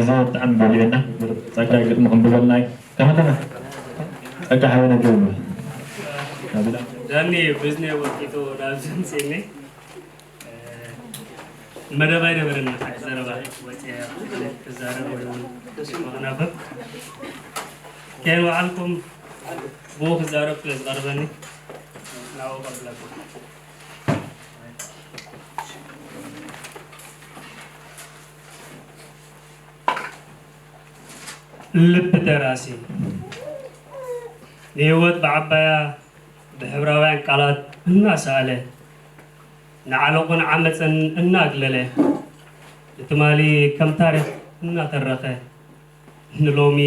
ብጣዕሚ በሊዕና። ጸጋ ግጥሚ ክንብበልና እዩ። ከመተና ጸጋ ሓበነ ጆሉ ዳኒ ብዝነ ወቂቱ ናብ ዘምጽእኒ መደብ ኣይነበረና። ዘረባ ወፂኣ ክዛረብ ወይ እውን ክናበብ ከይንወዓልኩም ብኡ ክዛረብ ስለ ዝቐርበኒ ናብኡ ቀብለኩም። ልቢ ደራሲ ንህይወት ብዓባያ ብሕብራውያን ቃላት እናሰኣለ ንዓለቑን ዓመፅን እናግለለ ንትማሊ ከም ታሪክ እናተረኸ ንሎሚ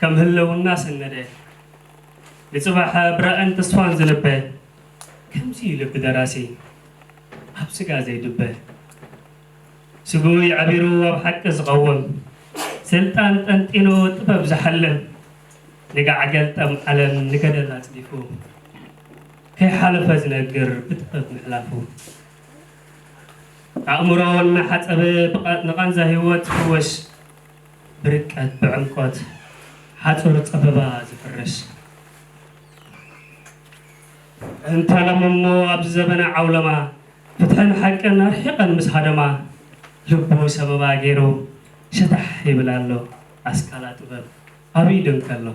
ከም ህለው እናሰነደ ንፅባሕ ብራእን ተስፋን ዝልበ ከምዚ ልቢ ደራሲ ኣብ ስጋ ዘይድበ ስግኡ ይዕቢሩ ኣብ ሓቂ ዝቐውም ስልጣን ጠንጢኑ ጥበብ ዝሓልም ንጋዕ ገልጠም ዓለም ንገደል ኣፅዲፉ ከይሓለፈ ዝነግር ብጥበብ ምሕላፉ ኣእምሮ እናሓፀበ ብቓ- ንቓንዛ ህይወት ዝፍወስ ብርቀት ብዕምቆት ሓፁር ፀበባ ዝፍርስ እንተለምሞ ኣብዚ ዘበነ ዓውለማ ፍትሕን ሓቅን ኣርሒቐን ምስ ሃደማ ልቡ ሰበባ ገይሩ ሸታሕ ይብል ኣሎ ኣስካላ ጥበብ ኣብ ኢዱ እንከሎ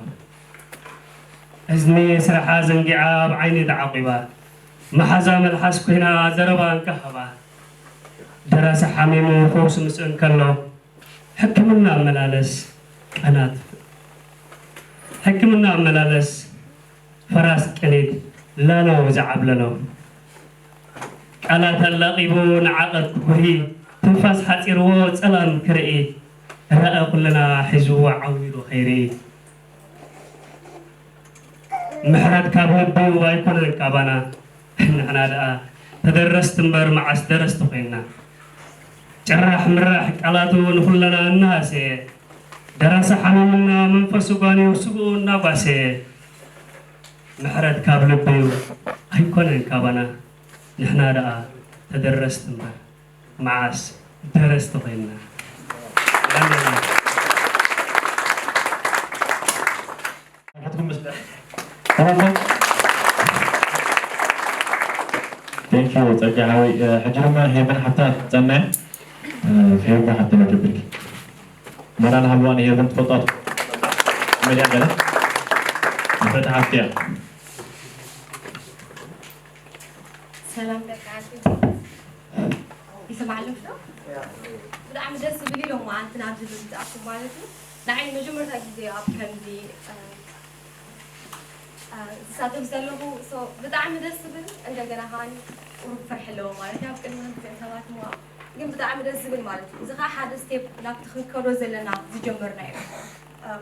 እዝኒ ስራሓ ዘንጊዓ ኣብ ዓይኒ ተዓቂባ መሓዛ መልሓስ ኮይና ዘረባ እንካሃባ ደራሲ ሓሚሙ ፈውሲ ምስ እንከሎ ሕክምና ኣመላለስ ቀናት ሕክምና ኣመላለስ ፈራስ ቅኒት ላሎ ዝዓብለሎ ቃላት ኣላቒቡ ንዓቐት ክጉሂ ትንፋስ ሓፂርዎ ፀላም ክርኢ ረኣ ኩልና ሒዝዎ ዓዊሩ ከይርኢ ምሕረት ካብ ልቢ እዩ ኣይኮነን ካባና ንሕና ደኣ ተደረስቲ እምበር መዓስ ደረስቲ ኮይንና ጭራሕ ምራሕ ቃላቱ ንኹለና እናሃሰየ ደራሲ ሓሚምና መንፈሱ ጓንዩ ስግኡ እናጓሰየ ምሕረት ካብ ልቢ እዩ ኣይኮነን ካባና ንሕና ደኣ ተደረስቲ እምበር መዓስ ደረስቲ ኮይንና Thank you ጸጋ ሓወይ። ሕጂ ድማ ሄቨን ሓፍትና ክትጸንዕ። ሄቨን ሓፍትና ጀብርኪ ሞራል ሃልዋ ንሄቨን ትፈልጣት መሊያ ገለ ንፈታ ሓፍትያ ሰላም ደቂ ዓዲ ይስማዕ ኣሎ ዶ? ብጣዕሚ ደስ ዝብል ኢሎም ኣንቲ ናብዚ ምምፃእኩም ማለት እዩ። ንዓይ መጀመርታ ግዜ ኣብ ከምዚ ዝሳተፍ ዘለኹ ብጣዕሚ ደስ ዝብል እንደገና ከዓኒ ቁሩብ ፍርሒ ኣለዎ ማለት እዩ። ኣብ ቅድሚ ክልቲኦም ሰባት ምዋእ ግን ብጣዕሚ ደስ ዝብል ማለት እዩ። እዚ ከዓ ሓደ ስቴፕ ናብቲ ክንከዶ ዘለና ዝጀመርናዮ።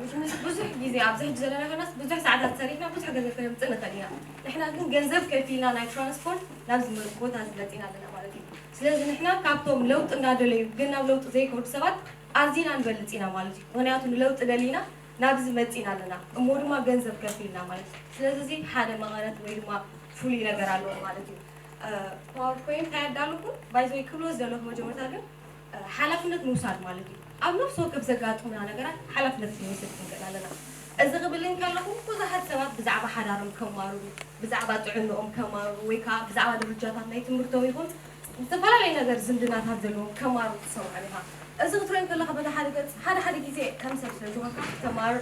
ምክንያቱ ብዙሕ ግዜ ኣብዚ ሕጂ ዘለና ከናስ ብዙሕ ሰዓታት ሰሪሕና ብዙሕ ገንዘብ ከነምፅእ ንኽእል ኢና። ንሕና ግን ገንዘብ ከፊልና ናይ ትራንስፖርት ናብዚ ቦታ እዚ መፂና ኣለና ማለት እዩ። ስለዚ ንሕና ካብቶም ለውጢ እናደለዩ ግን ናብ ለውጢ ዘይከዱ ሰባት ኣዚና ንበልፅ ኢና ማለት እዩ። ምክንያቱ ንለውጢ ደሊና ናብዚ መፂና ኣለና እሞ ድማ ገንዘብ ከፊልና ማለት እዩ። ስለዚ እዚ ሓደ መቐረት ወይ ድማ ፍሉይ ነገር ኣለዎ ማለት እዩ። ፓወርፖይንት ኣየዳለኹን ባይዘወይ ክብሎ ዝደለኹ መጀመርታ ግን ሓላፍነት ምውሳድ ማለት እዩ። ኣብ ነፍሲ ወከፍ ዘጋጥሙና ነገራት ሓላፍነት ክንወስድ ክንክእል ኣለና። እዚ ክብል እንከለኹ ብዙሓት ሰባት ብዛዕባ ሓዳሮም ከማርሩ፣ ብዛዕባ ጥዕንኦም ከማርሩ ወይ ከዓ ብዛዕባ ደረጃታት ናይ ትምህርቶም ይኹን ዝተፈላለዩ ነገር ዝምድናታት ዘለዎም ከማርሩ ትሰምዖም ኢኻ። እዚ ክትሪኦ እንከለኻ በቲ ሓደ ገፅ ሓደ ሓደ ግዜ ከም ሰብ ስለ ዝኾንካ ተማርር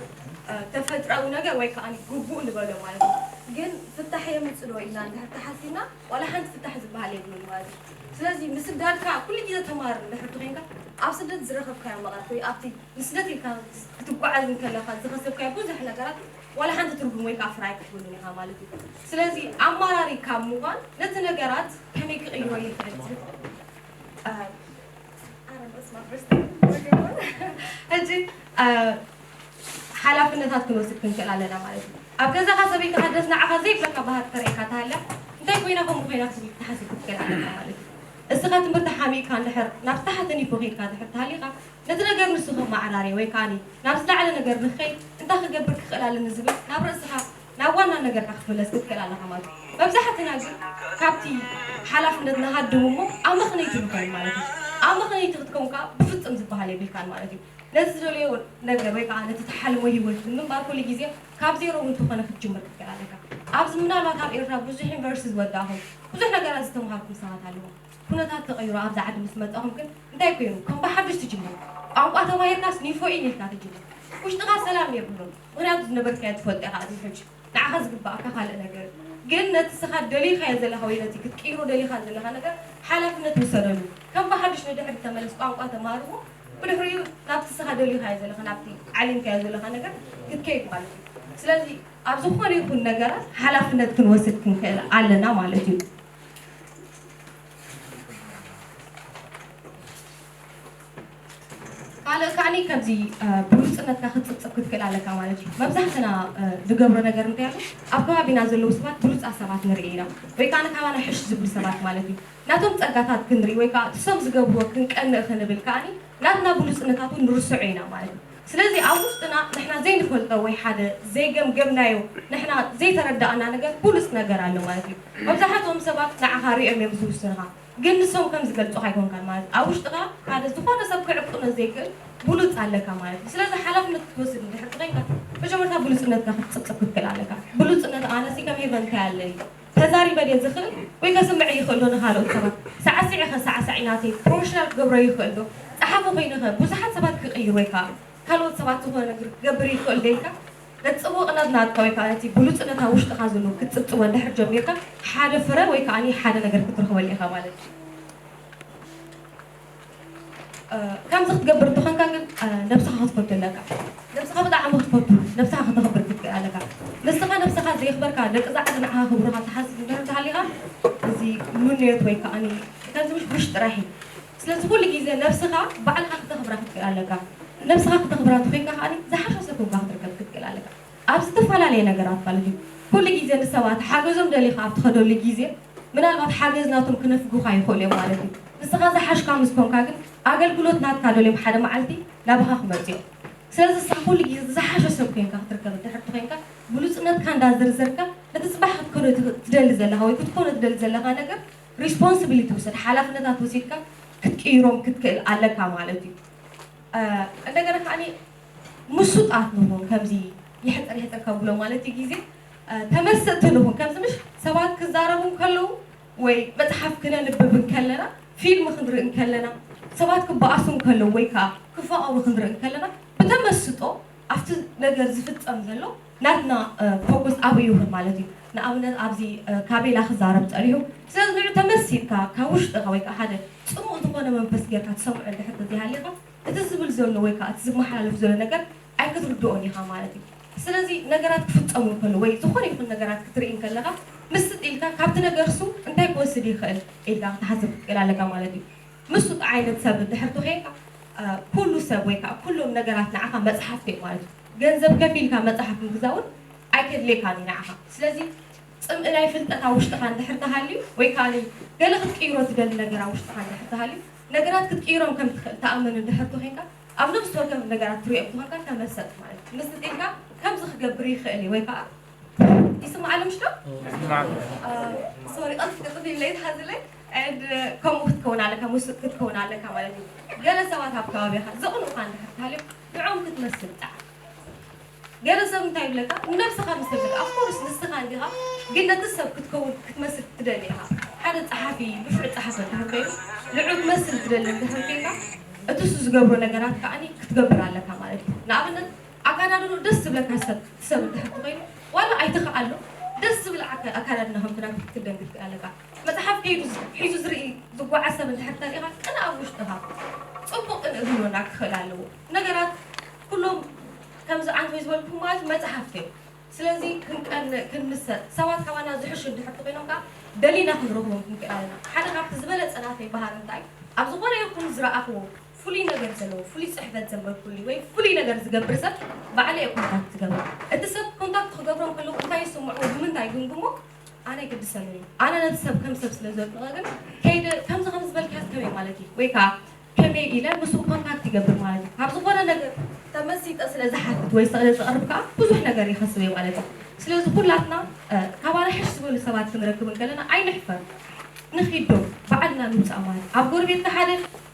ተፈጥራዊ ነገር ወይ ከዓ ግቡእ ንበሎ ማለት እዩ። ግን ፍታሕ የምፅእ ዶ ኢልና እንድሕር ተሓሲብና ዋላ ሓንቲ ፍታሕ ዝበሃል የብሉን ማለት እዩ። ስለዚ ምስዳድካ ኩሉ ግዜ ተማርር እንድሕር ተኮይንካ ኣብ ስደት ዝረኸብካዮ መቐረት ወይ ኣብቲ ንስደት ኢልካ ክትጓዓዝ እንከለካ ዝኸሰብካዮ ብዙሕ ነገራት ዋላ ሓንቲ ትርጉም ወይ ከዓ ፍረ ኣይትሕበሉን ኢኻ ማለት እዩ። ስለዚ ኣማራሪ ካብ ምዃን ነቲ ነገራት ከመይ ክቕይሮ ይኽእል ዝብል ሕጂ ሓላፍነታት ክንወስድ ክንክእል ኣለና ማለት እዩ። ኣብ ገዛኻ ሰበይትኻ ደስ ንዓኻ ዘይብለካ ባህሪ ተርእየካ ተሃልያ እንታይ ኮይና ከምኡ ኮይና ክትብል ክትሓስብ ክትክእል ኣለካ ማለት እዩ። እስኻ ትምህርቲ ሓሚእካ እንድሕር ናብ ታሕቲ ኒፎ ከይድካ ድሕር ተሃሊኻ ነቲ ነገር ንሱ ከመዓራርዮ ወይ ከዓኒ ናብ ዝለዓለ ነገር ንክኸይድ እንታይ ክገብር ክኽእል ኣለኒ ዝብል ናብ ርእስኻ ናብ ዋና ነገርካ ክትምለስ ክትክእል ኣለኻ ማለት እዩ። መብዛሕትና ግን ካብቲ ሓላፍነት ንሃድም እሞ ኣመኽነይቲ ንኾን ማለት እዩ። ኣመኽነይቲ ክትከውን ከዓ ብፍጹም ዝበሃል የብልካን ማለት እዩ። ነቲ ዝደለዮ ነገር ወይ ከዓ ነቲ ተሓልሞ ህይወት ንምንባር ኩሉ ግዜ ካብ ዜሮ እውን እንተኾነ ክትጅምር ክትክእል ኣለካ። ኣብዚ ምናልባት ኣብ ኤርትራ ብዙሕ ዩኒቨርሲቲ ዝወዳእኹም ብዙሕ ነገራት ዝተምሃርኩም ሰባት ኣለኹም። ኩነታት ተቐይሩ ኣብዚ ዓዲ ምስ መጻኹም ግን እንታይ ኮይኑ ከም ብሓድሽ ትጅምር? ቋንቋ ተማሂርካስ ኒፎ ኢን ኢልካ ትጅምር። ውሽጥኻ ሰላም የብሉን። ምኽንያቱ ዝነበርካዮ ትፈልጦ ኢኻ ኣብዚ ሕጂ። ንዓኻ ዝግባኣካ ካልእ ነገር ግን ነቲ ስኻ ደሊኻዮ ዘለኻ ወይ ነቲ ክትቅይሮ ደሊኻ ዘለኻ ነገር ሓላፍነት ውሰደሉ። ከም ብሓድሽ ንድሕሪ ተመለስ ቋንቋ ተማርኹ ብድሕሪኡ ናብቲ ስኻ ደሊኻዮ ዘለኻ ናብቲ ዓሊምካዮ ዘለኻ ነገር ክትከይድ ማለት እዩ። ስለዚ ኣብ ዝኾነ ይኹን ነገራት ሓላፍነት ክንወስድ ክንክእል ኣለና ማለት እዩ። ካልእ ከዓኒ ከምዚ ብሉፅነትካ ክትፅብፅብ ክትክእል ኣለካ ማለት እዩ። መብዛሕትና ዝገብሮ ነገር እንታይ ኣሎ? ኣብ ከባቢና ዘለዉ ሰባት ብሉፃት ሰባት ንርኢ ኢና፣ ወይ ከዓ ንካባና ሕሽ ዝብሉ ሰባት ማለት እዩ። ናቶም ፀጋታት ክንርኢ ወይ ከዓ እሶም ዝገብርዎ ክንቀንእ ክንብል ከዓኒ ናትና ብሉፅነታት እውን ንርስዖ ኢና ማለት እዩ። ስለዚ ኣብ ውሽጥና ንሕና ዘይንፈልጦ ወይ ሓደ ዘይገምገምናዮ ንሕና ዘይተረዳእና ነገር ብሉፅ ነገር ኣሎ ማለት እዩ። መብዛሕትኦም ሰባት ንዓኻ ሪኦም እዮም ዝውስንኻ። ግን ንሶም ከም ዝገልጹኻ ኣይኮንካን ማለት እዩ። ኣብ ውሽጥኻ ሓደ ዝኾነ ሰብ ክዕቅኖ ዘይክእል ብሉጽ ኣለካ ማለት እዩ። ስለዚ ሓላፍነት ክትወስድ እንድሕር ተኾይንካ መጀመርታ ብሉጽነትካ ክትጽብጽብ ክትክእል ኣለካ። ብሉጽነት ኣነሲ ከም ሄቨን እንታይ ኣለኒ? ተዛሪበ ድየ ዝኽእል ወይ ከስምዕ ይኽእል ዶ ንኻልኦት ሰባት? ሳዕሲዒ ኸ ሳዕሳዒ ናተይ ፕሮፌሽናል ክገብሮ ይኽእል ዶ? ጸሓፊ ኮይነ ኸ ብዙሓት ሰባት ክቕይር ወይ ከዓ ካልኦት ሰባት ዝኾነ ነገር ክገብር ይኽእል ዶ ኢልካ ነቲ ጽቡቕነት ናትካ ወይ ከዓ ነቲ ብሉጽነት ኣብ ውሽጥኻ ዘሎ ክትጽብጽቦ እንድሕር ጀሚርካ ሓደ ፍረ ወይ ከዓ ሓደ ነገር ክትረኽበሉ ኢኻ ማለት እዩ። ከምዚ ክትገብር እንተኾንካ ግን ነብስኻ ክትፈቱ ኣለካ። ነብስኻ ብጣዕሚ ክትፈቱ፣ ነብስኻ ከተኽብር ክትክእል ኣለካ። ንስኻ ነብስኻ ዘየኽበርካ ደቂ ዛዕዲ ንዓኻ ክብሩኻ ትሓስብ እንድሕር እንተሃሊኻ እዚ ምንዮት ወይ ከዓ ከምዚ ምሽ ብሽ ጥራሕ እዩ። ስለዚ ኩሉ ግዜ ነብስኻ ባዕልኻ ክተኽብራ ክትክእል ኣለካ። ነብስኻ ክተኽብራ እንተኾይንካ ከዓ ዝሓሸ ሰብ ኮንካ ክትርከብ ክትክእል ኣለካ። ኣብ ዝተፈላለየ ነገራት ማለት እዩ። ኩሉ ግዜ ንሰባት ሓገዞም ደሊኻ ኣብ ትኸደሉ ግዜ ምናልባት ሓገዝ ናቶም ክነፍጉኻ ይኽእሉ እዮም ማለት እዩ። ንስኻ ዝሓሽካ ምስ ኮንካ ግን ኣገልግሎት ናትካ ደልዮም ሓደ መዓልቲ ናባኻ ክመፁ እዮም። ስለዚ ንስኻ ኩሉ ግዜ ዝሓሸ ሰብ ኮይንካ ክትርከብ እንድሕር ተኮይንካ ብሉፅነትካ እንዳዘርዘርካ ነቲ ፅባሕ ክትከዶ ትደሊ ዘለኻ ወይ ክትኮኖ ትደሊ ዘለኻ ነገር ሪስፖንስቢሊቲ ውሰድ፣ ሓላፍነታት ወሲድካ ክትቅይሮም ክትክእል ኣለካ ማለት እዩ። እንደገና ከዓኒ ምሱጣት ንኹን፣ ከምዚ ይሕፅር ይሕፅር ከብሎ ማለት እዩ ግዜ ተመሰጥቲ ንኹን። ከምዚ ምሽ ሰባት ክዛረቡ እንከለዉ ወይ መፅሓፍ ክነንብብ እንከለና፣ ፊልም ክንርኢ እንከለና፣ ሰባት ክበኣሱ እንከለዉ ወይ ከዓ ክፋቐሩ ክንርኢ እንከለና ብተመስጦ ኣብቲ ነገር ዝፍፀም ዘሎ ናትና ፎኮስ ኣብኡ ይኹን ማለት እዩ። ንኣብነት ኣብዚ ካቤላ ክዛረብ ፀኒሑ፣ ስለዚ ንዑ ተመሲጥካ ካብ ውሽጥኻ ወይ ከዓ ሓደ ፅሙቕ ዝኾነ መንፈስ ጌርካ ትሰምዖ እንድሕር ተዘይሃሊኻ እቲ ዝብል ዘሎ ወይ ከዓ እቲ ዝመሓላለፍ ዘሎ ነገር ኣይክትርድኦን ኢኻ ማለት እዩ። ስለዚ ነገራት ክፍፀሙ እንከሎ ወይ ዝኾነ ይኹን ነገራት ክትርኢ እንከለኻ ምስጥ ኢልካ ካብቲ ነገር እሱ እንታይ ክወስድ ይኽእል ኢልካ ክትሓስብ ክትክእል ኣለካ ማለት እዩ። ምስጡ ዓይነት ሰብ እንድሕር ተኾይንካ ኩሉ ሰብ ወይ ከዓ ኩሎም ነገራት ንዓኻ መፅሓፍቲ እዮም ማለት እዩ። ገንዘብ ከፊልካ መፅሓፍ ምግዛእ እውን ኣይከድልየካን እዩ ንዓኻ። ስለዚ ፅምኢ ናይ ፍልጠት ኣብ ውሽጥኻ እንድሕር ተሃልዩ ወይ ከዓ ገለ ክትቅይሮ ትደሊ ነገር ኣብ ውሽጥኻ እንድሕር ተሃልዩ ነገራት ክትቅይሮም ከም ትኽእል ተኣምን እንድሕር ተኾይንካ ኣብ ነፍሲ ወከፍ ነገራት ትሪኦ ብዝኾንካ ተመሰጥ ማለት እዩ። ምስጥ ኢልካ ከምዚ ክገብር ይኽእል እዩ ወይ ከዓ ይስማዕ ኣሎ ምሽ ዶ? ሶሪ ቀልጥፍ ቀልጥፍ ኢለ ይትሓዝለይ and ከምኡ ክትከውን ኣለካ፣ ምስጥ ክትከውን ኣለካ ማለት እዩ። ገለ ሰባት ኣብ ከባቢኻ ዘቕንኡኻ እንድሕር ተሃልዮም ንዕኦም ክትመስል ፃዕ። ገለ ሰብ እንታይ ይብለካ ንነብስኻ ምስ ተገደ ኣፍኮርስ ንስኻ እንዲኻ ግን ነቲ ሰብ ክትከውን ክትመስል ትደሊ ኢኻ። ሓደ ፀሓፊ ብሹዕ ፀሓፈ እንድሕር ኮይኑ ንዑ ትመስል ትደሊ እንድሕር ኮይንካ እቲ እሱ ዝገብሮ ነገራት ከዓኒ ክትገብር ኣለካ ማለት እዩ። ንኣብነት ኣካዳድኑ ደስ ዝብለካ ሰብ ሰብ እንድሕር ተኮይኑ ዋላ ኣይትኽኣሎ ደስ ዝብል ኣካ- ኣካዳድና ከምቲ ናቱ ክትክደን ክትክእል ኣለካ። መፅሓፍ ከይዱ ዝ- ሒዙ ዝርኢ ዝጓዓዝ ሰብ እንድሕር ተሪኢኻ ቅንእ ኣብ ውሽጥኻ ፅቡቅ ቅንእ ክህልወና ክኽእል ኣለዎ። ነገራት ኩሎም ከምዚ ዓንቶይ ዝበልኩም ማለት መፅሓፍቲ እዮም። ስለዚ ክንቀንእ ክንምሰጥ ሰባት ካባና ዝሕሹ እንድሕር ተኮይኖም ከዓ ደሊና ክንረኽቦም ክንክእል ኣለና። ሓደ ካብቲ ዝበለፀ ናተይ ባህሪ እንታይ ኣብ ዝኾነ ይኹን ዝረኣኽዎ ፍሉይ ነገር ዘለዎ ፍሉይ ፅሕፈት ዘንበብኩሉ ወይ ፍሉይ ነገር ዝገብር ሰብ ባዕለ እየ ኮንታክት ዝገብር። እቲ ሰብ ኮንታክት ክገብሮም ከለዉ እንታይ ይስምዕዎ ብምንታይ ይግምግሞ ኣነ ኣይግድሰንን እዩ። ኣነ ነቲ ሰብ ከም ሰብ ስለ ዘድንቐ ግን ከይደ ከምዚ ከም ዝበልካስ ከመይ ማለት እዩ ወይ ከዓ ከመይ ኢለ ምስኡ ኮንታክት ይገብር ማለት እዩ። ካብ ዝኾነ ነገር ተመሲጠ ስለ ዝሓትት ወይ ስለ ዝቐርብ ከዓ ብዙሕ ነገር ይኸስብ እየ ማለት እዩ። ስለዚ ኩላትና ካባና ሕሽ ዝበሉ ሰባት ክንረክብ እንከለና ኣይንሕፈር። ንኺዶ ባዕልና ንውፃእ ማለት ኣብ ጎረቤትካ ሓደ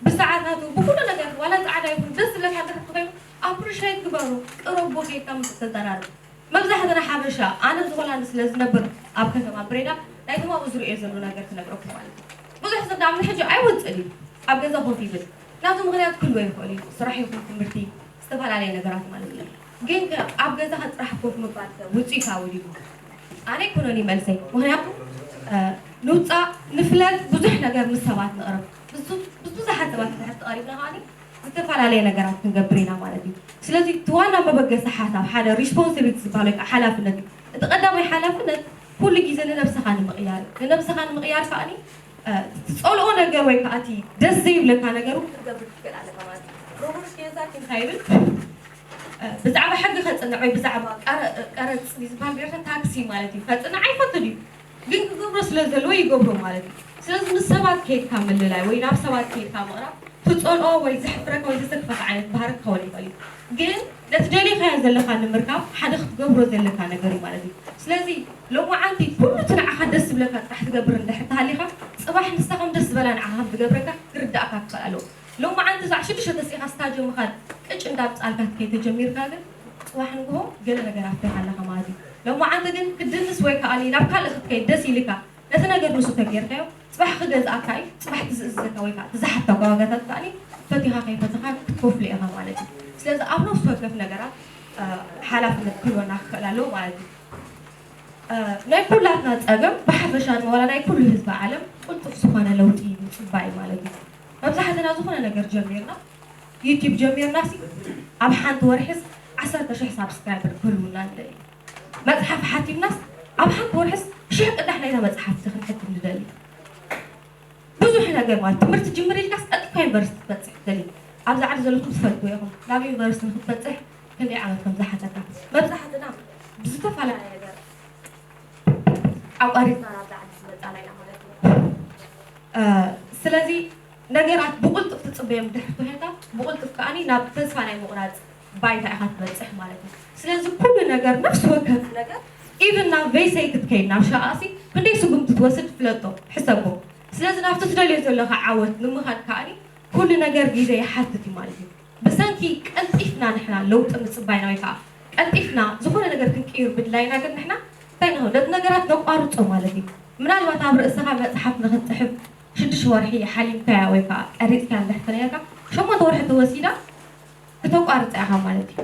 ብሰዓታቱ ብኩሉ ነገር ዋላ ፃዕዳ ይኹን ደስ ዝብለካ እንድሕር ተኾይኑ ኣፕሪሼት ግበሩ። ቅረቡ፣ ኬድካ ምስ ተዘራረብ። መብዛሕትና ሓበሻ፣ ኣነ ኣብ ሆላንድ ስለ ዝነብር፣ ኣብ ከተማ ብሬዳ ናይ ተማኡ ዝርእዮ ዘሎ ነገር ክነግረኩም ማለት እዩ። ብዙሕ ሰብ ደኣ ሕጂ ኣይወፅእን እዩ፣ ኣብ ገዛ ኮፍ ይብል። ናቱ ምኽንያት ክህልዎ ይኽእል እዩ፣ ስራሕ ይኹን ትምህርቲ፣ ዝተፈላለየ ነገራት ማለት እዩ። ግን ከ ኣብ ገዛኻ ጥራሕ ኮፍ ምባል ከ ውፅኢታዊ ድዩ? ኣነ ኣይኮነን እዩ መልሰይ። ምኽንያቱ፣ እ፣ ንውፃእ፣ ንፍለጥ፣ ብዙሕ ነገር ምስ ሰባት ንቕረብ። ብዙ-፣ ምስ ብዙሓት ሰባት እንድሕር ተቐሪብና ከኣ ዝተፈላለየ ነገራት ክንገብር ኢና ማለት እዩ። ስለዚ እቲ ዋና መበገሲ ሓሳብ ሓደ ሪስፖንሲቢሊቲ ዝበሃል ወይ ከዓ ሓላፍነት እዩ። እቲ ቀዳማይ ሓላፍነት ኩሉ ግዜ ንነብስኻ ንምቕያር እዩ። ንነብስኻ ንምቕያር ከኣ፣ እ፣ ትጸልኦ ነገር ወይ ከዓ እቲ ደስ ዘይብለካ ነገር እውን ክትገብር ትኽእል ኣለካ ማለት እዩ። ሮበርት ኪዮሳኪ እንታይ ይብል? እ፣ ብዛዕባ ሕጊ ከጽንዕ ወይ ብዛዕባ ቀረ-፣ ቀረጽ እዩ ዝበሃል ብኤርትራ ታክሲ ማለት እዩ። ከጽንዕ ኣይፈቱን እዩ። ግን ክገብሮ ስለ ዘለዎ ይገብሮ ማለት እዩ። ስለዚ ምስ ሰባት ከይድካ ምልላይ ወይ ናብ ሰባት ከይድካ ምቕራብ ትጸልኦ ወይ ዘሕፍረካ ወይ ዘሰክፈካ ዓይነት ባህሪ ክኸውን ይኽእል እዩ። ግን ነቲ ደሊኻዮ ዘለኻ ንምርካብ ሓደ ክትገብሮ ዘለካ ነገር እዩ ማለት እዩ። ስለዚ ሎማዓንቲ ኩሉ እቲ ንዓኻ ደስ ዝብለካ ጥራሕ ትገብር እንድሕር ተሃሊኻ፣ ጽባሕ ንሳ ከም ደስ ዝበላ ንዓኻ ከም ትገብረካ ክርዳእካ ክኽእል ኣለዎ። ሎማዓንቲ እዛ ሽዱሽተ ተሲኻ ስታጅዮ ምኻድ ቅጭ እንዳምጻልካ ከይተጀሚርካ ግን፣ ጽባሕ ንግሆ ገለ ነገር ኣፍሪኻ ኣለኻ ማለት እዩ። ሎማዓንቲ ግን ክድንስ ወይ ከኣ ናብ ካልእ ክትከይድ ደስ ኢልካ፣ ነቲ ነገር ንሱ ተጌርካዮ፣ ጽባሕ ክገዝኣካ እዩ፣ ጽባሕ ትዝእዝዘካ ወይ ከኣ ትዝሓተካ ዋጋታት ከኣ ፈቲኻ ከይፈተኻ ክትከፍሎ ኢኻ ማለት እዩ። ስለዚ ኣብ ነፍሲ ወከፍ ነገራት፣ እ፣ ሓላፍነት ክህልወና ክኽእል ኣለዎ ማለት እዩ። እ፣ ናይ ኩላትና ጸገም ብሓፈሻ ድማ ዋላ ናይ ኩሉ ህዝቢ ዓለም ቅልጡፍ ዝኾነ ለውጢ ምጽባይ ማለት እዩ። መብዛሕትና ዝኾነ ነገር ጀሚርና፣ ዩቲዩብ ጀሚርናሲ ኣብ ሓንቲ ወርሒስ ዓሰርተ ሽሕ ሳብስክራይበር ክህልውና ንደሊ። መጽሓፍ ሓቲምናስ ኣብ ሓንቲ ወርሒስ ሽሕ ቅዳሕ ናይዛ መጽሓፍቲ ክንሕትም ንደሊ። ብዙሕ ነገር ማለት ትምህርቲ ጅምር ኢልካስ ቀልጢፍካ ዩኒቨርሲቲ ክትበጽሕ ትደሊ። ኣብዚ ዓዲ ዘለኹም ትፈልጥዎ ኢኹም። ናብ ዩኒቨርሲቲ ንክትበጽሕ ክንደይ ዓመት ከም ዝሓተካ። መብዛሕትና ብዝተፈላለየ ነገር ኣቋሪጽና ናብዚ ዓዲ ዝመጻና ኢና ማለት እዩ። እ፣ ስለዚ ነገራት ብቕልጡፍ ትጽበዮም እንድሕር ኮይንካ፣ ብቕልጡፍ ከኣኒ ናብ ተስፋ ናይ ምቑራጽ ባይታ ኢኻ ትበጽሕ ማለት እዩ። ስለዚ ኩሉ ነገር፣ ነፍሲ ወከፍ ነገር፣ ኢቭን ናብ ቬይሰይ ክትከይድ፣ ናብ ሸቓሲ ክንደይ ስጉምቲ ትወስድ ፍለጦ፣ ሕሰቦ። ስለዚ ናብቲ ትደልዮ ዘለኻ ዓወት ንምኻድ ከኣኒ ኩሉ ነገር ግዜ ይሓትት እዩ ማለት እዩ። ብሰንኪ ቀልጢፍና ንሕና ለውጢ ምጽባይና ወይ ከኣ ቀልጢፍና ዝኾነ ነገር ክንቅይር ምድላይና ግን ንሕና እንታይ ንኸውን? ነቲ ነገራት ነቋርጾ ማለት እዩ። ምናልባት ኣብ ርእስኻ መጽሓፍ ንኽትጽሕፍ ሽዱሽተ ወርሒ ሓሊምካያ ወይ ከኣ ቀሪጽካያ እንድሕር ተነይርካ፣ ሸሞንተ ወርሒ ተወሲዳ ክተቋርጻ ኢኻ ማለት እዩ።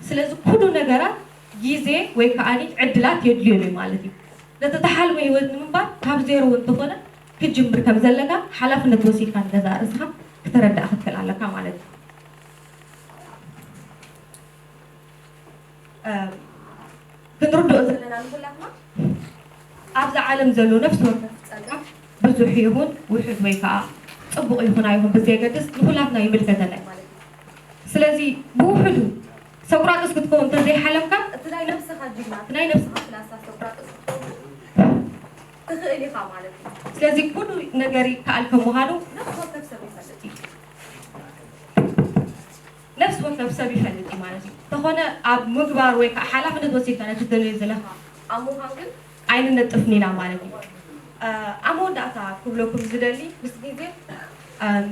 ስለዚ ኩሉ ነገራት ግዜ ወይ ከኣ ዕድላት የድልዮ እዩ ማለት እዩ። ነቲ ተሓልሞ ህይወት ንምንባር ካብ ዜሮ እውን እንተኾነ ክትጅምር ከም ዘለካ ሓላፍነት ወሲድካ ንገዛእ ርእስኻ ክተረዳእ ክትክእል ኣለካ ማለት እዩ። እ፣ ክንርድኦ ዘለና ንኹላትና ኣብዛ ዓለም ዘሎ ነፍሲ ወከፍ ጸገም ብዙሕ ይኹን ውሑድ ወይ ከኣ ጽቡቕ ይኹን ኣይኹን ብዘየገድስ ንኹላትና ይምልከተና እዩ ማለት እዩ። ስለዚ ብውሕዱ ሰቁራጥስ ክትከውን እንተዘይሓለምካ እቲ ናይ ነብስኻ ጅግና፣ እቲ ናይ ነብስኻ ፍላሳ ሰቁራጥስ ክትከውን ትኽእል ኢኻ ማለት እዩ። ስለዚ ኩሉ ነገር ይከኣል ከም ምዃኑ ነፍሲ ወከፍ ሰብ ይፈልጥ እዩ። ነፍሲ ወከፍ ሰብ ይፈልጥ እዩ ማለት እዩ። እንተኾነ ኣብ ምግባር ወይ ከዓ ሓላፍነት ወሲድካ ነቲ ትደልዮ ዘለኻ ኣብ ምዃን ግን ኣይንነጥፍን ኢና ማለት እዩ። እ፣ ኣብ መወዳእታ ክብለኩም ዝደሊ ምስ ግዜ፣ እም፣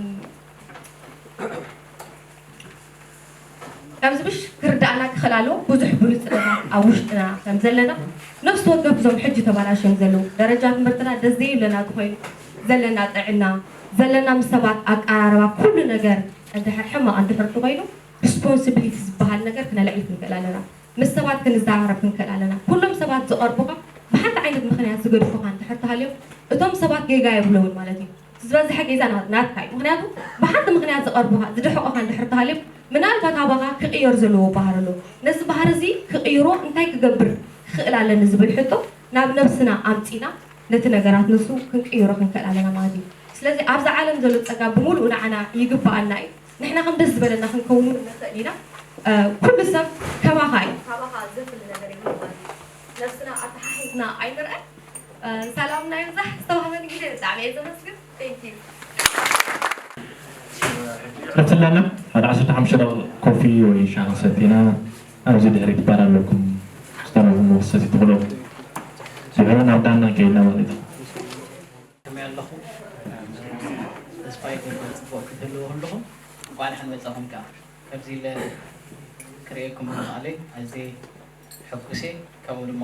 ከምዚ ብሽ ክርዳእና ክኽእል ኣለዎ። ብዙሕ ብሉጽ ጽላታት ኣብ ውሽጥና ከም ዘለና፣ ነፍሲ ወከፍ እዞም ሕጂ ተባላሽዮም ዘለዉ ደረጃ ትምህርትና ደስ ዘይብለና እንተኾይኑ፣ ዘለና ጥዕና፣ ዘለና ምስ ሰባት ኣቀራርባ፣ ኩሉ ነገር እንድሕር ሕማቕ እንድሕር እንተኾይኑ፣ ሪስፖንሲቢሊቲ ዝበሃል ነገር ክነልዕል ክንክእል ኣለና። ምስ ሰባት ክንዘራረብ ክንክእል ኣለና። ኩሎም ሰባት ዝቐርቡኻ ብሓንቲ ዓይነት ምኽንያት ዝገድፉኻ እንድሕር ተሃልዮም፣ እቶም ሰባት ጌጋ የብሎምን ማለት እዩ። ዝበዝሐ ጌጋ ና-፣ ናትካ እዩ። ምኽንያቱ ብሓንቲ ምኽንያት ዝቐርቡኻ፣ ዝድሕቑኻ እንድሕር ተሃልዮም፣ ምናልባት ኣባኻ ክቕየር ዘለዎ ባህሪ ኣሎ። ነዚ ባህሪ እዚ ክቕይሮ እንታይ ክገብር ክኽእል ኣለኒ ዝብል ሕቶ ናብ ነብስና ኣምጺና ነቲ ነገራት ንሱ ክንቅይሮ ክንክእል ኣለና ማለት እዩ። ስለዚ ኣብዛ ዓለም ዘሎ ጸጋ ብምሉኡ ንዓና ይግብኣና እዩ። ንሕና ከም ደስ ዝበለና ክንከውን እውን ንኽእል ኢና። እ፣ ኩሉ ሰብ ከማኻ እዩ። ካባኻ ዘፍሊ ነገር የብሉን ማለት እዩ። ነብስና ኣተሓሒዝና ኣይንርኣይ። እ፣ ሰላምና ይብዛሕ። ዝተዋህበኒ ግዜ ብጣዕሚ እየ ዘመስግን። Thank you። ቀጽለና ሓደ ዓሰርተ ሓሙሽተ ደቂቕ ኮፊ ወይ ሻሂ ሰቲና ኣብዚ ድሕሪት ባር ኣለኩም። ዝተረፉ መወሰሲ ትኽእሉ። ድሕሪ ናብ ዳና ከይድና ማለት እዩ። ከመይ ኣለኹም? ተስፋ ይገብር ጽቡቕ ክትህልዉ ከለኹም። እንቋዕ ደሓን መጻኹም ከኣ። ከምዚ ኢለ ክርእየኩም ብምኽኣለይ ኣዝየ ሕጉስ እየ፣ ከምኡ ድማ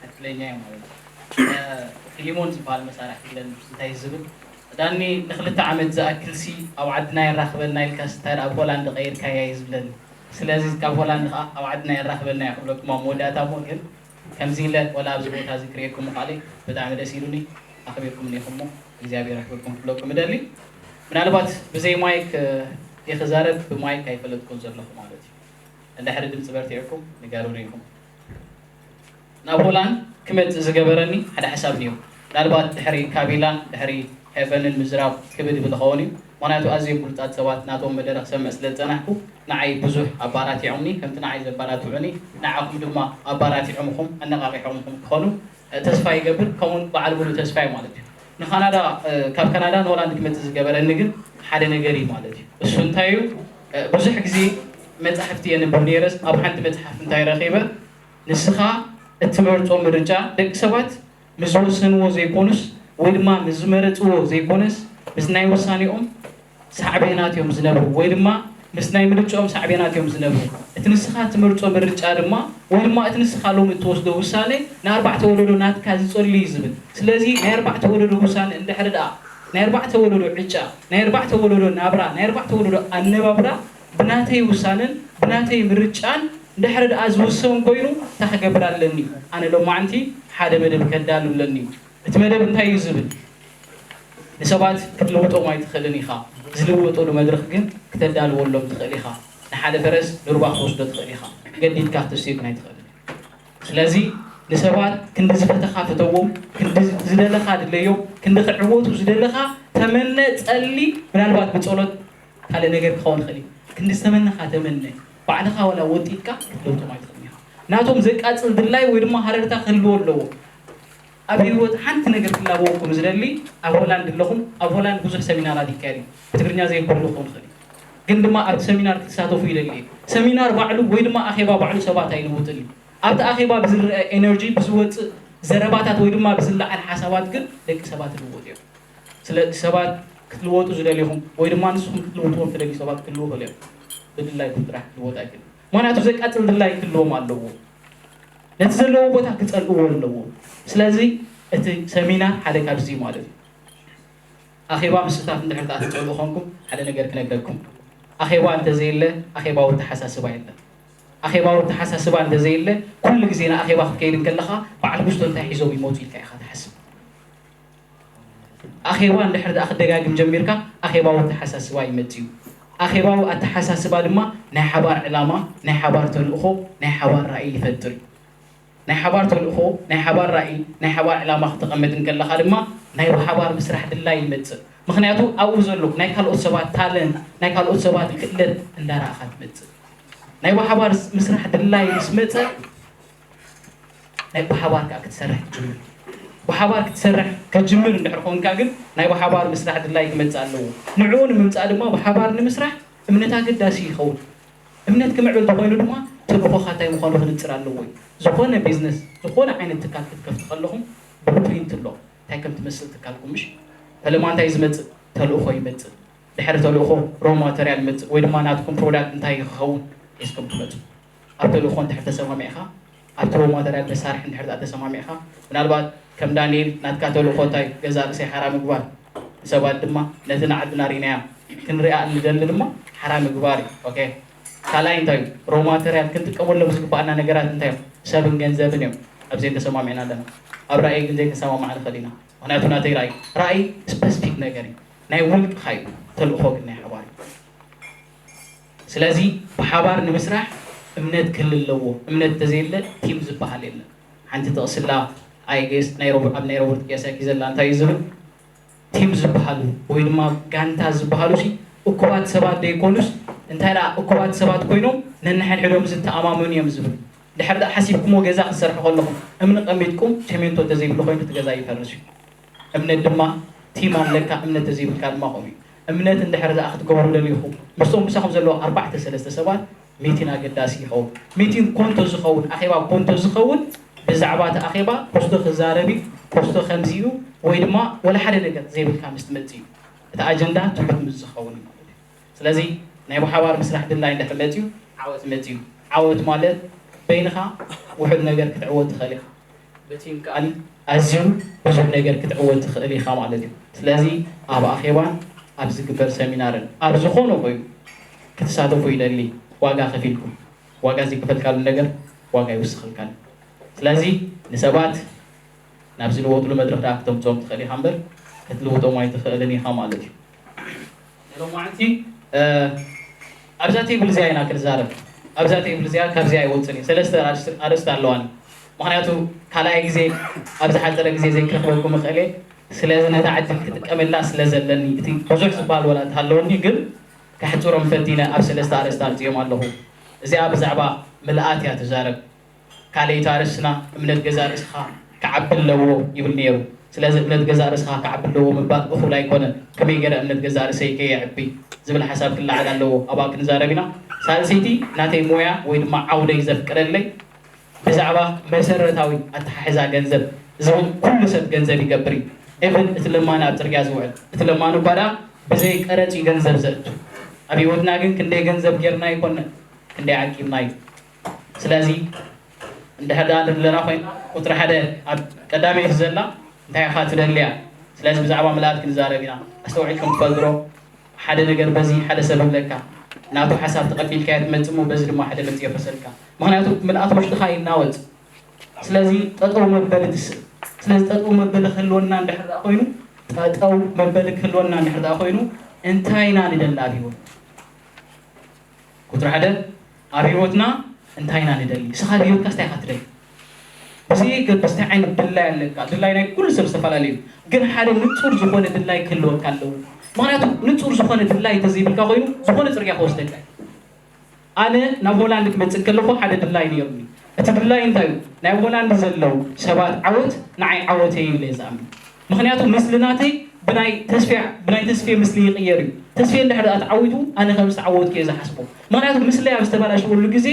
ዕድለኛ እየ ማለት እዩ። እ፣ ፊሊሞን ዝበሃል መሳርሒ ክብለኒ እንታይ ዝብል ዳኒ ንክልተ ዓመት ዝኣክል ሲ ኣብ ዓድና የራኽበና ኢልካ ስታይ ኣብ ሆላንድ ቀይርካያ እዩ ዝብለኒ። ስለዚ ካብ ሆላንድ ከዓ ኣብ ዓድና የራኽበና እዩ ክብለኩም ኣብ መወዳእታ እሞ ግን ከምዚ ኢለ ወላ ኣብዚ ቦታ እዚ ክርእየኩም ምኽኣለይ ብጣዕሚ ደስ ኢሉኒ። ኣኽቢርኩም እኒኹም እሞ እግዚኣብሔር ኣኽብርኩም ክብለኩም እደሊ። ምናልባት ብዘይ ማይክ እየ ክዛረብ ብማይክ ኣይፈለጥኩን ዘለኹ ማለት እዩ። እንድሕሪ ድምፂ በርቲዕኩም ንገሩኒ ኢኹም። ናብ ሆላንድ ክመፅእ ዝገበረኒ ሓደ ሓሳብ ነይሩ። ምናልባት ድሕሪ ካቢላን ድሕሪ ሄቨንን ምዝራብ ክብድ ይብል ኸውን እዩ። ምክንያቱ ኣዝዮም ብሉፃት ሰባት ናቶም መደረ ክሰምዕ ስለ ዝፀናሕኩ ንዓይ ብዙሕ ኣባራቲዖምኒ፣ ከምቲ ንዓይ ዘባራትዑኒ ንዓኹም ድማ ኣባራቲዖምኹም ኣነቓቒሖምኹም ክኾኑ ተስፋ ይገብር። ከምኡውን በዓል ሙሉእ ተስፋ እዩ ማለት እዩ። ንካናዳ ካብ ካናዳ ንሆላንድ ክመፅእ ዝገበረኒ ግን ሓደ ነገር እዩ ማለት እዩ። እሱ እንታይ እዩ? ብዙሕ ግዜ መፃሕፍቲ የንብብ ነይረስ ኣብ ሓንቲ መፅሓፍ እንታይ ረኺበ? ንስኻ እትመርፆ ምርጫ ደቂ ሰባት ምስ ዝወሰንዎ ዘይኮኑስ ወይ ድማ ምስ ዝመረፅዎ ዘይኮነስ ምስ ናይ ውሳኔኦም ሳዕቤናት እዮም ዝነብሩ ወይ ድማ ምስ ናይ ምርጫኦም ሳዕቤናት እዮም ዝነብሩ። እቲ ንስኻ ትመርፆ ምርጫ ድማ ወይ ድማ እቲ ንስኻ ሎሚ እትወስዶ ውሳኔ ንኣርባዕተ ወለዶ ናትካ ዝፀሉ እዩ ዝብል። ስለዚ ናይ ኣርባዕተ ወለዶ ውሳኔ እንድሕር ደኣ ናይ ኣርባዕተ ወለዶ ዕጫ ናይ ኣርባዕተ ወለዶ ናብራ ናይ ኣርባዕተ ወለዶ ኣነባብራ ብናተይ ውሳነን ብናተይ ምርጫን እንድሕር ደኣ ዝውሰን ኮይኑ እንታይ ክገብር ኣለኒ? ኣነ ሎማዕንቲ ሓደ መደብ ከዳሉ ኣለኒ። እቲ መደብ እንታይ እዩ ዝብል? ንሰባት ክትልውጦም ኣይትኽእልን ኢኻ። ዝልወጡሉ መድረኽ ግን ክተዳልወሎም ትኽእል ኢኻ። ንሓደ ፈረስ ንሩባ ክትወስዶ ትኽእል ኢኻ። ገዲድካ ክትስዩክን ኣይትኽእልን። ስለዚ ንሰባት ክንዲ ዝፈተኻ ፍተዎም፣ ክንዲ ዝደለኻ ድለዮም፣ ክንዲ ክዕወቱ ዝደለኻ ተመነ፣ ጸሊ፣ ምናልባት ብጸሎት ካልእ ነገር ክኸውን ይኽእል እዩ። ክንዲ ዝተመነኻ ተመነ። ባዕልኻ ዋላ ወጢጥካ ክትለውጦም ኣይትኽእልን ኢኻ። ናቶም ዘቃጽል ድላይ ወይ ድማ ሃረርታ ክህልዎ ኣለዎ። ኣብ ህይወት ሓንቲ ነገር ክላበወኩም ዝደሊ ኣብ ሆላንድ ኣለኹም። ኣብ ሆላንድ ብዙሕ ሰሚናራት ይካየድ እዩ። ብትግርኛ ዘይብሉ ክኸውን ይኽእል እዩ። ግን ድማ ኣብቲ ሰሚናር ክትሳተፉ ይደሊ እየ። ሰሚናር ባዕሉ ወይ ድማ ኣኼባ ባዕሉ ሰባት ኣይልውጥን እዩ። ኣብቲ ኣኼባ ብዝረአ ኤነርጂ ብዝወፅእ ዘረባታት ወይ ድማ ብዝለዓል ሓሳባት ግን ደቂ ሰባት ይልወጡ እዮም። ስለዚ ሰባት ክትልወጡ ዝደሊኹም ወይ ድማ ንስኹም ክትልውጥዎም ትደልዩ ሰባት ክህልዉ ይኽእሉ እዮም። ብድላይኩም ጥራሕ ክትልወጡ ኣይክእልን። ምኽንያቱ ዘቃፅል ድላይ ክህልዎም ኣለዎ። ነቲ ዘለዎ ቦታ ክፀልእዎ ኣለዎ። ስለዚ እቲ ሰሚናር ሓደ ካብዚ ማለት እዩ። ኣኼባ ምስታፍ እንድሕር ደኣ ትፀልኡ ኾንኩም ሓደ ነገር ክነግረኩም። ኣኼባ እንተዘየለ ኣኼባዊ ኣተሓሳስባ የለን። ኣኼባዊ ኣተሓሳስባ እንተዘየለ ኩሉ ግዜ ንኣኼባ ክትከይድ እንከለኻ በዓል ጉስቶ እንታይ ሒዞም ይመፁ ኢልካ ኢኻ ትሓስብ። ኣኼባ እንድሕር ደኣ ክደጋግም ጀሚርካ ኣኼባዊ ኣተሓሳስባ ይመጽእ እዩ። ኣኼባዊ ኣተሓሳስባ ድማ ናይ ሓባር ዕላማ፣ ናይ ሓባር ተልእኾ፣ ናይ ሓባር ራእይ ይፈጥር እዩ። ናይ ሓባር ተልእኾ፣ ናይ ሓባር ራእይ፣ ናይ ሓባር ዕላማ ክተቐምጥ እንከለኻ ድማ ናይ ብሓባር ምስራሕ ድላይ ይመጽእ። ምኽንያቱ ኣብኡ ዘሎ ናይ ካልኦት ሰባት ታለንት፣ ናይ ካልኦት ሰባት ክእለት እንዳረኣኻ ትመጽእ። ናይ ብሓባር ምስራሕ ድላይ ምስ መጸ ናይ ብሓባር ከዓ ክትሰርሕ ትጅምር። ብሓባር ክትሰርሕ ከጅምር እንድሕር ኮንካ ግን ናይ ብሓባር ምስራሕ ድላይ ክመፅእ ኣለዎ። ንዕኡ ንምምፃእ ድማ ብሓባር ንምስራሕ እምነት ኣገዳሲ ይኸውን። እምነት ክምዕብል ተኾይኑ ድማ ተልእኾኻ እንታይ ምዃኑ ክንፅር ኣለዎ እዩ። ዝኾነ ቢዝነስ፣ ዝኾነ ዓይነት ትካል ክትከፍቱ ከለኹም ብሉፕሪንት ኣሎ። እንታይ ከም ትመስል ትካልኩም ምሽ? ፈለማ እንታይ ዝመፅእ? ተልእኾ ይመፅእ። ድሕሪ ተልእኾ ሮ ማተርያል ይመፅእ ወይ ድማ ናትኩም ፕሮዳክት እንታይ ክኸውን ሒዝኩም ትመፁ። ኣብ ተልእኾ እንድሕር ተሰማሚዕኻ ኣብቲ ሮ ማተርያል መሳርሒ እንድሕር ደኣ ተሰማሚዕኻ ምናልባት ከም ዳንኤል ናትካ ተልእኾ እንታይ ገዛ ርእሰይ ሓራ ምግባር ንሰባት ድማ ነቲ ንዓድና ርኢናያ ክንሪኣ እንደሊ ድማ ሓራ ምግባር እዩ። ኦኬ ካልኣይ እንታይ እዩ? ሮ ማተርያል ክንጥቀመሎም ዝግባኣና ነገራት እንታይ እዮም? ሰብን ገንዘብን እዮም። ኣብ ዘይተሰማሚዕና ኣለና። ኣብ ራእይ ግን ዘይተሰማማዕ ንኽእል ኢና። ምክንያቱ ናተይ ራእይ ራእይ ስፐሲፊክ ነገር እዩ። ናይ ውልቅኻ እዩ። ተልእኾ ግን ናይ ሓባር እዩ። ስለዚ ብሓባር ንምስራሕ እምነት ክህል ኣለዎ። እምነት እንተዘየለ ቲም ዝበሃል የለን። ሓንቲ ጥቕስላ ኣይጌስ ናይ ሮብ ኣብ ናይ ሮበርት ኪዮሳኪ ዘላ እንታይ እዩ ዝብል ቲም ዝበሃሉ ወይ ድማ ጋንታ ዝበሃሉ ሲ እኩባት ሰባት ዘይኮኑስ እንታይ ደኣ እኩባት ሰባት ኮይኖም ነንሕድሕዶም ዝተኣማመኑ እዮም ዝብል። ድሕር ደኣ ሓሲብኩሞ ገዛ ክትሰርሑ ከለኹም እምኒ ቀሚጥኩም ሴሜንቶ እንተዘይብሉ ኮይኑ እቲ ገዛ ይፈርስ እዩ። እምነት ድማ ቲም ኣለካ እምነት ተዘይብልካ ድማ ከምኡ እዩ። እምነት እንድሕር ደኣ ክትገብሩ ደሊኹም ምስቶም ምሳኹም ዘለዉ ኣርባዕተ ሰለስተ ሰባት ሚቲን ኣገዳሲ ይኸውን። ሚቲን ኮንቶ ዝኸውን ኣኼባ ኮንቶ ዝኸውን ብዛዕባ እቲ ኣኼባ ፖስቶ ክዛረብ እዩ ፖስቶ ከምዚ እዩ ወይ ድማ ወላ ሓደ ነገር ዘይብልካ ምስ ትመጽእ እዩ እቲ ኣጀንዳ ትሑት ምስ ዝኸውን እዩ ማለት እዩ። ስለዚ ናይ ብሓባር ምስራሕ ድላይ እንድሕር መፅዩ ዓወት መፅዩ ዓወት ማለት በይንኻ ውሑድ ነገር ክትዕወት ትኽእል ኢኻ። በቲም ከኣኒ ኣዝዩ ብዙሕ ነገር ክትዕወት ትኽእል ኢኻ ማለት እዩ። ስለዚ ኣብ ኣኼባን ኣብ ዝግበር ሰሚናርን ኣብ ዝኾነ ኮይኑ ክትሳተፉ ይደሊ። ዋጋ ከፊልኩም፣ ዋጋ ዘይከፈልካሉ ነገር ዋጋ ይውስኸልካን። ስለዚ ንሰባት ናብ ዝልወጥሉ መድረኽ ደኣ ክተምፅኦም ትኽእል ኢኻ እምበር ክትልውጦም ኣይትኽእልን ኢኻ ማለት እዩ። ሎማዓንቲ ኣብዛ ቴብል እዚኣ ኢና ክንዛረብ። ኣብዛ ቴብል እዚኣ ካብዚኣ ኣይወፅን እዩ። ሰለስተ ኣርእስቲ ኣለዋኒ። ምክንያቱ ካልኣይ ግዜ ኣብ ዝሓፀረ ግዜ ዘይክረክበኩም እኽእል እየ። ስለዚ ነታ ዕድል ክጥቀመላ ስለ ዘለኒ እቲ ብዙሕ ዝበሃል ወላ እንተሃለወኒ ግን ከሕፅሮም ፈቲነ ኣብ ሰለስተ ኣርእስቲ ኣምፅኦም ኣለኹ። እዚኣ ብዛዕባ ምልኣት እያ ትዛረብ። ካልኣይቲ ኣርእስትና እምነት ገዛእ ርእስኻ ክዓቢ ኣለዎ ይብል ነይሩ። ስለዚ እምነት ገዛእ ርእስኻ ክዓቢ ኣለዎ ምባል እኹል ኣይኮነን። ከመይ ገይረ እምነት ገዛእ ርእሰይ ከየዕቢ ዝብል ሓሳብ ክለዓል ኣለዎ። ኣብኣ ክንዛረብ ኢና። ሳልሰይቲ ናተይ ሞያ ወይ ድማ ዓውደይ ዘፍቅደለይ ብዛዕባ መሰረታዊ ኣተሓሕዛ ገንዘብ። እዚ እውን ኩሉ ሰብ ገንዘብ ይገብር እዩ። ኢቨን እቲ ለማኒ ኣብ ፅርግያ ዝውዕል እቲ ለማኒ እኳ ደኣ ብዘይ ቀረፅ እዩ ገንዘብ ዘእቱ። ኣብ ህይወትና ግን ክንደይ ገንዘብ ጌርና ኣይኮነን፣ ክንደይ ዓቂብና እዩ። ስለዚ እንድሕር ደኣ ዘለና ኮይና ቁፅሪ ሓደ ኣብ ቀዳመይቲ ዘላ እንታይ ኢኻ ትደልያ? ስለዚ ብዛዕባ ምልኣት ክንዛረብ ኢና። ኣስተውዒልኩም ትፈልጡ ዶ? ሓደ ነገር በዚ ሓደ ሰብ ይብለካ፣ ናቱ ሓሳብ ተቐቢልካዮ ትመጽእ እሞ በዚ ድማ ሓደ መጽእ የፍርሰልካ። ምኽንያቱ ምልኣት ውሽጥኻ ይናወጽ። ስለዚ ጠጠው መበሊ ትስእ። ስለዚ ጠጠው መበሊ ክህልወና እንድሕር ደኣ ኮይኑ፣ ጠጠው መበሊ ክህልወና እንድሕር ደኣ ኮይኑ እንታይ ኢና ንደሊ ኣብ ህይወት? ቁፅሪ ሓደ ኣብ ህይወትና እንታይ ኢና ንደሊ? ንስኻ ኣብ ህይወትካ እንታይ ኢኻ ትደሊ? ብዘየገድስ እንታይ ዓይነት ድላይ ኣለካ? ድላይ ናይ ኩሉ ሰብ ዝተፈላለዩ እዩ። ግን ሓደ ንፁር ዝኾነ ድላይ ክህልወካ ኣለዎ። ምክንያቱ ንፁር ዝኾነ ድላይ እንተዘይብልካ ኮይኑ ዝኾነ ፅርግያ ክወስደካ እዩ። ኣነ ናብ ሆላንድ ክመፅእ ከለኹ ሓደ ድላይ ነይሩኒ። እቲ ድላይ እንታይ እዩ? ናይ ሆላንድ ዘለዉ ሰባት ዓወት ንዓይ ዓወተይ እዩ ኢለ ዝኣምን። ምክንያቱ ምስሊ ናተይ ብናይ ተስፌ ብናይ ተስፌ ምስሊ ይቕየር እዩ። ተስፌ እንድሕር ደኣ ተዓዊቱ ኣነ ከም ዝተዓወትኩ እየ ዝሓስቦ። ምክንያቱ ምስለይ ኣብ ዝተበላሸወሉ ግዜ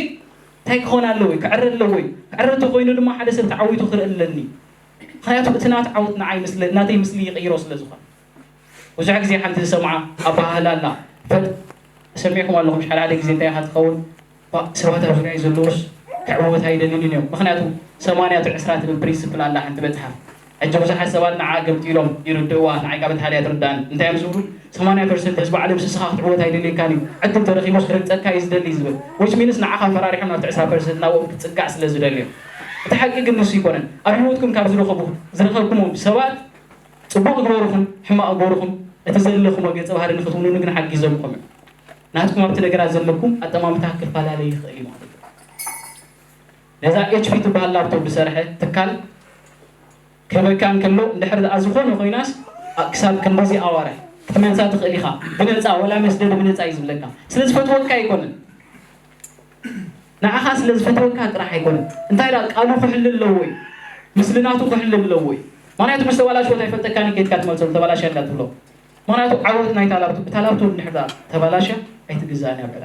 እንታይ ክኾን ኣለዎ? ክዕረ ኣለዎ። ክዕረ እንተኮይኑ ድማ ሓደ ሰብ ተዓዊቱ ክርኢ ኣለኒ። ምክንያቱ እቲ ናቱ ዓወት ንዓይ ምስለ ናተይ ምስሊ ይቕይሮ ስለ ዝኾነ። ብዙሕ ግዜ ሓንቲ ዝሰምዓ ኣበሃህላ ኣላ። ፈጥ ሰሚዕኩም ኣለኹም፣ ሓደ ሓደ ግዜ እንታይ ኢኻ ትኸውን? ባ- ሰባት ኣብ ዙሪያ ዘለዉስ ክዕወት ኣይደልዩን እዮም። ምክንያቱ ሰማንያ ዕስራ ትብል ፕሪንስፕል ኣላ ሓንቲ መፅሓፍ። ሕጂ ብዙሓት ሰባት ንዓ ገምጢሎም ይርድእዋ፣ ንዓይ ካብ እቲ ሓደ ኣይትርዳእን። እንታይ እዮም ዝብሉ? ሰማንያ ፐርሰንት ህዝቢ ዓለም ስስኻ ክትዕወት ኣይደልየካን እዩ፣ ዕድል ተረኺቡስ ክረግፀካ እዩ ዝደሊ ዝብል። ዊች ሚንስ ንዓኻ ፈራሪሖም ናብቲ ዕስራ ፐርሰንት ናብኦም ክትፅጋዕ ስለ ዝደልዮም። እቲ ሓቂ ግን ንሱ ይኮነን። ኣብ ህይወትኩም ካብ ዝረኸቡ ዝረኸብኩሞም ሰባት ፅቡቕ ግበሩኹም ሕማቕ ግበሩኹም እቲ ዘለኹሞ ገፀ ባህሪ ንክትውንኑ ግን ሓጊዞምኹም እዮም። ናትኩም ኣብቲ ነገራት ዘለኩም ኣጠማምታ ክፈላለ ይኽእል እዩ ማለት እዩ። ነዛ ኤች ፒ ትበሃል ላፕቶፕ ዝሰርሐ ትካል ክህበካ እንከሎ እንድሕር ደኣ ዝኾነ ኮይናስ ኣ- ክሳብ ክንድዚ ኣዋርሕ ክትመልሳ ትኽእል ኢኻ ብነፃ ወላ መስደድ ብነፃ እዩ ዝብለካ። ስለ ዝፈትወካ ኣይኮነን። ንዓኻ ስለ ዝፈተወካ ጥራሕ ኣይኮነን እንታይ ኢላ ቃሉ ክሕል ኣለዎ እዩ። ምስልናቱ ክሕል ኣለዎ እዩ። ምክንያቱ ምስ ተባላሽወት ኣይፈልጠካን እዩ ከይድካ ትመልሶ ተባላሽያ እንዳ ትብሎ። ምክንያቱ ዓወት ናይታ ላፕቶፕ እታ ላፕቶፕ እንድሕር ደኣ ተባላሽያ ኣይትግዛእን እያ ብዕዳ።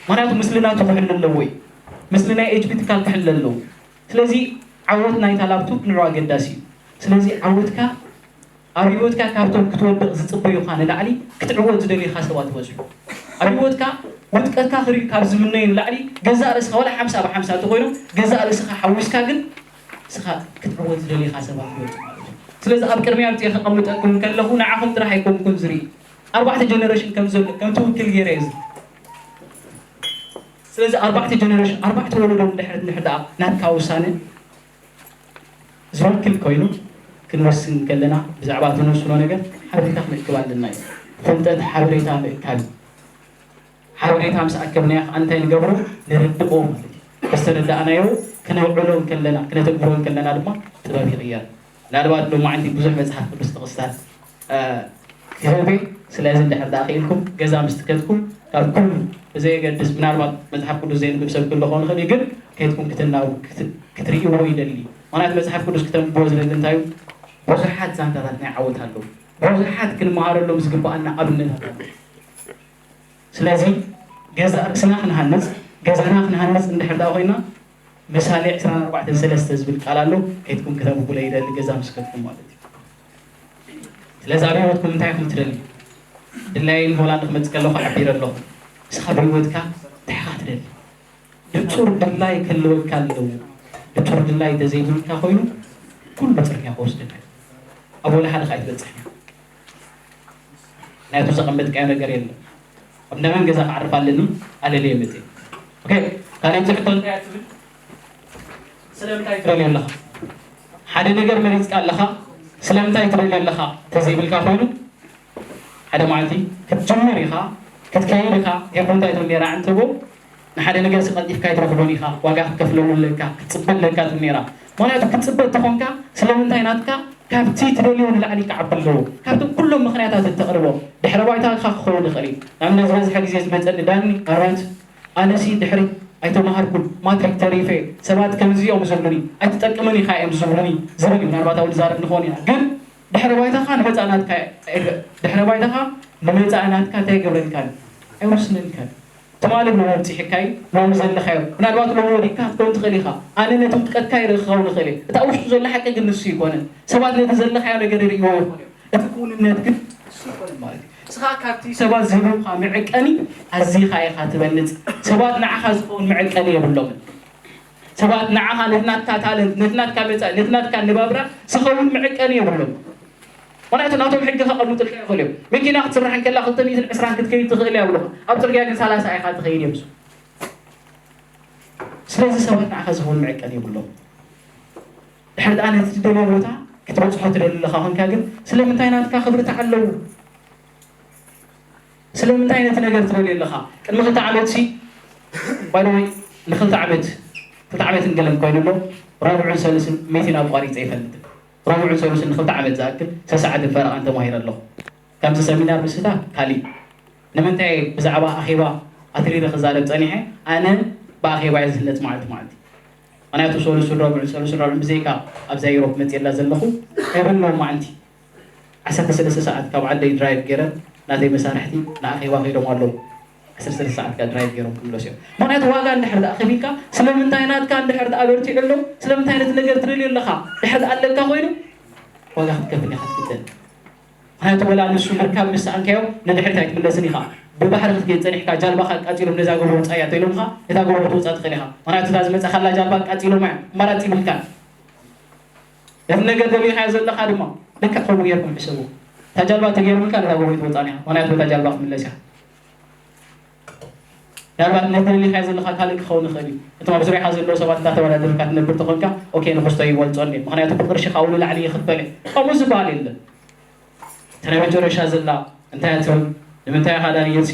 ምክንያቱ ምስልናቱ ክሕል ኣለዎ እዩ። ምስሊ ናይ ኤች ፒ ትካል ክሕል ኣለዎ። ስለዚ ዓወት ናይታ ላፕቶፕ ንዑ ኣገዳሲ እዩ። ስለዚ ዓወትካ ኣብ ህይወትካ ካብቶም ክትወድቕ ዝፅበዩኻ ንላዕሊ ክትዕወት ዝደልዩኻ ሰባት ይበዝሑ። ኣብ ህይወትካ ውድቀትካ ክርእዩ ካብ ዝምነዩ ንላዕሊ ገዛእ ርእስኻ ዋላ ሓምሳ ብሓምሳ እንተኮይኖም ገዛእ ርእስኻ ሓዊስካ ግን ንስኻ ክትዕወት ዝደልዩኻ ሰባት ይበዝሑ ማለት እዩ። ስለዚ ኣብ ቅድሚያ ኣምፅኤ ከቐምጠኩም ከለኹ ንዓኹም ጥራሕ ኣይኮንኩን ዝርኢ ኣርባዕተ ጀነሬሽን ከም ዘሎ ከም ትውክል ገይረ እየ ዝርኢ። ስለዚ ኣርባዕተ ጀነሬሽን ኣርባዕተ ወለዶ እንድሕር እንድሕር ደኣ ናትካ ውሳነ ዝውክል ኮይኑ ክንወስን ከለና ብዛዕባ እቲ ንወስኖ ነገር ሓበሬታ ክንእክብ ኣለና እዩ። ፍልጠት ሓበሬታ ምእካብ እዩ። ሓበሬታ ምስ ኣከብናዮ ከዓ እንታይ ንገብሮ ንርድኦ ማለት እዩ። ምስ ተረዳእናዮ ክነውዕሎ እንከለና ክነተግብሮ እንከለና ድማ ጥበብ ይቕየር። ምናልባት ሎማዓንቲ ብዙሕ መፅሓፍ ቅዱስ ጥቕስታት ክህብ እየ። ስለዚ እንድሕር ደኣ ክኢልኩም ገዛ ምስ ትከድኩም ካብ ኩሉ ብዘየገድስ ምናልባት መፅሓፍ ቅዱስ ዘየንብብ ሰብ ክህሉ ክኸውን ይኽእል እዩ ግን ከይድኩም ክትናው ክትርእይዎ ይደሊ። ምክንያቱ መፅሓፍ ቅዱስ ክተንብብዎ ዝደሊ እንታይ እዩ? ብዙሓት ዛንታታት ናይ ዓወት ኣለዉ። ብዙሓት ክንመሃረሎም ዝግብኣና ኣብነታት ኣለዉ። ስለዚ ገዛ ርእስና ክንሃንፅ ገዛና ክንሃንፅ እንድሕር ደኣ ኮይና ምሳሌ ዕስራን ኣርባዕተን ሰለስተ ዝብል ቃል ኣሎ። ከይድኩም ክተንብብለ ይደሊ ገዛ ምስ ከድኩም ማለት እዩ። ስለዚ ኣብ ህይወትኩም እንታይ ኢኹም ትደልዩ? ድላየይ ንሆላንድ ክመፅእ ከለኹ ዓቢረ ኣለኹ። ንስኻ ብህይወትካ እንታይ ኢኻ ትደሊ? ንጹር ድላይ ክህልወካ ኣለዎ። ንጹር ድላይ እንተዘይብልካ ኮይኑ ኩሉ ጽርግያ ክወስደካ እዩ። ኣብ ወላ ሓደ ከኣ ኣይትበጽሕን ኢኻ። ምክንያቱ ዘቐመጥካዮ ነገር የለን። ኣብ እንዳ መን ገዛ ክዓርፍ ኣለኒ ኣለለየ መጽእ። ኦኬ፣ ካልኣይቲ ሕቶ እንታይ እያ ትብል? ስለምንታይ ትደልዮ ኣለኻ? ሓደ ነገር መሪጽካ ኣለኻ፣ ስለምንታይ ትደልዮ ኣለኻ እንተዘይብልካ ኮይኑ ሓደ መዓልቲ ክትጅምር ኢኻ፣ ክትከይድ ኢኻ። ሄርሞን እንታይ ትብል ነይራ? ዓንተቦ ንሓደ ነገር ስቐልጢፍካ ኣይትረኽቦን ኢኻ፣ ዋጋ ክትከፍለሉ ኣለካ፣ ክትጽበ ኣለካ ትብል ነይራ። ምኽንያቱ ክትጽበ እንተኾንካ ስለምንታይ ናትካ ካብቲ ትደልዮ ንላዕሊ ክዓቢ ኣለዎ። ካብቶም ኩሎም ምኽንያታት እተቕርቦ ድሕረ ባይታኻ ክኸውን ይኽእል እዩ። ንኣብነት ዝበዝሐ ግዜ ዝመጸኒ ዳኒ ኣራት ኣነሲ ድሕሪ ኣይተማሃርኩን ማትሪክ ተሪፈ ሰባት ከምዚ እዮም ዝብሉኒ ኣይትጠቅምን ኢኻ እዮም ዝብሉኒ ዝብል እዩ። ምናልባት ኣብኡ ንዛረብ ንኸውን ኢና ግን ድሕረ ባይታኻ ንመጻእ ናትካ ድሕረ ባይታኻ ንመጻእ ናትካ እንታይ ይገብረልካን ኣይወስነልካን። ትማሊ ብሎ ኣብጺሕካይ ሎሚ ዘለኻዮ ምናልባት ሎሚ ወዲቅካ ክትከውን ትኽእል ኢኻ። ኣነ ነቲ ውድቀትካ ይርኢ ክኸውን ይኽእል እየ። እታ ውሽጡ ዘሎ ሓቂ ግን ንሱ ይኮነን። ሰባት ነቲ ዘለኻዮ ነገር ይርእይዎ ይኾኑ እዮም። እቲ ክውንነት ግን ንሱ ይኮነን ማለት እዩ። ንስኻ ካብቲ ሰባት ዝህቡኻ መዐቀኒ ኣዚኻ ኢኻ ትበልጽ። ሰባት ንዓኻ ዝኸውን መዐቀኒ የብሎምን። ሰባት ንዓኻ ነቲ ናትካ ታለንት ነቲ ናትካ መጻኢ ነቲ ናትካ ንባብራ ዝኸውን መዐቀኒ የብሎም። ምክንያቱ ናቶም ሕጊ ከቐምጡልካ ይኽእሉ እዮም። መኪና ክትስራሕ እንከላ ክልተ ሚእትን ዕስራን ክትከይድ ትኽእል እያ ይብሉኻ። ኣብ ጽርግያ ግን ሰላሳ ኢኻ ትኸይድ እዮም። ስለዚ ሰባት ንዓኻ ዝኸውን መዐቀኒ የብሎም። ድሕሪ ደኣ ነቲ ትደልዮ ቦታ ክትበጽሖ ትደሊ ኣለኻ ኮንካ ግን ስለምንታይ ናትካ ክብርታዕ ኣለዎ? ስለምንታይ ነቲ ነገር ትደልዮ ኣለኻ? ቅድሚ ክልተ ዓመት ሲ ባይደወይ ንክልተ ዓመት ክልተ ዓመትን ገለን ኮይኑ ኣሎ። ረቡዕን ሰሉስን ሚቲን ኣብ ቋሪፀ ይፈልጥ። ረቡዕን ሰሉስን ንክልተ ዓመት ዝኣክል ሰሰዓትን ፈረቓን ተማሂረ ኣለኹ። ከምዚ ሰሚናር ምስታ ካሊእ ንምንታይ ብዛዕባ ኣኼባ ኣትሪረ ክዛረብ ጸኒሐ? ኣነ ብኣኼባ እየ ዝህነጽ መዓልቲ መዓልቲ። ምኽንያቱ ሰሉስን ረቡዕን ሰሉስን ረቡዕን ብዘይካ ኣብዛ ዩሮፕ መጽኤላ ዘለኹ የብልዎም መዓልቲ ዓሰርተ ሰለስተ ሰዓት ካብ ዓደይ ድራይቭ ገይረ ናተይ መሳርሕቲ ንኣኼባ ከይዶም ኣለዉ። ዓሰርተ ሰለስተ ሰዓት ከኣ ድራይቭ ገይሮም ክምለሱ እዮም። ምኽንያቱ ዋጋ እንድሕር ደኣ ከፊልካ ስለምንታይ ናትካ እንድሕር ደኣ በርቲዑ ኣሎ ስለምንታይ ነቲ ነገር ትደልዮ ኣለኻ ድሕር ደኣ ኣለካ ኮይኑ ዋጋ ክትከፍል ኢኻ ትግደድ። ምኽንያቱ ወላ ንሱ ምርካብ ምስ ሰኣንካዮ ንድሕሪት ኣይትምለስን ኢኻ። ብባሕሪ ክትከይድ ጸኒሕካ ጃልባኻ ኣቃጺሎም ነዛ ጎቦ ውጻያ እንተኢሎምኻ ነታ ጎቦ ክትወጻ ትኽእል ኢኻ። ምኽንያቱ እታ ዝመጻኻላ ጃልባ ኣቃጺሎማ እዮም። ኣማራጺ ይብልካን። ነቲ ነገር ደሊኻዮ ዘለኻ ድማ ልክዕ ከምኡ ጌርኩም ሕሰቡ። እታ ጃልባ ተገይሩልካ ነታ ጎቦ ኣይትወጻን ኢኻ። ምኽንያቱ በታ ጃልባ ክትምለስ ኢኻ። ምናልባት ነቲ ደሊኻዮ ዘለኻ ካልእ ክኸውን ይኽእል እዩ። እቶም ኣብ ዙርያኻ ዘለዉ ሰባት እንዳተወዳደርካ ትነብር ተኾንካ ኦኬ ንኽስቶ ይወልጾ እንዴ ምኽንያቱ ብቕርሺ ካብኡ ንላዕሊ ይኽፈል እዩ። ከምኡ ዝበሃል የለን። እታ ናይ መጨረሻ ዘላ እንታይ እያ ትብል? ንምንታይ ኢኻ ዳንኤልሲ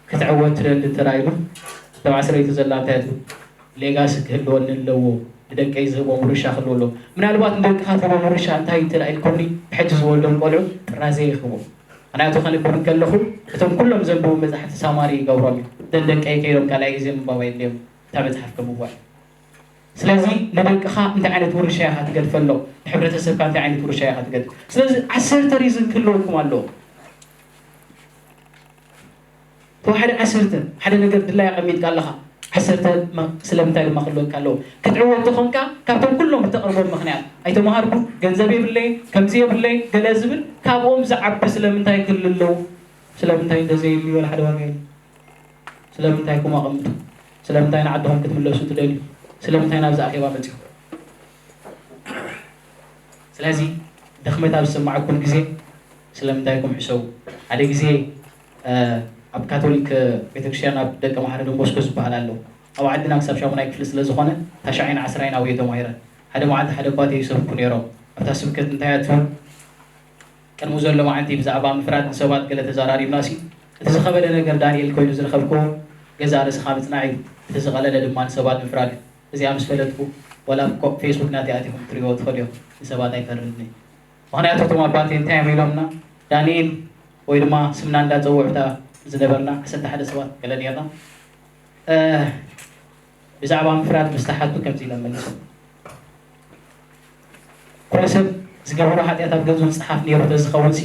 ክትዕወት ትደሊ እንተ ኢሉ እቶም ዓስረይቲ ዘላ እንታይ እያ ትብል? ሌጋሲ ክህልወኒ ኣለዎ። ንደቀይ ዝህቦም ውርሻ ክህልዎ ኣለዎ። ምናልባት ንደቅኻ ትህቦም ውርሻ እንታይ እንተ ኢልኩምኒ ብሕጂ ዝወልዶም ቆልዑ ጥራዘ ይኽቦም። ምኽንያቱ ከንብብ እንከለኹ እቶም ኩሎም ዘንብቡ መጻሕፍቲ ሳማሪ ይገብሮም እዩ። ደን ደቀይ ከይዶም ካልኣይ ግዜ ምንባብ ኣየድልዮም እታ መጽሓፍ ከምዋል። ስለዚ ንደቅኻ እንታይ ዓይነት ውርሻ ኢኻ ትገድፈሎም? ንሕብረተሰብካ እንታይ ዓይነት ውርሻ ኢኻ ትገድፍ? ስለዚ ዓሰርተ ሪዝን ክህልወኩም ኣለዎ። ተዋሕደ ዓሰርተ ሓደ ነገር ድላይ ኣቐሚጥካ ኣለኻ። ዓሰርተ ስለምንታይ ድማ ክህልወካ ኣለዎ? ክትዕወት ተኾንካ ካብቶም ኩሎም እተቕርቦም ምኽንያት ኣይተምሃርኩ፣ ገንዘብ የብለይ፣ ከምዚ የብለይ ገለ ዝብል ካብኦም ዝዓቢ ስለምንታይ ክህሉ ኣለዎ? ስለምንታይ እንተዘይህሉ ወላ ሓደ ዋጋ የለን። ስለምንታይ ኮም ኣቐምጡ? ስለምንታይ ንዓድኹም ክትምለሱ ትደልዩ? ስለምንታይ ናብዚ ኣኼባ መጺኹም? ስለዚ ድኽመት ኣብ ዝስምዓኩም ግዜ ስለምንታይ ኮም ሕሰቡ። ሓደ ግዜ ኣብ ካቶሊክ ቤተክርስትያን ኣብ ደቀ ማሕረ ደንቦስኮ ዝበሃል ኣሎ። ኣብ ዓድና ክሳብ ሻሙናይ ክፍሊ ስለ ዝኾነ ታሽዓይን ዓስራይን ኣብኡ እየ ተማሂረ። ሓደ መዓልቲ ሓደ ኣባተይ ይሰብኩ ነይሮም። ኣብታ ስብከት እንታይ እያ ትብል? ቅድሚ ዘሎ መዓልቲ ብዛዕባ ምፍራድ ንሰባት ገለ ተዛራሪብናሲ እቲ ዝኸበደ ነገር ዳንኤል ኮይኑ ዝረኸብክዎ ገዛእ ርእስኻ ምጽናዕ እዩ። እቲ ዝቐለለ ድማ ንሰባት ምፍራድ እዩ። እዚኣ ምስ ፈለጥኩ ዋላ ኣብ ኮ- ፌስቡክ ናተይ ኣቲኹም ክትሪእዎ ትኽእሉ እዮም። ንሰባት ኣይፈርድን እዩ። ምኽንያቱ እቶም ኣባቴ እንታይ እዮም ኢሎምና ዳንኤል ወይ ድማ ስምና እንዳጸውዑ እታ ዝነበርና ዓሰርተ ሓደ ሰባት ገለ ነርና ብዛዕባ ምፍራድ ምስ ተሓቱ ከምዚ ኢሎም መሊሶም። ኩሉ ሰብ ዝገበሮ ሓጢኣት ኣብ ገንዙ ዝጸሓፍ ነይሩ ተዝኸውን ሲ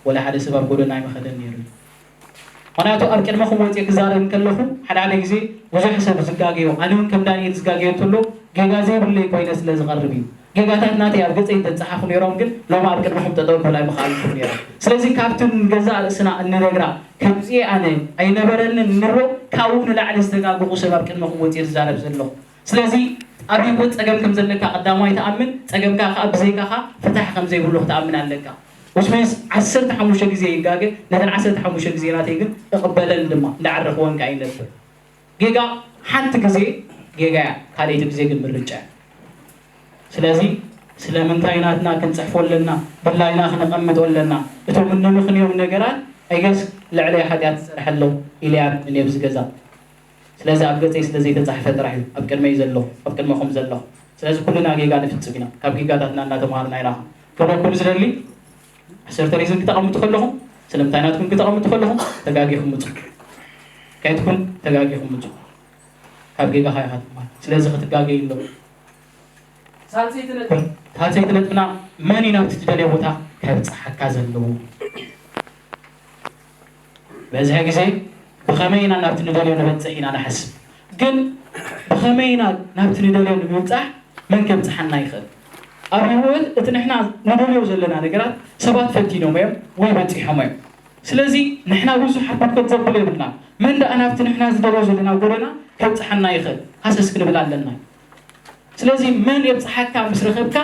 ወላ ሓደ ሰብ ኣብ ጎደና ኣይመኸደን ነይሩ እዩ። ምኽንያቱ ኣብ ቅድመኹም ወፅየ ክዛረብ እንከለኹ ሓደ ሓደ ግዜ ብዙሕ ሰብ ዝጋገዮ ኣነ እውን ከም ዳንኤል ዝጋገዮ እንተሎ ጌጋ ዘይብለይ ኮይነ ስለ ዝቐርብ እዩ። ጌጋታት ናተይ ኣብ ገጸይ እንተዝጸሓፉ ነይሮም ግን ሎሚ ኣብ ቅድሚኹም ጠጠው ክብል ኣይምኸኣልኩን ነይረ። ስለዚ ካብቲ ንገዛእ ርእስና እንነግራ ከምዚ ኣነ ኣይነበረንን እንብሎ ካብኡ ንላዕሊ ዝተጋገኹ ሰብ ኣብ ቅድመኹም ወጺኤ ዝዛረብ ዘለኹ። ስለዚ ኣብ ህይወት ጸገም ከም ዘለካ ቀዳማይ ተኣምን፣ ጸገምካ ከኣ ብዘይካኻ ፍታሕ ከም ዘይብሉ ክትኣምን ኣለካ። Which means ዓሰርተ ሓሙሽተ ግዜ ይጋገ፣ ነተን ዓሰርተ ሓሙሽተ ግዜ ናተይ ግን እቕበለን ድማ እንዳዓረኽወን ከኣ ይነብር። ጌጋ ሓንቲ ግዜ ጌጋ እያ፣ ካልኣይቲ ግዜ ግን ምርጫ እያ። ስለዚ ስለምንታይ ናትና ክንጽሕፎ ኣለና፣ ድላይና ክነቐምጦ ኣለና። እቶም እንምኽንዮም ነገራት ኣይገስ ልዕለይ ሓጢኣት ዝሰርሐ ኣሎ ኢለ እየ ኣብዚ ገዛ። ስለዚ ኣብ ገጸይ ስለ ዘይተጻሕፈ ጥራሕ እዩ ኣብ ቅድመይ ዘለኹ፣ ኣብ ቅድመኹም ዘለኹ። ስለዚ ኩልና ጌጋ ንፍጽም ኢና። ካብ ጌጋታትና እናተምሃርና ኢና። ክብለኩም ዝደሊ፣ ዓሰርተ ሪዝን ክተቐምጡ ከለኹም፣ ስለምንታይ ናትኩም ክተቐምጡ ከለኹም ተጋጊኹም ምጹ። ከይትኩም ተጋጊኹም ምጹ። ካብ ጌጋኻ ኢኻ ትምሃር። ስለዚ ክትጋገይ ኣሎ። ሳልሰይቲ ነጥቢ፣ ሳልሰይቲ ነጥብና መን እዩ ናብቲ ትደልዮ ቦታ ከብጽሓካ ዘለዎ? በዝሒ ግዜ ብኸመይ ኢና ናብቲ ንደልዮ ንበጽሕ ኢና ንሓስብ። ግን ብኸመይ ኢና ናብቲ ንደልዮ ንምብጻሕ መን ከብጽሓና ይኽእል? ኣብ ህይወት እቲ ንሕና ንደልዮ ዘለና ነገራት ሰባት ፈቲኖም እዮም ወይ በጺሖም እዮም። ስለዚ ንሕና ብዙሕ ሓኮትኮት ዘብል የብልና። መን ደኣ ናብቲ ንሕና ዝደልዮ ዘለና ጎደና ከብጽሓና ይኽእል? ሃሰስ ክንብል ኣለና። ስለዚ መን የብጽሓካ ምስ ረኸብካ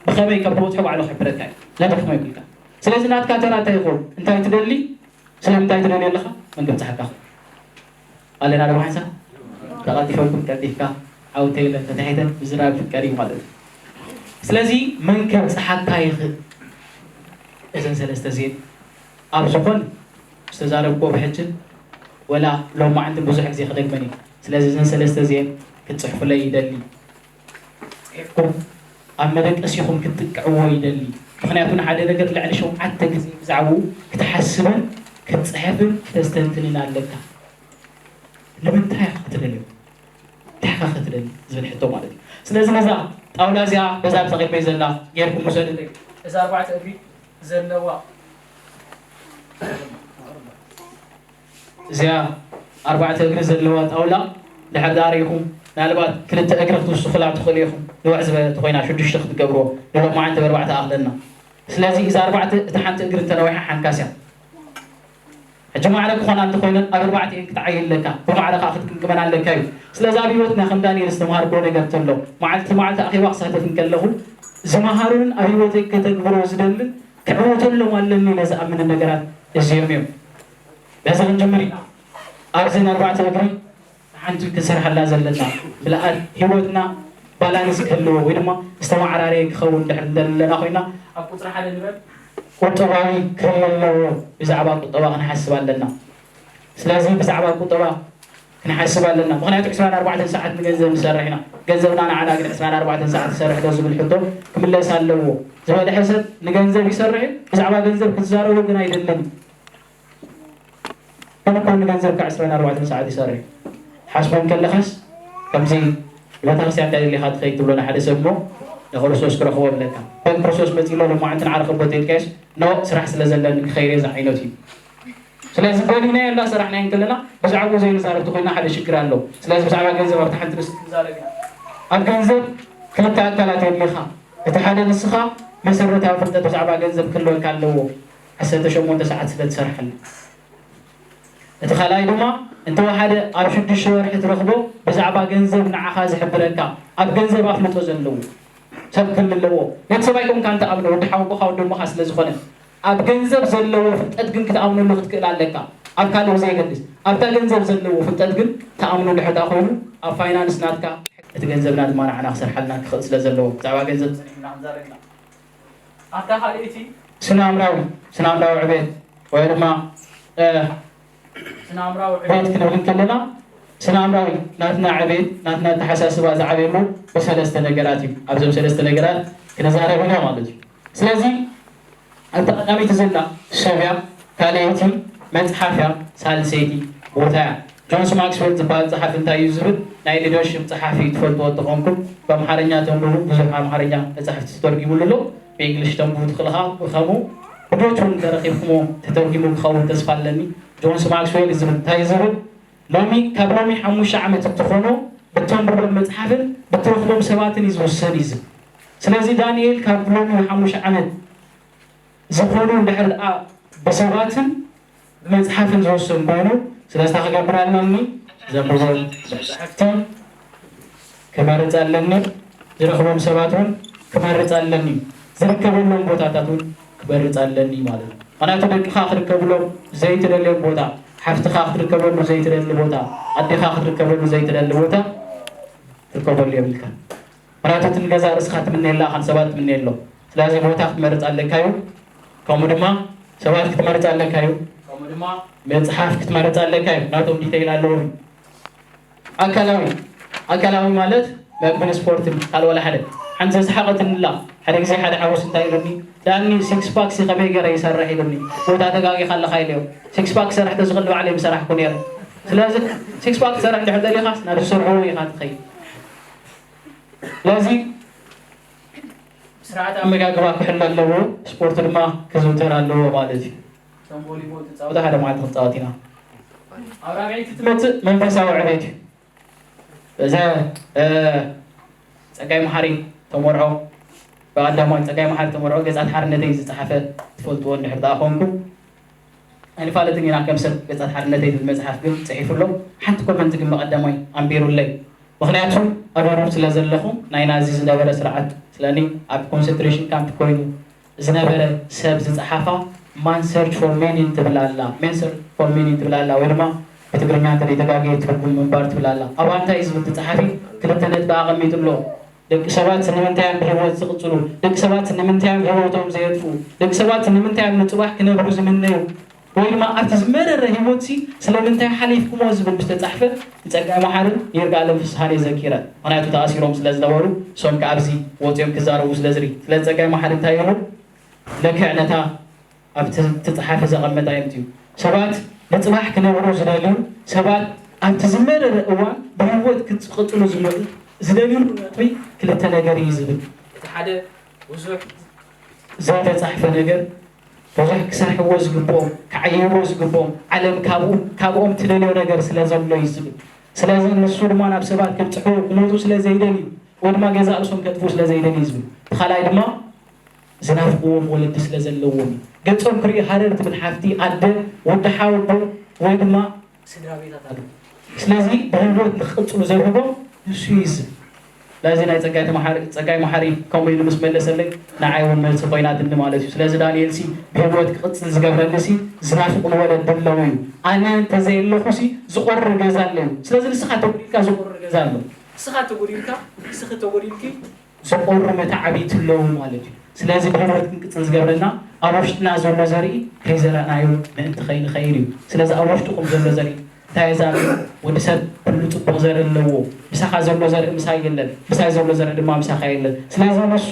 ብኸመይ ከም ትበጽሖ ባዕሉ ክሕብረካ እዩ። ዘደኽሞ የብልካ። ስለዚ ናትካ ተራ እንታይ ይኸውን? እንታይ ትደሊ? ስለምንታይ ትደሊ ኣለኻ? መን ከብጽሓካ ይኽእል? ኣለና ዶ ብሓንሳብ? ተቐልጢፈኩም ቀልጢፍካ ዓውተ የለን ተታሒተ ምዝራብ ይፍቀድ እዩ ማለት እዩ። ስለዚ መን ከብጽሓካ ይኽእል? እዘን ሰለስተ እዚአን ኣብ ዝኾን ዝተዛረብክዎ ብሕጅን ወላ ሎማዓንትን ብዙሕ ግዜ ክደግመን እዩ። ስለዚ እዘን ሰለስተ እዚአን ክትጽሕፉለይ ይደሊ። ጽሒፍኩም ኣብ መደቀሲኹም ክትጥቅዕዎ ይደሊ። ምኽንያቱ ንሓደ ነገር ልዕሊ ሸውዓተ ግዜ ብዛዕባኡ ክትሓስብን ክትጽሕፍን ክተስተንትንን ኣለካ። ንምንታይ ኢኻ ክትደልዮ? እንታይ ኢኻ ክትደሊ ዝብል ሕቶ ማለት እዩ። ስለዚ ነዛ ጣውላ እዚኣ በዛ ብዛ ቅድመይ ዘላ ጌርኩም ውሰድለይ። እዛ ኣርባዕተ እግሪ ዘለዋ እዚኣ ኣርባዕተ እግሪ ዘለዋ ጣውላ ድሕር ዳር ኢኹም ምናልባት ክልተ እግሪ ክትውስኹላ ትኽእሉ ኢኹም። ንውሕ ዝበለት ኮይና ሽዱሽተ ክትገብርዎ ንሎማዓንቲ ብኣርባዕተ ኣኽለና። ስለዚ እዛ ኣርባዕተ እታ ሓንቲ እግሪ እንተነዊሓ ሓንካስ እያ። ሕጂ ማዕረ ክኾና እንተኾይነን ኣብ ኣርባዕተ እየን ክትዓይ ኣለካ። ብማዕረ ከዓ ክትቅምቅመን ኣለካ እዩ። ስለዚ ኣብ ህይወትና ከም ዳንኤል ዝተምሃርክዎ ነገር ተሎ መዓልቲ መዓልቲ ኣኼባ ክሳተፍ እንከለኹ ዝመሃሩንን ኣብ ህይወተይ ከተግብሮ ዝደልን ክዕወተሎም ኣለኒ ኢለ ዝኣምንን ነገራት እዚኦም እዮም። በዚ ክንጅምር ኢና። ኣብዘን ኣርባዕተ እግሪ ሓንቲ ክንሰርሓላ ዘለና ምልኣት ህይወትና ባላንስ ክህልዎ ወይ ድማ ዝተመዓራረየ ክኸውን ድሕር እንደለና ኮይና ኣብ ቁፅሪ ሓደ ንበል ቁጠባዊ ክህሉ ኣለዎ። ብዛዕባ ቁጠባ ክንሓስብ ኣለና። ስለዚ ብዛዕባ ቁጠባ ክንሓስብ ኣለና። ምኽንያቱ ዕስራን ኣርባዕተን ሰዓት ንገንዘብ ንሰርሕ ኢና። ገንዘብና ንዓና ግን ዕስራን ኣርባዕተን ሰዓት ይሰርሕ ዶ ዝብል ሕቶ ክምለስ ኣለዎ። ዝበለሐ ሰብ ንገንዘብ ይሰርሕ እዩ። ብዛዕባ ገንዘብ ክትዛረቡ ግን ኣይደልን። ግን እኮ ንገንዘብካ ዕስራን ኣርባዕተን ሰዓት ይሰርሕ። ሓስቦም ከለኻስ ከምዚ ቤተክርስትያን እንታይ ደሊኻ ትኸይድ ትብሎ ንሓደ ሰብ እሞ ንክርስቶስ ክረኽቦ ብለካ። በል ክርስቶስ መጺእ ኣሎ ሎማዓንቲ ንዓረኸቦ ተይልካዮስ ኖ ስራሕ ስለ ዘለኒ ክኸይድ እየ ዝዓይነቱ እዩ። ስለዚ በሊናዮ እንዳሰራሕናዮ እንከለና ብዛዕባኡ ዘይንዛረብ ተኾይና ሓደ ሽግር ኣሎ። ስለዚ ብዛዕባ ገንዘብ ኣብቲ ሓንቲ ርእሲ ክንዛረብ ኢና። ኣብ ገንዘብ ክልተ ኣካላት የድልኻ። እቲ ሓደ ንስኻ መሰረታዊ ፍልጠት ብዛዕባ ገንዘብ ክህልወካ ኣለዎ። ዓሰርተ ሸሞንተ ሰዓት ስለ ትሰርሓሉ። እቲ ካልኣይ ድማ እንተወሓደ ኣብ ሽዱሽተ ወርሒ ትረኽቦ ብዛዕባ ገንዘብ ንዓኻ ዝሕብረካ ኣብ ገንዘብ ኣፍልጦ ዘለዎ ሰብ ክህሉ ኣለዎ። ነቲ ሰብ ኣይኮንካ እንተኣምኖ ወዲ ሓወቦኻ ወዲ እሞኻ ስለ ዝኾነ ኣብ ገንዘብ ዘለዎ ፍልጠት ግን ክትኣምነሉ ክትክእል ኣለካ። ኣብ ካልእ ብዘየገድስ ኣብታ ገንዘብ ዘለዎ ፍልጠት ግን ተኣምኖ ድሕር ደኣ ኮይኑ ኣብ ፋይናንስ ናትካ እቲ ገንዘብና ድማ ንዓና ክሰርሓልና ክኽእል ስለ ዘለዎ ብዛዕባ ገንዘብ ጸኒሕና ክንዛረብ ኢና። ኣብታ ካልኣይቲ ስነ ኣእምራዊ ስነ ኣእምራዊ ዕቤት ወይ ድማ ስነ ኣእምራዊ ዕቤት ክንብል እንከለና ስነ ኣእምራዊ ናትና ዕቤት ናትና ኣተሓሳስባ ዝዓብየሉ ብሰለስተ ነገራት እዩ። ኣብዞም ሰለስተ ነገራት ክንዛረብ ኢና ማለት እዩ። ስለዚ ኣብታ ቀዳመይቲ ዘላ ሰብ እያ፣ ካልኣይቲ መፅሓፍ እያ፣ ሳልሰይቲ ቦታ እያ። ጆንስ ማክስዌል ዝበሃል ፀሓፊ እንታይ እዩ ዝብል? ናይ ሊደርሽፕ ፀሓፊ ትፈልጥዎ እንተኾንኩም ብኣምሓርኛ ተንብቡ፣ ብዙሕ ኣምሓርኛ መፃሕፍቲ ተተርጊሙሉ ኣሎ። ብእንግሊሽ ተንብቡ ትኽእሉ ኸዓ ብኸምኡ ብዶች እውን እንተረኺብኩምዎ ተተርጊሙ ክኸውን ተስፋ ኣለኒ። ጆንስ ማክስዌል እዩ ዝብል። እንታይ እዩ ዝብል? ሎሚ ካብ ሎሚ ሓሙሽተ ዓመት እትኾኖ ብተንብቦም መፅሓፍን ብትረኽቦም ሰባትን እዩ ዝውሰን እዩ ዝብል። ስለዚ ዳንኤል ካብ ሎሚ ሓሙሽተ ዓመት ዝኾኑ እንድሕር ደኣ ብሰባትን ብመጽሓፍን ዝውስን ኮይኑ፣ ስለዚ እንታይ ክገብር ኣለኒ? ዘንብቦም መጻሕፍቲ ክመርጽ ኣለኒ። ዝረኽቦም ሰባት እውን ክመርጽ ኣለኒ። ዝርከበሎም ቦታታት እውን ክመርጽ ኣለኒ ማለት እዩ። ምኽንያቱ ደቅኻ ክርከብሎም ዘይትደልዮም ቦታ፣ ሓፍትኻ ክትርከበሉ ዘይትደሊ ቦታ፣ ኣዴኻ ክትርከበሉ ዘይትደሊ ቦታ ትርከበሉ የብልካ። ምኽንያቱ እቲ ንገዛ ርእስኻ ትምነየላ፣ ኣኻን ሰባት ትምነየሎ። ስለዚ ቦታ ክትመርጽ ኣለካ እዩ። ከምኡ ድማ ሰባት ክትመርጽ ኣለካ እዩ። ከምኡ ድማ መጽሓፍ ክትመርጽ ኣለካ እዩ። ናቶም ዲተይል ኣለዎም። ኣካላዊ ኣካላዊ ማለት መግብን ስፖርትን ካልእ ዋላ ሓደ። ሓንቲ ዘስሓቐትንላ ሓደ ግዜ ሓደ ሓውስ እንታይ ኢሉኒ፣ ዳኒ ሲክስ ፓክሲ ከመይ ገይረ ይሰርሕ ኢሉኒ። ቦታ ተጋጊኻ ኣለኻ ኢለዮ። ሲክስ ፓክ ክሰርሕ ተዝኽእል ባዕለይ ምሰራሕኩ ነይረ። ስለዚ ሲክስ ፓክ ክሰርሕ እንድሕር ደሊኻስ ናብ ዝሰርሕዎ ኢኻ ትኸይድ። ስለዚ ስርዓት ኣመጋግባ ክሕሎ ኣለዎ፣ ስፖርት ድማ ክዝውተር ኣለዎ ማለት እዩ። እቶም ቮሊቦል ትፃወቱ ሓደ መዓልቲ ክንፃወት ኢና። ኣብ ራብዐይቲ ትመፅእ መንፈሳዊ ዕቤት እዩ። እዛ እ፣ ፀጋይ መሓሪ ተመርዖ፣ ብቀዳማይ ፀጋይ መሓሪ ተመርዖ ገፃት ሓርነተይ ዝፀሓፈ ትፈልጥዎ እንድሕር ደኣ ኮንኩም ኣይንፋለጥን ኢና ከም ሰብ ገፃት ሓርነተይ ዝብል መፅሓፍ ግን ፅሒፉ ኣሎ። ሓንቲ ኮመንት ግን ብቀዳማይ ኣንቢሩለይ። ምኽንያቱ ኣብ ዩሮፕ ስለ ዘለኹ ናይ ናዚ ዝነበረ ስርዓት ስለኒ ኣብ ኮንሰንትሬሽን ካምፕ ኮይኑ ዝነበረ ሰብ ዝፀሓፋ ማን ሰርች ፎር ሚኒን ትብል ኣላ። ሜን ሰርች ፎር ሚኒን ትብል ኣላ ወይ ድማ ብትግርኛ እንተ ተጋግየ ትርጉም ምንባር ትብል ኣላ። ኣብኣ እንታይ እዩ ዝብል እቲ ጸሓፊ ክልተ ነጥቢ ኣቐሚጡ ኣሎ። ደቂ ሰባት ንምንታይ እዮም ብህይወት ዝቕጽሉ? ደቂ ሰባት ንምንታይ እዮም ህይወቶም ዘየጥፍኡ? ደቂ ሰባት ንምንታይ እዮም ንጽባሕ ክነብሩ ዝምነዩ? ወይ ድማ ኣብቲ ዝመረረ ህይወትሲ ስለምንታይ ሓሊፍኩሞ ዝብል ምስ ተጻሕፈ ንጸጋይ መሓርን ይርጋለም ፍስሃን እየ ዘኪረ። ምኽንያቱ ተኣሲሮም ስለ ዝነበሩ እሶም ከኣ ኣብዚ ወጺኦም ክዛረቡ ስለ ዝርኢ። ስለዚ ጸጋይ መሓሪ እንታይ ኢሉ? ልክዕ ነታ ኣብቲ ተጻሓፊ ዘቐመጣ እዮም ትዩ። ሰባት ንጽባሕ ክነብሩ ዝደልዩ ሰባት ኣብቲ ዝመረረ እዋን ብህይወት ክቕጽሉ ዝመ- ዝደልዩ ነጥቢ ክልተ ነገር እዩ ዝብል። እቲ ሓደ ብዙሕ ዘይተጻሕፈ ነገር ብዙሕ ክሰርሕዎ ዝግብኦም፣ ክዓይዎ ዝግብኦም፣ ዓለም ካብኡ ካብኦም ትደልዮ ነገር ስለ ዘሎ እዩ ዝብል። ስለዚ ንሱ ድማ ናብ ሰባት ከብጽሕዎ ክሞቱ ስለ ዘይደልዩ ወይ ድማ ገዛእ ርእሶም ከጥፍኡ ስለ ዘይደልዩ እዩ ዝብል። እቲ ካልኣይ ድማ ዝናፍቅዎም ወለዲ ስለ ዘለዎም እዩ። ገጾም ክርኢ ሃረር ትብል ሓፍቲ፣ ኣደ፣ ወዲ ሓወቦ ወይ ድማ ስድራ ቤታት ኣሎ። ስለዚ ብህይወት ንክቕጽሉ ዘብህጎም ንሱ እዩ ዝብል። ስለዚ ናይ ጸጋይ ተመሓሪ ጸጋይ መሓሪ ከምኡ ኢሉ ምስ መለሰለይ ንዓይ እውን መልሲ ኮይናትኒ ማለት እዩ። ስለዚ ዳንኤል ሲ ብህይወት ክቕጽል ዝገብረኒ ሲ ዝናፍቁኒ ወለዲ ኣለዉ እዩ። ኣነ እንተዘየለኹ ሲ ዝቆርር ገዛ ኣሎ እዩ። ስለዚ ንስኻ ተጎዲልካ ዝቆርር ገዛ ኣሎ። ንስኻ ተጎዲልካ ንስኺ ተጎዲልኪ ዝቆሩ መታዕቢት ኣለዉ ማለት እዩ። ስለዚ ብህይወት ክንቅጽል ዝገብረና ኣብ ውሽጥና ዘሎ ዘርኢ ከይዘራእናዮ ምእንቲ ከይንኸይድ እዩ። ስለዚ ኣብ ውሽጥኹም ዘሎ ዘርኢ እንታይ እዩ ዘርኢ? ወዲ ሰብ ኩሉ ጽቡቕ ዘርኢ ኣለዎ። ምሳኻ ዘሎ ዘርኢ ምሳይ የለን፣ ምሳይ ዘሎ ዘርኢ ድማ ምሳኻ የለን። ስለዚ ንሱ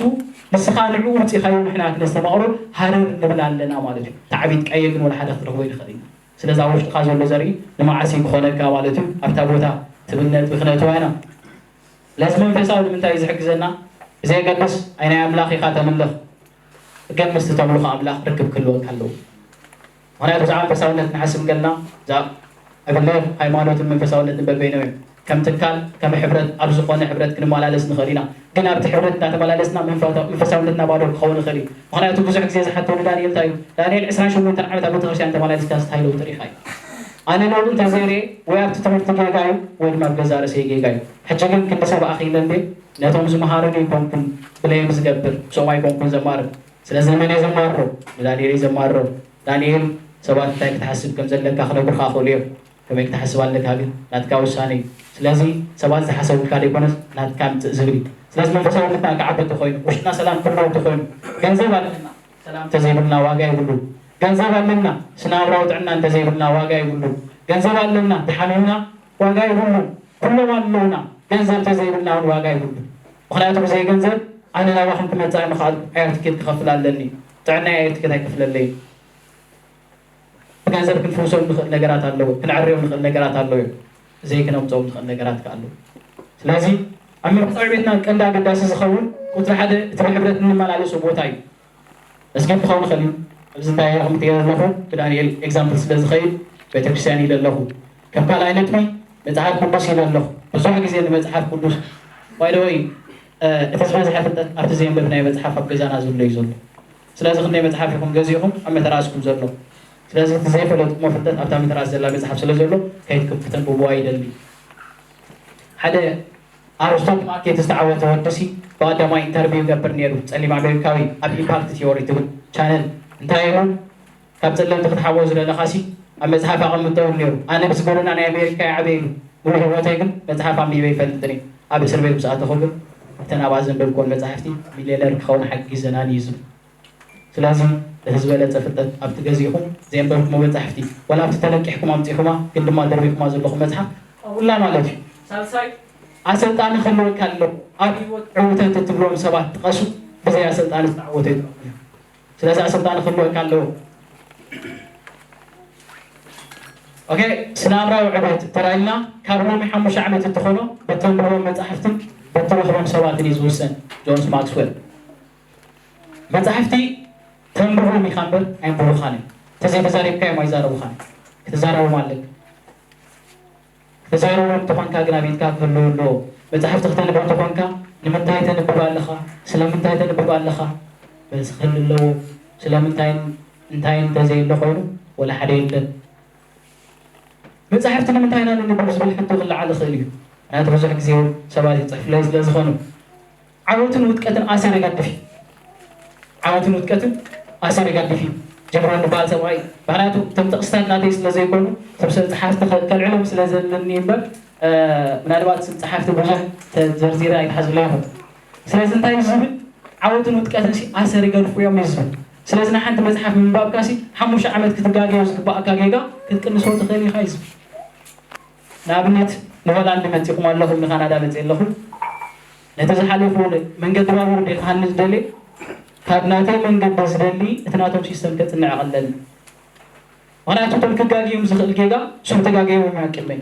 ንስኻ ንዕኡ ውጺኻዮ ንሕና ክነስተማቕሮ ሃረር ንብል ኣለና ማለት እዩ። ታዕቢት ቀየ ግን ወላ ሓደ ክትረኽቦ ይንኽእል ኢና። ስለዚ ኣብ ውሽጥኻ ዘሎ ዘርኢ ንመዓስ እዩ ክኾነካ ማለት እዩ። ኣብታ ቦታ ትብል ነጥቢ ክነእትዋ ኢና። ለዚ መንፈሳዊ ንምንታይ እዩ ዝሕግዘና? ብዘየገድስ ኣይ ናይ ኣምላኽ ኢኻ ተምልኽ፣ ግን ምስቲ ተምልኾ ኣምላኽ ርክብ ክህልወካ ኣለዎ። ምኽንያቱ ብዛዕባ መንፈሳውነት ንሓስብ እንከለና እዛ እብለ ሃይማኖትን መንፈሳውነትን በበይኖም እዮም። ከም ትካል ከም ሕብረት ኣብ ዝኾነ ሕብረት ክንመላለስ ንኽእል ኢና፣ ግን ኣብቲ ሕብረት እናተመላለስና መንፈሳውነትና ባዶ ክኸውን ይኽእል እዩ። ምኽንያቱ ብዙሕ ግዜ ዝሓተሉ ዳንኤል እንታይ እዩ? ዳንኤል ዕስራን ሸሞንተን ዓመት ኣብ ቤተክርስትያን ተመላሊስካ ስታይ ለውጢ ርኢኻ እዩ። ኣነ ለውጢ እንተዘይርኤ ወይ ኣብቲ ትምህርቲ ጌጋ እዩ ወይ ድማ ኣብ ገዛእ ርእሰይ ጌጋ እዩ። ሕጂ ግን ክንዲ ሰብ ኣኺለ እንዴ ነቶም ዝመሃሩኒ ኣይኮንኩን ብለዮም ዝገብር፣ ምስኦም ኣይኮንኩን ዘማርር። ስለዚ ንመን እየ ዘማርሮ? ንዳንኤል እየ ዘማርሮ። ዳንኤል ሰባት እንታይ ክትሓስብ ከም ዘለካ ክነግሩኻ ይኽእሉ እዮም። ከመይ ክትሓስብ ኣለካ ግን ናትካ ውሳነ እዩ። ስለዚ ሰባት ዝሓሰቡልካ ዘይኮነስ ናትካ ምፅእ ዝብል እዩ። ስለዚ መንፈሳውነትና ክዓቢ እንተኾይኑ ውሽጥና ሰላም ክህልዎ እንተኾይኑ ገንዘብ ኣለና ሰላም እንተዘይብልና ዋጋ የብሉን። ገንዘብ ኣለና ስነ ኣእምራዊ ጥዕና እንተዘይብልና ዋጋ የብሉን። ገንዘብ ኣለና ተሓሚምና ዋጋ የብሉን። ኩሎም ኣለውና ገንዘብ እንተዘይብልና እውን ዋጋ የብሉን። ምኽንያቱ ብዘይ ገንዘብ ኣነ ናባኹም ክመፅእ ኣይምኽኣልኩ ኣየር ትኬት ክኸፍል ኣለኒ። ጥዕና ኣየር ትኬት ኣይከፍለለይ። ብገንዘብ ክንፍውሶም ንኽእል ነገራት ኣለዉ፣ ክነዕርዮም ንኽእል ነገራት ኣለዉ እዮም። ዘይክነምፅኦም ንኽእል ነገራት ከ ኣለዉ። ስለዚ ኣብ መንፈሳዊ ቤትና ቀንዲ ኣገዳሲ ዝኸውን ቁፅሪ ሓደ እቲ ብሕብረት እንመላለሶ ቦታ እዩ። መስጊድ ክኸውን ይኽእል እዩ። ኣብዚ እንታይ ኢኹም ትሪኦ ዘለኹ ብዳንኤል ኤግዛምፕል ስለ ዝኸይድ ቤተክርስትያን ኢለ ኣለኹ። ከም ካልኣይ ነጥቢ መፅሓፍ ቅዱስ ኢለ ኣለኹ። ብዙሕ ግዜ ንመፅሓፍ ቅዱስ ባይደወይ እቲ ዝበዝሐ ፍልጠት ኣብቲ ዘየንበብናዮ መጽሓፍ ኣብ ገዛና ዘሎ እዩ ዘሎ። ስለዚ ክንደይ መጽሓፍ ኢኹም ገዚእኹም ኣብ መተራእስኩም ዘሎ? ስለዚ እቲ ዘይፈለጥኩሞ ፍልጠት ኣብታ መተራእስ ዘላ መጽሓፍ ስለ ዘሎ ከይትክቡ ከተንብብዋ ይደሊ። ሓደ ኣብ ስቶክ ማርኬት ዝተዓወተ ወዲ ሲ ብቐዳማይ ኢንተርቪው ይገብር ነይሩ። ጸሊም ኣሜሪካዊ ኣብ ኢምፓክት ቲዮሪ ትብል ቻነል እንታይ ኢሉ? ካብ ጸለምቲ ክትሓቦ ዝደለኻሲ ኣብ መጽሓፍ ኣቐምጠው ነይሩ። ኣነ ምስ ጎደና ናይ ኣሜሪካ ይዓበ ኢሉ። ሙሉ ህይወተይ ግን መጽሓፍ ኣንቢበ ይፈልጥን እየ። ኣብ እስር ቤት ምስ ኣተኹ ግን እተን ኣብኣ ዘንበብኩወን መጻሕፍቲ ሚልዮነር ክኸውን ሓጊዘናን እዩ ዝብል። ስለዚ እቲ ዝበለጸ ፍልጠት ኣብቲ ገዚእኹም ዘየንበብኩሞ መጻሕፍቲ፣ ዋላ ኣብቲ ተለቂሕኩም ኣምጺእኹማ ግን ድማ ደርቢኹማ ዘለኹም መጽሓፍ ኣውላ ማለት እዩ። ሳልሳይ ኣሰልጣኒ ክህልወካ ኣለዎ። ኣብ ህይወት ዕውታት እትብሎም ሰባት ጥቀሱ። ብዘይ ኣሰልጣኒ ዝተዓወተ የለን። ስለዚ ኣሰልጣኒ ክህልወካ ኣለዎ። ኦኬ፣ ስነ-ኣእምራዊ ዕቤት ተራኢልና ካብ ሎሚ ሓሙሽተ ዓመት እትኾኖ በተንብቦም መጻሕፍትን በትረኽቦም ሰባትን እዩ ዝውሰን። ጆንስ ማክስዌል። መጻሕፍቲ ተንብቦም ኢኻ እምበር ኣየንብቡኻን እዮም። ተዘይተዛሪብካዮም ኣይዛረቡኻን እዮም። ክትዛረቦም ኣለካ። ክትዛረቦም እንተኾንካ ግን ኣብ ኢድካ ክህልው ኣለዎ። መጻሕፍቲ ክተንብብ እንተኾንካ ንምንታይ ተንብብ ኣለኻ? ስለምንታይ ተንብብ ኣለኻ? መልሲ ክህሉ ኣለዎ። ስለምንታይን እንታይን እንተዘየሎ ኮይኑ ወላ ሓደ የለን። መጻሕፍቲ ንምንታይ ኢና ነንብብ ዝብል ሕቶ ክለዓል ይኽእል እዩ። ምክንያቱ ብዙሕ ግዜ እውን ሰባት ይጽሕፉለይ ስለ ዝኾኑ። ዓወትን ውድቀትን ኣሰር ይገድፍ እዩ። ዓወትን ውድቀትን ኣሰር ይገድፍ እዩ። ጀብሃን ዝበሃል ሰብኣይ፣ ምክንያቱ እቶም ጥቕስታት ናተይ ስለ ዘይኮኑ፣ እቶም ሰብ ጸሓፍቲ ከ-፣ ከልዕሎም ስለ ዘለኒ እምበር፣ እ፣ ምናልባት ስም ጸሓፍቲ ብዙሕ ተዘርዚረ ኣይትሓዝለይ ይኹን። ስለዚ እንታይ እዩ ዝብል? ዓወትን ውድቀትን ሲ ኣሰር ይገድፉ እዮም እዩ ዝብል። ስለዚ ንሓንቲ መጽሓፍ ምንባብካ ሲ ሓሙሽተ ዓመት ክትጋገዮ ዝግባኣካ ጌጋ ክትቅንሶ ትኽእል ኢኻ እዩ ዝብል። ንኣብነት ንሆላንድ መጺኹም ኣለኹም፣ ንካናዳ መጺእ ኣለኹም። ነቲ ዝሓለፉ መንገዲ ባቡር እንደ ክሃንጽ ደልየ፣ ካብ ናተይ መንገዲ ዝደሊ እቲ ናቶም ሲስተም ከጽንዕ ቀለል። ምኽንያቱ እቶም ክጋግዮም ዝኽእል ጌጋ እሶም ተጋገዮም እዮም ቅድመይ።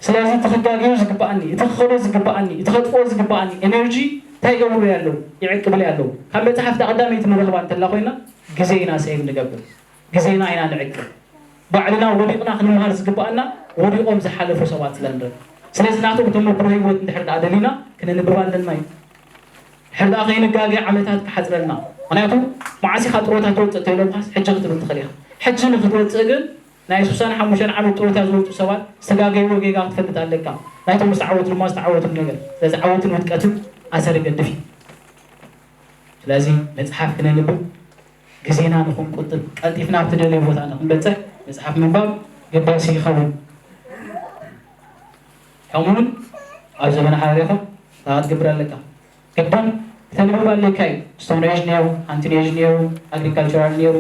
ስለዚ እቲ ክጋግዮ ዝግባኣኒ፣ እቲ ክኸዶ ዝግባኣኒ፣ እቲ ከጥፍኦ ዝግባኣኒ ኤነርጂ እንታይ ይገብሩለይ ኣለዉ? ይዕቅብለይ ኣለዉ። ካብ መጽሓፍቲ ቀዳመይቲ ንረኽባ እንተላ ኮይና ግዜ ኢና ሴቭ ንገብር። ግዜና ኢና ንዕቅብ። ባዕልና ወዲቕና ክንመሃር ዝግባኣና ወዲቖም ዝሓለፉ ሰባት ስለ ንርኢ። ስለዚ ናቶም ተመክሮ ህይወት እንድሕር ደኣ ደሊና ክነንብብ ኣለና እዩ። ድሕር ደኣ ከይንጋገ ዓመታት ክሓጽረልና። ምኽንያቱ መዓስ ኢኻ ጥሮታ ትወጽእ ተይሎምካስ ሕጂ ክትብል ትኽእል ኢኻ። ሕጂ ንክትወጽእ ግን ናይ ስሳን ሓሙሽተን ዓመት ጥሮታ ዝወጹ ሰባት ዝተጋገይዎ ጌጋ ክትፈልጥ ኣለካ። ናይቶም ዝተዓወቱ ድማ ዝተዓወቱ ነገር። ስለዚ ዓወትን ውድቀትን ኣሰር ይገድፍ እዩ። ስለዚ መጽሓፍ ክነንብብ ግዜና ንኽንቁጥብ፣ ቀልጢፍና ኣብ ትደልዮ ቦታ ንኽንበጽሕ መጽሓፍ ምንባብ ገዳሲ ይኸውን። ከምኡውን ኣብ ዘመነ ሓበሬታ እንታይ ክትገብር ኣለካ? ግድን ክተንብብ ኣለካ እዩ። ስቶን ኤጅ ነይሩ፣ ሃንትን ኤጅ ነይሩ፣ ኣግሪካልቸራል ነይሩ፣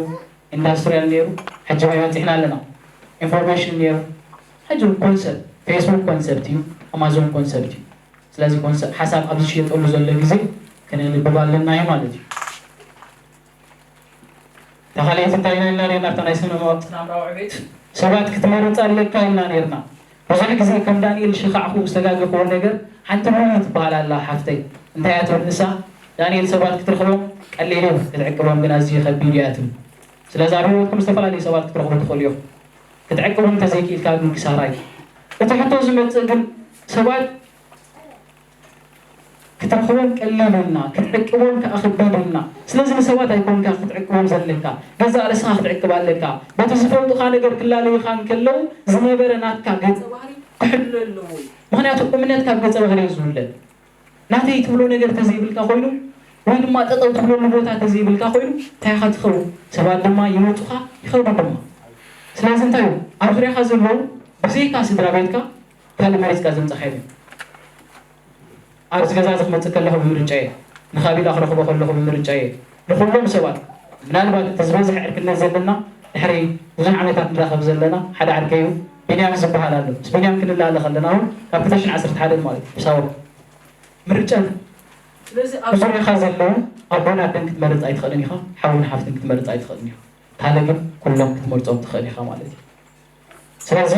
ኢንዳስትሪያል ነይሩ፣ ሕጂ በይ በጺሕና ኣለና። ኢንፎርሜሽን ነይሩ፣ ሕጂ ኮንሰፕት፣ ፌስቡክ ኮንሰፕት እዩ፣ ኣማዞን ኮንሰፕት እዩ። ስለዚ ኮንሰፕት ሓሳብ ኣብ ዝሽየጠሉ ዘሎ ግዜ ክነንብብ ኣለና እዩ ማለት እዩ። ተኻልየት እንታይ ኢና ኢልና ነርና ኣብታ ናይ ስነ መዋቅር ስነ ኣእምራዊ ዕቤት ሰባት ክትመርጽ ኣለካ ኢልና ነርና። ብዙሕ ግዜ ከም ዳንኤል ሽኻዕኩ ዝተጋገኽዎ ነገር ሓንቲ ሙሉ ትበሃል ኣላ ሓፍተይ። እንታይ እያ ትብል ንሳ? ዳንኤል ሰባት ክትረኽቦም ቀሊል እዩ፣ ክትዕቅቦም ግን ኣዝዩ ከቢድ እያ ትብል። ስለዚ ኣብ ህይወትኩም ዝተፈላለዩ ሰባት ክትረኽቡ ትኽእሉ ኢኹም። ክትዕቅቦም እንተዘይክኢልካ ግን ክሳራ እዩ። እቲ ሕቶ ዝመጽእ ግን ሰባት ክትረኽቦም ቀሊል ኢልና ክትዕቅቦም ከኣ ከቢድ ኢልና። ስለዚ ንሰባት ኣይኮንካ ክትዕቅቦም ዘለካ፣ ገዛእ ርእስኻ ክትዕቅብ ኣለካ። በቲ ዝፈልጡኻ ነገር ክላለዩኻ እንከለዉ ዝነበረ ናትካ ገጸ ባህሪ ክሕሎ ኣለዎ እዩ። ምኽንያቱ እምነት ካብ ገጸ ባህሪ እዩ ዝውለድ። ናተይ ትብሎ ነገር ተዘይብልካ ኮይኑ ወይ ድማ ጠጠው ትብለሉ ቦታ ተዘይብልካ ኮይኑ እንታይ ኢኻ ትኸውን? ሰባት ድማ ይመጹኻ ይኸዱ ድማ። ስለዚ እንታይ እዩ ኣብ ዙርያኻ ዘለዉ ብዘይካ ስድራ ቤትካ ካልእ መሪጽካ ዘምጻኻ የለን። ኣብዚ ገዛ እዚ ክመጽእ ከለኹ ብምርጫ እየ፣ ንኻቢላ ክረኽቦ ከለኹ ብምርጫ እየ። ንኹሎም ሰባት ምናልባት እቲ ዝበዝሕ ዕርክነት ዘለና ድሕሪ ብዙሕ ዓመታት ንራኸብ ዘለና ሓደ ዓርከይ እዩ፣ ቢንያም ዝበሃል ኣሎ። ምስ ቢንያም ክንላለ ከለና እውን ካብ ክልተ ሽሕን ዓሰርተ ሓደን ማለት እዩ ብሳዋ ምርጫ እዩ። ስለዚ ኣብ ዙርያኻ ዘለዉ ኣቦን ኣደን ክትመርጽ ኣይትኽእልን ኢኻ፣ ሓውን ሓፍትን ክትመርጽ ኣይትኽእልን ኢኻ። ካልእ ግን ኩሎም ክትመርጾም ትኽእል ኢኻ ማለት እዩ። ስለዚ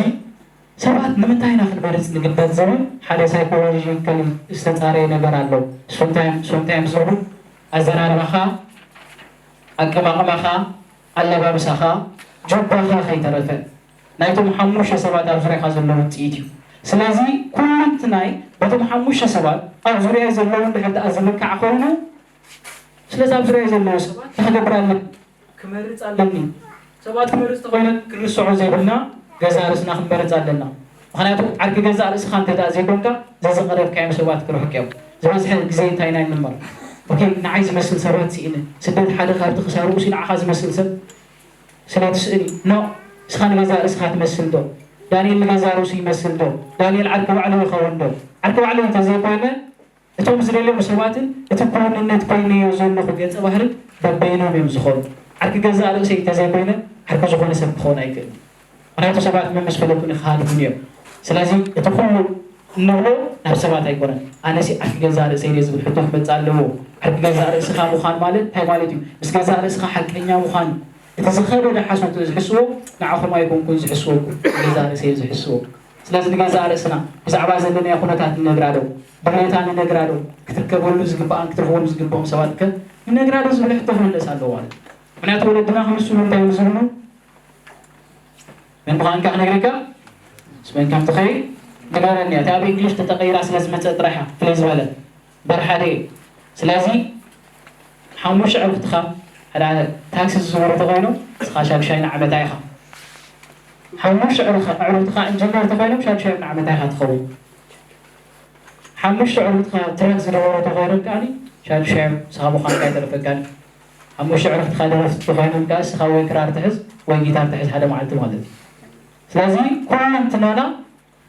ሰባት ንምንታይ ኢና ክንመርጽ ንግደድ ዝብል ሓደ ሳይኮሎጂካሊ ዝተጻረየ ነገር ኣሎ። ሶምታይም ሶምታይም ዝብሉ ኣዘራርባኻ፣ ኣቀማቕማኻ፣ ኣለባብሳኻ፣ ጁባኻ ከይተረፈ ናይቶም ሓሙሽተ ሰባት ኣብ ዙርያኻ ዘሎ ውጽኢት እዩ። ስለዚ ኩሉ እንትናይ በቶም ሓሙሽተ ሰባት ኣብ ዙርያ ዘለዉ እንድሕር ደኣ ዝልካዕ ኮይኑ፣ ስለዚ ኣብ ዙርያ ዘለዉ ሰባት እንታይ ክገብር ኣለኒ? ክመርጽ ኣለኒ። ሰባት ክመርጽ ተኾይነ ክንርስዖ ዘይብልና ገዛእ ርእስና ክንመርጽ ኣለና። ምኽንያቱ ዓርኪ ገዛእ ርእስኻ እንተ ደኣ ዘይኮንካ፣ ዘዝቐረብካዮም ሰባት ክርሕቁ እዮም። ዝበዝሐ ግዜ እንታይ ኢና እንመር? ኦኬ፣ ንዓይ ዝመስል ሰባት ስኢነ። ስደት ሓደ ካብቲ ክሳርኡ ሲ ንዓኻ ዝመስል ሰብ ስለ ትስእን እዩ። ኖ፣ ንስኻ ንገዛእ ርእስኻ ትመስል ዶ? ዳንኤል ንገዛእ ርእሱ ይመስል ዶ? ዳንኤል ዓርኪ ባዕሉ ይኸውን ዶ? ዓርኪ ባዕሉ እንተዘይኮይነ፣ እቶም ዝደልዮም ሰባትን እቲ ክውንነት ኮይነዮ ዘለኹ ገጸ ባህርን በበይኖም እዮም ዝኾኑ። ዓርኪ ገዛእ ርእሰይ እንተዘይኮይነ፣ ዓርኪ ዝኾነ ሰብ ክኸውን ኣይክእልን። ምኽንያቱ ሰባት መምስ ፈለጡኒ ክሃድሙኒ እዮም። ስለዚ እቲ ኩሉ እንብሎ ናብ ሰባት ኣይኮነን። ኣነሲ ዓርኪ ገዛእ ርእሰይ ድየ ዝብል ሕቶ ክመጽእ ኣለዎ። ዓርኪ ገዛእ ርእስኻ ምዃን ማለት እንታይ ማለት እዩ? ምስ ገዛእ ርእስኻ ሓቀኛ ምዃን እዩ። እቲ ዝኸበደ ሓሶት ዝሕስዎ ንዓኹም ኣይኮንኩን ዝሕስወኩም፣ ገዛእ ርእሰይ ዝሕስዎ። ስለዚ ንገዛእ ርእስና ብዛዕባ ዘለናዮ ኩነታት ንነግራ ዶ? ድሌታ ንነግራ ዶ? ክትርከበሉ ዝግብኣን ክትረኽቦም ዝግብኦም ሰባት ከ ንነግራ ዶ ዝብል ሕቶ ክምለስ ኣለዎ ማለት እዩ። ምኽንያቱ ወለድና ክምስሉ እንታይ እዮም ዝብሉ? መን ምዃንካ ክነግረካ? ምስ መን ከም ትኸይድ ንገረኒ እያ። እታ ኣብ እንግሊሽ ተተቐይራ ስለ ዝመጸት ጥራሕ እያ ፍልይ ዝበለት። እምበር ሓደ እዩ። ስለዚ ሓሙሽተ ኣዕሩኽትኻ ሓደ ታክሲ ዝዝውሩ ተኾይኖም ንስኻ ሻድሻይ ንዓመታ ኢኻ። ሓሙሽተ ኣዕሩኽትኻ ኢንጂነር ተኾይኖም ሻድሻይ ንዓመታ ኢኻ ትኸውን። ሓሙሽተ ኣዕሩኽትኻ ትራክ ዝደወሩ ተኾይኖም ከኣ ሻድሻይ ንስኻ ምዃንካ ኣይተርፈካን። ሓሙሽተ ኣዕሩኽትኻ ደረፍቲ ተኾይኖም ከኣ ንስኻ ወይ ክራር ትሕዝ ወይ ጊታር ትሕዝ ሓደ መዓልቲ ማለት እዩ። ስለዚ ኩሉ እንትናና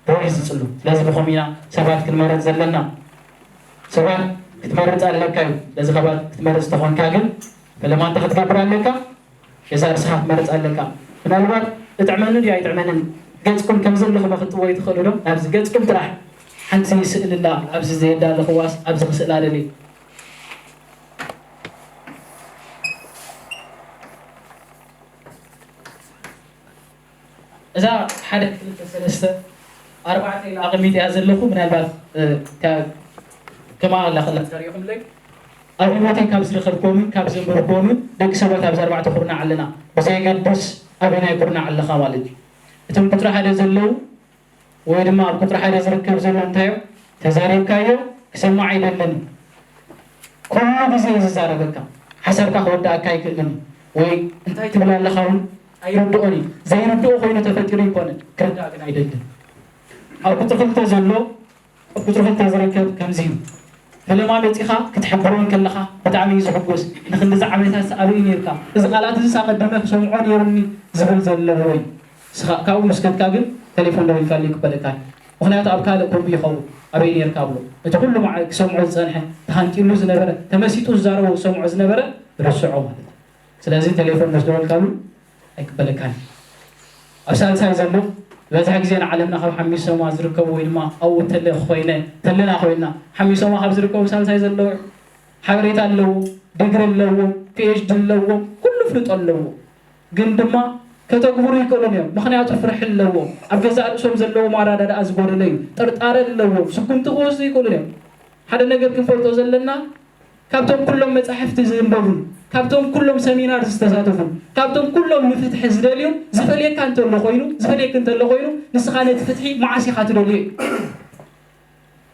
ሮይ ዝጽሉ። ስለዚ ብኸም ኢና ሰባት ክንመርጽ ዘለና። ሰባት ክትመርጽ ኣለካ እዩ። ስለዚ ሰባት ክትመርጽ ተኾንካ ግን ፈለማ እንታይ ክትገብር ኣለካ? ገዛ ርእስኻ ክትመርጽ ኣለካ። ምናልባት እጥዕመኒ ድዩ ኣይጥዕመንን ገጽኩም ከም ዘለኹም ክትጥዎ ይትኽእሉ ዶ? ናብዚ ገጽኩም ጥራሕ ሓንቲ ስእሊ ኣላ ኣብዚ ዘየዳ ኣለኽዋስ ኣብዚ ክስእላ ደልየ። እዛ ሓደ ክልተ ሰለስተ ኣርባዕተ ኢላ ኣቐሚጠያ ዘለኹ ምናልባት ከማላ ከላ ተሪኹምለይ ኣብ ህይወተይ ካብ ዝረኸብኮምን ካብ ዘንበርኮምን ደቂ ሰባት ኣብዚ ኣርባዕተ ኩርናዕ ኣለና ብዘይገድስ ኣበናይ ኩርናዕ ኣለኻ ማለት እዩ። እቶም ቁፅሪ ሓደ ዘለዉ ወይ ድማ ኣብ ቁፅሪ ሓደ ዝርከብ ዘሎ እንታይ እዮም? ተዛሪብካዮ ክሰማዕ ኣይደልን እዩ። ኩሉ ግዜ እዩ ዝዛረበካ። ሓሳብካ ክወዳእካ ኣይክእልን እዩ። ወይ እንታይ ትብል ኣለኻ እውን ኣይርድኦን እዩ። ዘይርድኦ ኮይኑ ተፈጢሩ ይኮነ ክርዳእ ግን ኣይደልን። ኣብ ቁፅሪ ክልተ ዘሎ ኣብ ቁፅሪ ክልተ ዝርከብ ከምዚ እዩ። ፈለማ መፂኻ ክትሕብሮ እንከለኻ ብጣዕሚ እዩ ዝሕጎስ። ንክንድዚ ዓመታት ኣበይ ነርካ? እዚ ቃላት እዚ ሳቐደመ ክሰምዖ ነይሩኒ ዝብል ዘለዎ እዩ። ንስኻ ካብኡ ምስ ከድካ ግን ተሌፎን ደዊልካሉ ይቅበለካ። ምኽንያቱ ኣብ ካልእ ከምኡ ይኸውን። ኣበይ ነርካ ብሎ እቲ ኩሉ መዓልቲ ክሰምዖ ዝጸንሐ ተሃንጢሉ ዝነበረ ተመሲጡ ዝዛረቦ ዝሰምዖ ዝነበረ ርስዖ ማለት እዩ። ስለዚ ተሌፎን ምስ ደወልካሉ ኣይቅበለካን። ኣብ ሳልሳይ ዘሎ ዝበዝሐ ግዜ ንዓለምና ካብ ሓሚሶማ ዝርከቡ ወይ ድማ ኣብኡ ተለ ኮይነ ተለና ኮይና ሓሚሶማ ካብ ዝርከቡ ሳልሳይ ዘለዉ ሓበሬታ ኣለዎ፣ ዲግሪ ኣለዎ፣ ፒኤችዲ ኣለዎ፣ ኩሉ ፍልጦ ኣለዎ። ግን ድማ ከተግብሩ ይክእሉን እዮም። ምኽንያቱ ፍርሒ ኣለዎም። ኣብ ገዛእ ርእሶም ዘለዎ ማራዳድኣ ዝጎደለ እዩ። ጥርጣረ ኣለዎም። ስጉምቲ ክወስዱ ይክእሉን እዮም። ሓደ ነገር ክንፈልጦ ዘለና ካብቶም ኩሎም መጻሕፍቲ ዝንበቡን ካብቶም ኩሎም ሰሚናር ዝተሳተፉን ካብቶም ኩሎም ንፍትሒ ዝደልዩን ዝፈልየካ እንተሎ ኮይኑ ዝፈልየክ እንተሎ ኮይኑ ንስኻ ነቲ ፍትሒ መዓስ ኢኻ ትደልዮ እዩ።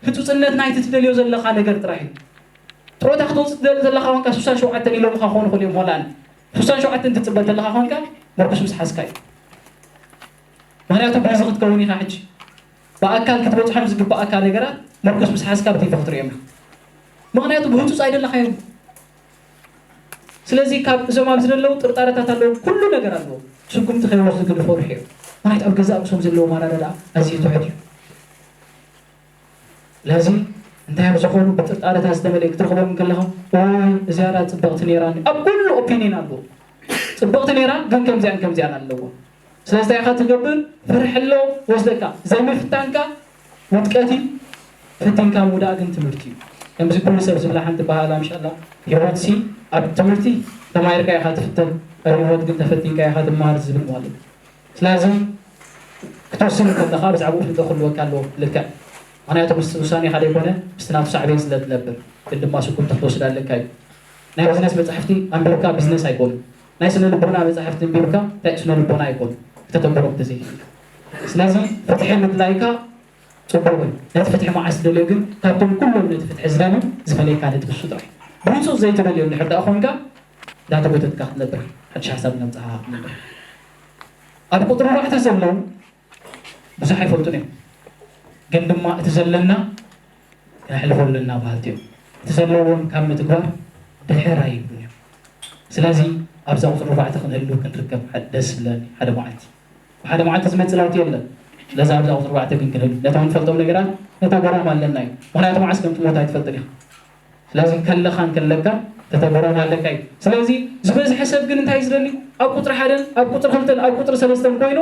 ህጹጽነት ናይቲ ትደልዮ ዘለኻ ነገር ጥራሕ እዩ። ጥሮታ ክትወጽእ ትደሊ ዘለኻ ኮንካ ስሳን ሸውዓተን ኢሎምኻ ክኾኑ ይኽእሉ እዮም ሆላንድ። ስሳን ሸውዓተን ትጽበ ዘለኻ ኮንካ መርኩስ ምስ ሓዝካ እዩ። ምኽንያቱ ብዚ ክትከውን ኢኻ ሕጂ። ብኣካል ክትበጽሖም ዝግብኣካ ነገራት መርኩስ ምስ ሓዝካ ብቲቪ ክትርእዮም ኢኻ። ምኽንያቱ ብህጹጽ ኣይደለኻዮም። ስለዚ ካብ እዞም ኣብዚ ዘለዉ ጥርጣረታት ኣለዉ፣ ኩሉ ነገር ኣለዎ። ስጉምቲ ከይወስዱ ግን ፈርሑ እዮም። ምኽንያቱ ኣብ ገዛእ ርእሶም ዘለዎ ማራዳድኣ ኣዝዩ ትሑት እዩ። ስለዚ እንታይ እዮም ዝኾኑ ብጥርጣረታት ዝተመልአ ክትረኽቦም ከለኻ ወይ እዚኣ ዳ ጽብቕቲ ነይራ ኣብ ኩሉ ኦፒኒን ኣለዎ። ጽብቕቲ ነይራ ግን ከምዚኣን ከምዚኣን ኣለዎ። ስለዚ እንታይ ኢኻ ትገብር? ፍርሒ ኣሎ ወስደካ ዘይምፍታንካ ውድቀት እዩ። ፈቲንካ ምውዳእ ግን ትምህርቲ እዩ። ከምዚ ኩሉ ሰብ ዝብላ ሓንቲ በሃላ ምሻላ ህይወት ሲ ኣብ ትምህርቲ ተማሂርካ ኢኻ ትፍተን ኣብ ህይወት ግን ተፈቲንካ ኢኻ ትመሃር ዝብል ማለት እዩ። ስለዚ ክትወስን ከለኻ ብዛዕባኡ ፍልጠት ክህልወካ ኣለዎ። ልክዕ ምኽንያቱ ምስቲ ውሳኔኻ ዘይኮነ ምስቲ ናቱ ሳዕቤን ስለ ትነብር ግን ድማ ስጉምቲ ክትወስድ ኣለካ እዩ። ናይ ቢዝነስ መጻሕፍቲ ኣንቢብካ ቢዝነስ ኣይኮኑን። ናይ ስነ ልቦና መጻሕፍቲ ኣንቢብካ እንታይ ስነ ልቦና ኣይኮኑን ክተተግብሮም ተዘይክእል። ስለዚ ፍትሒ ምድላይካ ጽቡቕ እዩ። ነቲ ፍትሒ መዓስ ትደልዮ ግን ካብቶም ኩሎም ነቲ ፍትሒ ዝደልዩ ዝፈለየካ ነቲ እሱ ጥራሕ። ብህጹጽ ዘይትደልዮ እንድሕር ደኣ ኮንካ እንዳተጎተትካ ክትነብር፣ ሓድሽ ሓሳብ እናምጻኻ ክትነብር። ኣብ ቁጽሪ ኣርባዕተ ዘለዉ ብዙሕ ኣይፈልጡን እዮም። ግን ድማ እቲ ዘለና ክነሕልፎ ኣለና በሃልቲ እዮም። እቲ ዘለዎም ካብ ምትግባር ድሕር ኣይብሉን እዮም። ስለዚ ኣብዛ ቁጽሪ ኣርባዕተ ክንህሉ ክንርከብ ደስ ዝብለኒ ሓደ መዓልቲ። ሓደ መዓልቲ ዝመጽእ ለውጢ የለን። ስለዚ ኣብዛ ቁጽሪ ኣርባዕተ ግን ክንህሉ ነቶም ንፈልጦም ነገራት ነተግብሮም ኣለና እዩ። ምኽንያቱ መዓስ ከም ትሞት ኣይትፈልጥን ኢኻ። ስለዚ ከለኻን ከለካ ተተግብሮም ኣለካ እዩ። ስለዚ ዝበዝሐ ሰብ ግን እንታይ እዩ ዝደሊ? ኣብ ቁጽሪ ሓደን ኣብ ቁጽሪ ክልተን ኣብ ቁጽሪ ሰለስተን ኮይኑ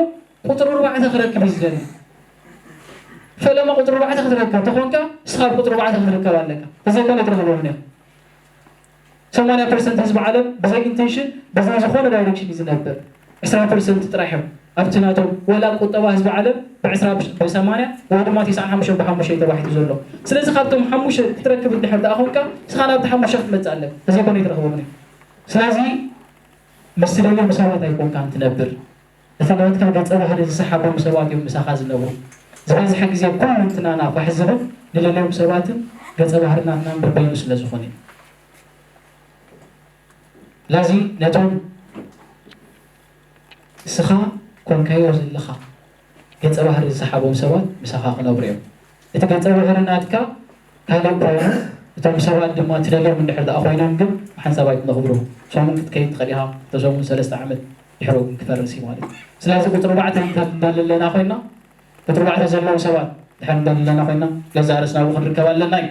ቁጽሪ ኣርባዕተ ክረክብ እዩ ዝደሊ። ፈለማ ቁጽሪ ኣርባዕተ ክትረክብ ተኾንካ ንስኻ ኣብ ቁጽሪ ኣርባዕተ ክትርከብ ኣለካ። ተዘይኮነ ኣይትረኽቦምን ኢኻ። ሰማንያ ፐርሰንት ህዝቢ ዓለም ብዘይ ኢንቴንሽን ብዘይ ዝኾነ ዳይሬክሽን እዩ ዝነብር። ዕስራ ፐርሰንት ጥራሕ እዮም ኣብቲ ናቶም ወላ ቁጠባ ህዝቢ ዓለም ብዕስራ ብ ሰማንያ ወይ ድማ ተስዓን ሓሙሽተን ብሓሙሽተ ተባሒቱ ዘሎ። ስለዚ ካብቶም ሓሙሽተ ክትረክብ እንድሕር ደኣ ኮንካ ንስኻ ናብቲ ሓሙሽተ ክትመጽእ ኣለካ። ተዘይኮነ ኣይትረኽቦምን ኢኻ። ስለዚ ምስ ትደልዮም ሰባት ኣይኮንካን ትነብር። እቲ ናትካ ገጸ ባህሪ ዝሰሓቦም ሰባት እዮም ምሳኻ ዝነብሩ። ዝበዝሐ ግዜ ኩሉ እንትናና ፋሕ ዝብል ንደልዮም ሰባትን ገጸ ባህሪ ናትና እምበር በይኑ ስለ ዝኾነ እዩ። ስለዚ ነቶም ንስኻ ኮንካዮ ዘለኻ ገጸ ባህሪ ዝሰሓቦም ሰባት ምሳኻ ክነብሩ እዮም። እቲ ገጸ ባህሪ ናትካ ካልእ ኮይኑ እቶም ሰባት ድማ ትደልዮም እንድሕር ደኣ ኮይኖም ግን ብሓንሳብ ኣይትነኽብሩ። ሰሙን ክትከይድ ትኽእል ኢኻ፣ ክልተ ሰሙን ሰለስተ ዓመት ድሕሩ ግን ክፈርስ እዩ ማለት እዩ። ስለዚ ቁጽሪ ኣርባዕተ እንተ እንዳለለና ኮይና ቁጽሪ ኣርባዕተ ዘለዉ ሰባት ድሕር እንዳለለና ኮይና ገዛእ ርእስና ኣብኡ ክንርከብ ኣለና እዩ።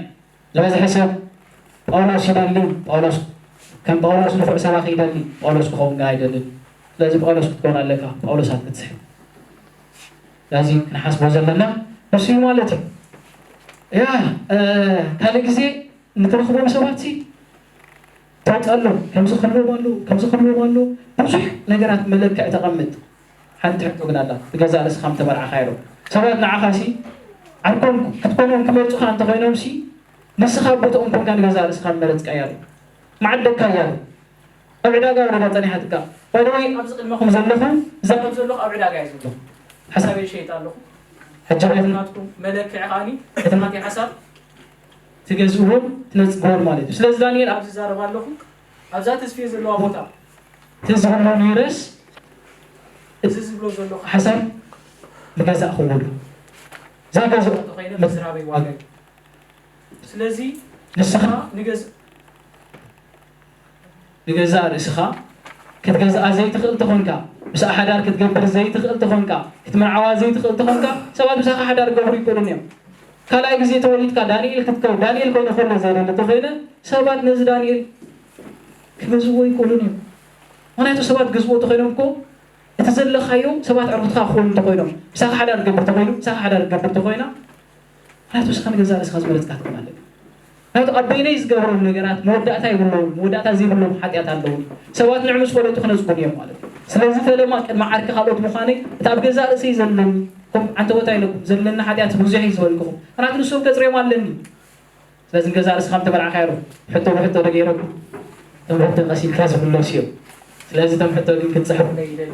ዝበዝሐ ሰብ ጳውሎስ ይደሊ፣ ጳውሎስ ከም ጳውሎስ ንፉዕ ሰባኺ ይደሊ፣ ጳውሎስ ክኸውን ግን ኣይደልን። ስለዚ ጳውሎስ ክትከውን ኣለካ፣ ጳውሎሳት ክትስሕብ። ስለዚ ክንሓስቦ ዘለና ንሱ እዩ ማለት እዩ። ያ ካልእ ግዜ ንትረኽቦም ሰባት ሲ ተውፀሎም፣ ከምዚ ክህልዎም ኣለዉ፣ ከምዚ ክህልዎም ኣለዉ፣ ብዙሕ ነገራት መለክዕ ተቐምጥ። ሓንቲ ሕቶ ግን ኣላ፣ ብገዛእ ርእስኻ ምተመርዓኻዮ ዶ? ሰባት ንዓኻ ሲ ዓርኮም ክትኮኖም ክመርጹኻ እንተኾይኖም ሲ ንስኻ ኣብ ቦታኦም ኮንካ ንገዛእ ርእስኻ ምመረጽካያ ዶ? ምዓደግካያ ዶ? ኣብ ዕዳጋ ወረዳ ጸኒሓትካ። ባይደወይ ኣብዚ ቅድመኹም ዘለኹ፣ እዛ ከም ዘለኹ ኣብ ዕዳጋ እየ ዘለኹ። ሓሳበይ ሸይጥ ኣለኹ። ሕጂ ናትኩም መለክዒ ከኣኒ እቲ ናተይ ሓሳብ ትገዝእዎን ትነጽግዎን ማለት እዩ። ስለዚ ዳንኤል ኣብዚ ዛረብ ኣለኹ። ኣብዛ ተስፍየ ዘለዋ ቦታ ትዝብሎ ነይረስ እዚ ዝብሎ ዘለኹ ሓሳብ ምገዛእኽዎ ዶ? ዘይገዝኦ እንተኾይነ ምስራበይ ዋጋ እዩ። ስለዚ ንስኻ ንገዝ ንገዛእ ርእስኻ ክትገዝኣ ዘይትኽእል ተኾንካ፣ ምስኣ ሓዳር ክትገብር ዘይትኽእል ተኾንካ፣ ክትምርዓዋ ዘይትኽእል ተኾንካ፣ ሰባት ምሳኻ ሓዳር ክገብሩ ይኽእሉን እዮም። ካልኣይ ግዜ ተወሊድካ ዳንኤል ክትከውን፣ ዳንኤል ኮይኑ ከሎ ዘይደሊ ተኾይነ ሰባት ነዚ ዳንኤል ክገዝዎ ይኽእሉን እዮም። ምኽንያቱ ሰባት ክገዝዎ ተኾይኖም እኮ እቲ ዘለኻዮ ሰባት ዕርክትካ ክኾኑ እንተኾይኖም፣ ምሳኻ ሓዳር ክገብር ተኾይኑ፣ ምሳኻ ሓዳር ክገብር ተኾይና፣ ምኽንያቱ ንስኻ ንገዛእ ርእስኻ ዝመረጽካ ክትኮን ኣለካ። ምኽንያቱ ኣብ በይነይ ዝገብሮም ነገራት መወዳእታ የብሎምን፣ መወዳእታ ዘይብሎም ሓጢኣት ኣለዉኒ። ሰባት ንዕ ምስ ፈለጡ ክነጽጉን እዮም ማለት እዩ። ስለዚ ፈለማ ቅድሚ ዓርኪ ካልኦት ምዃነይ እቲ ኣብ ገዛእ ርእሰይ ዘለኒ፣ ከም ዓንተቦታ ኢለኩም ዘለኒ ሓጢኣት ብዙሕ እዩ ዝበልኩኹም። ምኽንያቱ ንሶም ከጽርዮም ኣለኒ። ስለዚ ንገዛእ ርእስኻ ምተመርዓኻዮ ዶ? ሕቶ ብሕቶ ዶ ገይረኩም? እቶም ሕቶ ቀሲልካ ዝምለሱ እዮም። ስለዚ እቶም ሕቶ ግን ክትጽሕፉለይ ይደሊ።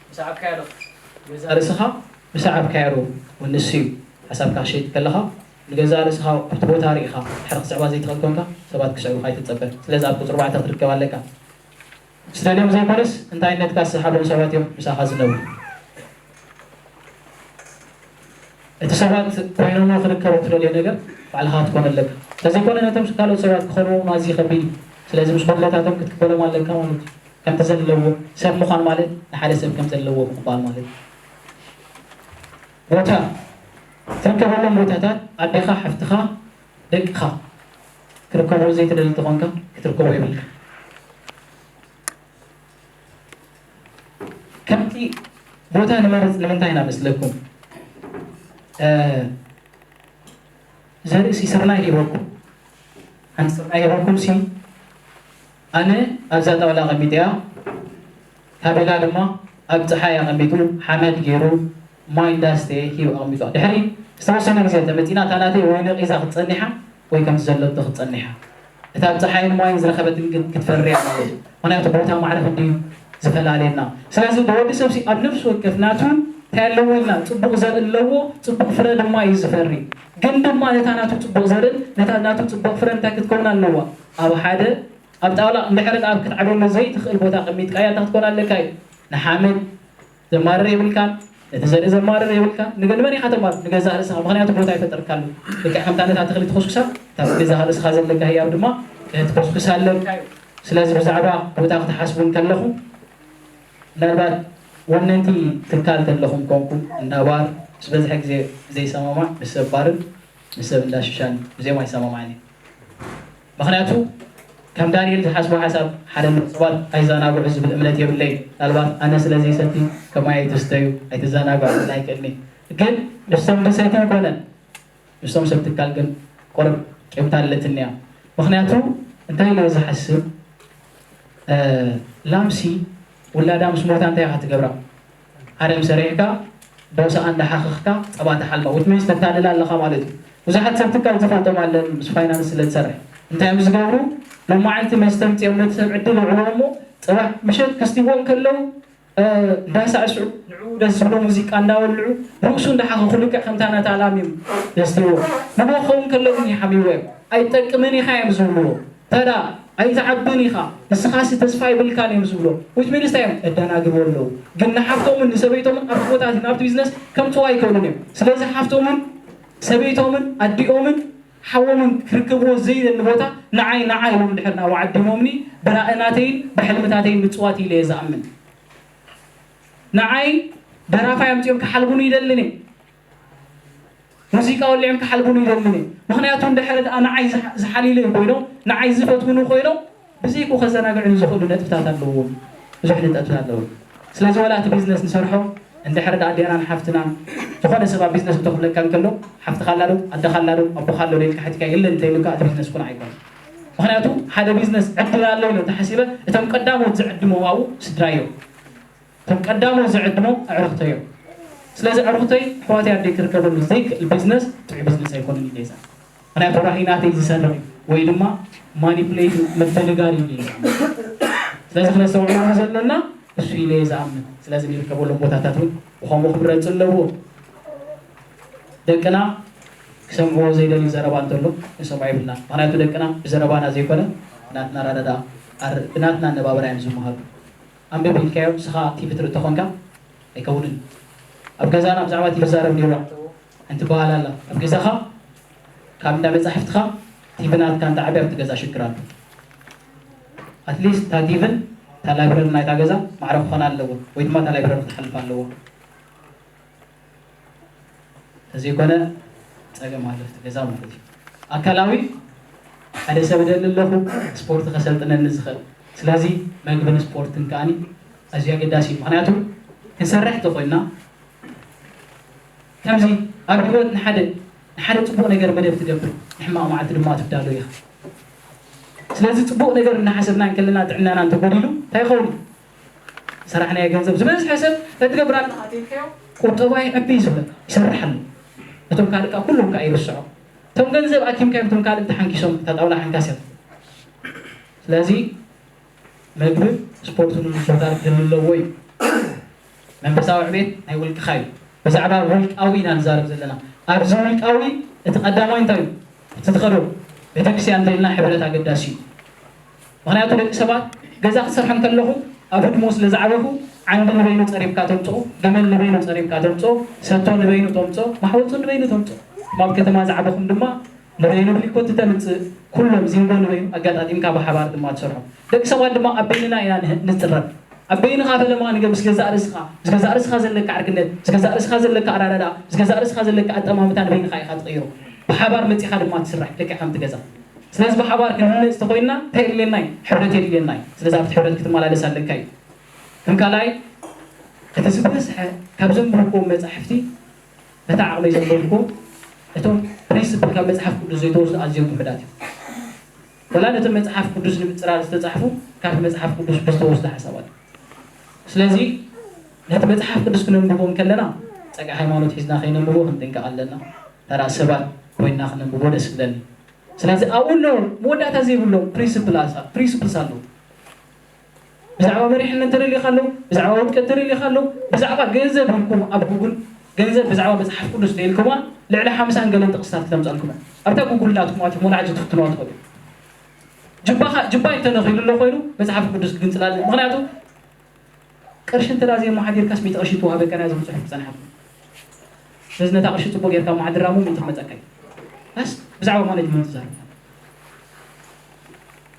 ምስ ዓብካዮ ዶ? ገዛእ ርእስኻ ምስ ዓብካዮ ዶ? እውን ንሱ እዩ። ሓሳብካ ክሸይጥ ከለኻ ንገዛእ ርእስኻ ኣብቲ ቦታ ርኢኻ ድሕሪ ክጽዕባ ዘይትኽእል ኮንካ ሰባት ክስዕቡኻ ኣይትጸበ። ስለዚ ኣብ ቁጽሪ ኣርባዕተ ክትርከብ ኣለካ። ምስ ደልዮም ዘይኮነስ እንታይነትካ ዝሰሓቦም ሰባት እዮም ምሳኻ ዝነብሩ። እቲ ሰባት ኮይኖሞ ክርከቡ እትደልዮ ነገር ባዕልኻ ክትኮን ኣለካ። እንተዘይኮነ ነቶም ካልኦት ሰባት ክኾንዎም ኣዝዩ ከቢድ እዩ። ስለዚ ምስ ጉድለታቶም ክትቅበሎም ኣለካ ማለት እዩ። ከምቲ ዘለዎም ሰብ ምዃን ማለት ንሓደ ሰብ ከም ዘለዎ ምቕባል ማለት እዩ። ቦታ ትርከበሎም ቦታታት ኣዴኻ፣ ሓፍትኻ፣ ደቅኻ ክርከቡ ዘይትደሊ እንተኾንካ ክትርከቦ የብልካ። ከምቲ ቦታ ንመርጽ ንምንታይ ኢና መስለኩም? ዘርእሲ ስርናይ ሂበኩም፣ ሓንቲ ስርናይ ሂበኩም ሲ ኣነ ኣብዛ ጣውላ ኣቐሚጠያ፣ ካቤላ ድማ ኣብ ጸሓይ ኣቐሚጡ ሓመድ ገይሩ ማይ እንዳስተየ ሂቡ ኣቐሚጡ። ድሕሪ ዝተወሰነ ግዜ ተመጺና እታ ናተይ ወይ ነቒዛ ክትጸኒሓ ወይ ከምቲ ዘለቶ ክትጸኒሓ። እታ ኣብ ጸሓይን ማይን ዝረኸበትን ግን ክትፈርያ ማለት እዩ። ምኽንያቱ ቦታ ማዕረ ክንድዩ ዝፈላለየና። ስለዚ ንወዲ ሰብሲ ኣብ ነፍሲ ወከፍ ናቱ እንታይ ኣለዎ ኢልና? ጽቡቕ ዘርኢ ኣለዎ፣ ጽቡቕ ፍረ ድማ እዩ ዝፈሪ። ግን ድማ ነታ ናቱ ጽቡቕ ዘርእን ነታ ናቱ ጽቡቕ ፍረ እንታይ ክትከውን ኣለዋ? ኣብ ሓደ ኣብ ጣውላ እንድሕር ኣብ ክትዓብየሉ ዘይትኽእል ቦታ ቀሚጥካያ እንታይ ክትኮን ኣለካ እዩ? ንሓመድ ዘማርር የብልካን፣ ነቲ ዘርኢ ዘማርር የብልካን። ንገ- ንመን ኢኻ ተማር ንገዛእ ርእስኻ፣ ምኽንያቱ ቦታ ይፈጠርካሉ። ልክዕ ከምታ ነታ ተኽሊ ትኹስኩሳ፣ እታ ገዛእ ርእስኻ ዘለካ ህያብ ድማ ክትኩስኩሳ ኣለካ እዩ። ስለዚ ብዛዕባ ቦታ ክትሓስቡ እንከለኹም ምናልባት ወነንቲ ትካል ተለኹም ኮንኩም እንዳ ባር ምስ በዝሐ ግዜ ዘይሰማማዕ ምስ ሰብ ባርን ምስ ሰብ እንዳ ሽሻን ብዚኦም ኣይሰማማዕን እዩ። ምክንያቱ ከም ዳንኤል ዝሓስቦ ሓሳብ ሓደ ሰባት ኣይዘናግዑ ዝብል እምነት የብለይ። ምናልባት ኣነ ስለ ዘይሰቲ ከማይ ኣይትስተዩ ኣይትዘናግዑ ክብል ኣይክእልኒ። ግን ምስቶም ዝሰቲ ይኮነን ምስቶም ሰብ ትካል ግን ቁርብ ቂምታ ኣለትኒ እያ። ምክንያቱ እንታይ ኢለ ዝሓስብ ላምሲ ውላዳ ምስ ሞታ እንታይ ኢኻ ትገብራ? ዓለም ሰሪሕካ ዶሳኣ እንዳሓኸኽካ ፀባ ትሓልባ ውት ሚንስ ተታልላ ኣለኻ ማለት እዩ። ብዙሓት ሰብ ትካል ዝፈልጦም ኣለን ምስ ፋይናንስ ስለ ዝሰርሕ እንታይ እዮም ዝገብሩ? ሎማዓንቲ መስተ ምፅኦም ነቲ ሰብ ዕድል ይውዕልዎ እሞ ፅባሕ ምሸት ክስትይዎ እንከለዉ እንዳሳዕስዑ ንዕኡ ደስ ዝብሎ ሙዚቃ እንዳወልዑ ርእሱ እንዳሓኸኹ ልክዕ ከምታ ናታ ኣላም እዮም ዘስትይዎ። ንጎ ክኸውን ከለውን ይሓምይዎ እዮም። ኣይጠቅምን ኢኻ እዮም ዝብልዎ። ተዳ ኣይትዓብን ኢኻ ንስኻሲ ተስፋ ይብልካን እዮም ዝብሎ። ዊች ሚንስ እንታይ እዮም እደናግርዎ ኣለዉ። ግን ንሓፍቶምን ንሰበይቶምን ኣብ ቦታት ናብቲ ቢዝነስ ከምፅዋ ኣይከእሉን እዮም። ስለዚ ሓፍቶምን ሰበይቶምን ኣዲኦምን ሓዎምን ክርክብዎ ዘይደሊ ቦታ ንዓይ ንዓይ ኢሎም ድሕር ናብ ዓዲሞምኒ ብራእ ናተይን ብሕልምታተይን ምፅዋት ኢለ እየ ዝኣምን። ንዓይ ደራፋይ ኣምፅኦም ክሓልቡኒ ይደልን እየ። ሙዚቃ ወሊዖም ክሓልቡኒ ይደልን እየ። ምክንያቱ እንድሕር ደኣ ንዓይ ዝሓ- ዝሓልዩለይ ኮይኖም ንዓይ ዝፈትውኒ ኮይኖም ብዘይኩ ከዘናግዕኒ ዝኽእሉ ነጥብታት ኣለዎም። ብዙሕ ነጥብታት ኣለዎም። ስለዚ ወላ እቲ ቢዝነስ ንሰርሖ እንድሕር ደኣ ኣዴናን ሓፍትናን ዝኾነ ሰብ ኣብ ቢዝነስ እንተኽብለካ እንከሎ ሓፍትኻ ኣላ ዶ ኣደኻ ኣላ ዶ ኣቦኻ ኣሎ ዶ ኢልካ ሓቲትካ የለን እንተኢሉካ እቲ ቢዝነስ ኩን ኣይኮነን። ምክንያቱ ሓደ ቢዝነስ ዕድል ኣሎ ኢለ እንተሓሲበ እቶም ቀዳሞት ዝዕድሞም ኣብኡ ስድራይ እዮም። እቶም ቀዳሞት ዝዕድሞም ኣዕርኽተይ እዮም። ስለዚ ኣዕርኽተይ ኣሕዋተይ ኣደይ ክርከበሉ ዘይክእል ቢዝነስ ጥዑይ ቢዝነስ ኣይኮነን ኢለ ይዛረብ። ምክንያቱ ራሂ ናተይ ዝሰርቕ እዩ ወይ ድማ ማኒፕሌት ምድንጋር እዩ ኢለ ይዛረብ። ስለዚ ክነስተውዕሎ ዘለና እሱ ኢለ እየ ዝኣምን። ስለዚ ንርከበሎም ቦታታት እውን ብኸምኡ ክምረፅ ኣለዎ። ደቅና ክሰምዕዎ ዘይደልዩ ዘረባ እንተሎ ንሰምዖ የብልና። ምክንያቱ ደቅና ብዘረባና ዘይኮነ ብናትና ኣረዳድኣ ኣር- ብናትና ኣነባብራ እዮም ዝመሃሩ። ኣንብብ ኢልካዮ ንስኻ ቲቪ ትርኢ ተኾንካ ኣይከውንን። ኣብ ገዛና ብዛዕባ ቲቪ ዛረብ ነይሩ ኣንተ በሃል ኣላ ኣብ ገዛኻ ካብ እንዳ መጻሕፍትኻ ቲቪ ናትካ እንተ ዓብያ ኣብቲ ገዛ ሽግር ኣሎ። ኣትሊስት እታ ቲቪን እታ ላይብረሪ ናይታ ገዛ ማዕረ ክኾና ኣለዎ ወይ ድማ እታ ላይብረሪ ክትሓልፍ ኣለዎ። ተዘይኮነ ጸገም ኣሎ ኣብቲ ገዛ ማለት እዩ። ኣካላዊ ሓደ ሰብ እደሊ ኣለኹ ስፖርት ከሰልጥነኒ ዝኽእል። ስለዚ መግብን ስፖርትን ከኣኒ ኣዝዩ ኣገዳሲ እዩ። ምክንያቱ ክንሰርሕ ተኾይንና ከምዚ ኣብ ህይወት ንሓደ ንሓደ ጽቡቕ ነገር መደብ ትገብር ንሕማቕ መዓልቲ ድማ ትዳሎ ኢኻ። ስለዚ ጽቡቕ ነገር እናሓሰብና እንከለና ጥዕናና እንተጎዲሉ እንታይ ይኸውን? ሰራሕናዮ ገንዘብ ዝበዝሐ ሰብ እንታይ ትገብር ኣለኻ ተይልካዮ ቁጠባ ይዕቢ እዩ ዝብለካ ይሰርሕ ኣሎ። እቶም ካልእ ከዓ ኩሎም ከዓ ይርስዖ። እቶም ገንዘብ ኣኪምካዮም እቶም ካልእ ተሓንኪሶም እታ ጣውላ ሓንካስ እዮም። ስለዚ መግብን ስፖርትን ምዝውታር ክህሉ ኣለዎ እዩ። መንፈሳዊ ዕቤት ናይ ውልቅኻ እዩ። ብዛዕባ ውልቃዊ ኢና ንዛረብ ዘለና። ኣብዚ ውልቃዊ እቲ ቀዳማይ እንታይ እዩ? እቲ ትኸዶ ቤተክርስትያን እንተኢልና ሕብረት ኣገዳሲ እዩ። ምክንያቱ ደቂ ሰባት ገዛ ክሰርሖም ከለኹ ኣብ ህድሞ ስለ ዝዓበኹ ዓንዲ ንበይኑ ፀሪብካ ተምፅኦ፣ ገመል ንበይኑ ፀሪብካ ተምፅኦ፣ ሰቶ ንበይኑ ተምፅኦ፣ ማሕወፁ ንበይኑ ተምፅኦ። እቶም ኣብ ከተማ ዝዓበኹም ድማ ንበይኑ ብሊኮቲ ተምፅእ፣ ኩሎም ዚንጎ ንበይኑ ኣጋጣጢምካ ብሓባር ድማ ትሰርሖ። ደቂ ሰባት ድማ ኣብ በይንና ኢና ንህ- ንፅረብ። ኣብ በይንኻ ፈለማ ንገ ምስ ገዛእ ርእስኻ ምስ ገዛእ ርእስኻ ዘለካ ዕርክነት ምስ ገዛእ ርእስኻ ዘለካ ኣራዳዳ ምስ ገዛእ ርእስኻ ዘለካ ኣጠማምታ ንበይንኻ ኢኻ ትቕይሮ። ብሓባር መፂኻ ድማ ትስራሕ ልክዕ ከምቲ ገዛ። ስለዚ ብሓባር ክንህነፅ ተኮይንና እንታይ የድልየና እዩ? ሕብረት የድልየና እዩ። ስለዚ ኣብቲ ሕብረት ክትመላለስ ኣለካ እዩ። ከም ካልኣይ እቲ ዝበዝሐ ካብ ዘንበብክዎም መፃሕፍቲ በታ ዓቕመይ ዘንበብክዎ እቶም ፕሪንስፕል ካብ መፅሓፍ ቅዱስ ዘይተወስዱ ኣዝዮም ውሑዳት እዮም። ወላ ነቶም መፅሓፍ ቅዱስ ንምፅራር ዝተፃሕፉ ካብ መፅሓፍ ቅዱስ ብዝተወስዱ ሓሳባት። ስለዚ ነቲ መፅሓፍ ቅዱስ ክነንብቦ እንከለና ፀግዒ ሃይማኖት ሒዝና ከይነንብቦ ክንጥንቀቕ ኣለና። ተራ ሰባት ኮይንና ክነንብቦ ደስ ይብለኒ። ስለዚ ኣብኡ ኣለዉ መወዳእታ ዘይብሎም ፕሪንስፕልስ ኣለዉ። ብዛዕባ መሪሕነት ተደሊኻ ኣሎ፣ ብዛዕባ ውድቀት ተደሊኻ ኣሎ፣ ብዛዕባ ገንዘብ ኢልኩም ኣብ ጉግል ገንዘብ ብዛዕባ መጽሓፍ ቅዱስ ደልኩማ ልዕሊ ሓምሳን ገለን ጥቕስታት ክተምጻልኩም ኣብታ ጉግል ናትኩም ኣትኩም ወላዕጂ ትፍትንዋ ትኸዱ። ጅባኻ ጅባይ እንተነኺሉ ኣሎ ኮይኑ መጽሓፍ ቅዱስ ክግንጽላለ ምክንያቱ ቅርሺ እንተ ዘይመሓዲርካስ ሚእቲ ቅርሺ ትወሃበካ ናይ ዝብፅሑ ክፀንሓኩም ስለዚ ነታ ቅርሺ ፅቡቅ ጌርካ መሓድራ ሞ ሚእቲ ክመፀካ እዩ ስ ብዛዕባ ማነጅመንት ዛር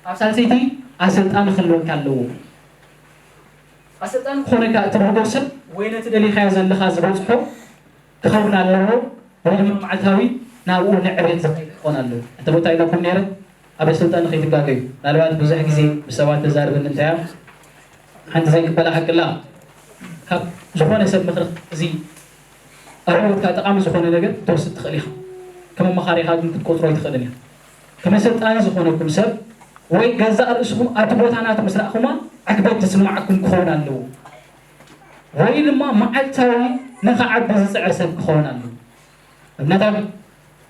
ኣብ ሳልሰይቲ ኣሰልጣን ክህልወካ ኣለዎ ኣሰልጣን ክኾነካ እትረኽቦ ሰብ ወይ ነቲ ደሊኻዮ ዘለኻ ዝበፅሖ ክኸውን ኣለዎ ወይ ድማ መዓልታዊ ናብኡ ንዕቤት ዝኸይድ ክኾን ኣለዎ እንተ ቦታ ኢለኩም ነይረ ኣብ ስልጣን ከይትጋገዩ ናልባት ብዙሕ ግዜ ብሰባት ተዛርበኒ እንታያ ሓንቲ ዘይቅበላ ሓቅላ ካብ ዝኾነ ሰብ ምኽሪ እዚ ኣብ ህይወትካ ጠቃሚ ዝኾነ ነገር ክትወስድ ትኽእል ኢኻ ከም ኣማኻሪኻ ግን ክትቆፅሮ ኣይትኽእልን ኢኻ ከም ኣሰልጣኒ ዝኾነኩም ሰብ ወይ ገዛእ ርእስኹም ኣብቲ ቦታ ናቱ ምስ ረእኹማ ዕግበት ዝስማዓኩም ክኸውን ኣለዎ ወይ ድማ መዓልታዊ ንኽዓቢ ዝፅዕር ሰብ ክኸውን ኣለዎ ኣብነታዊ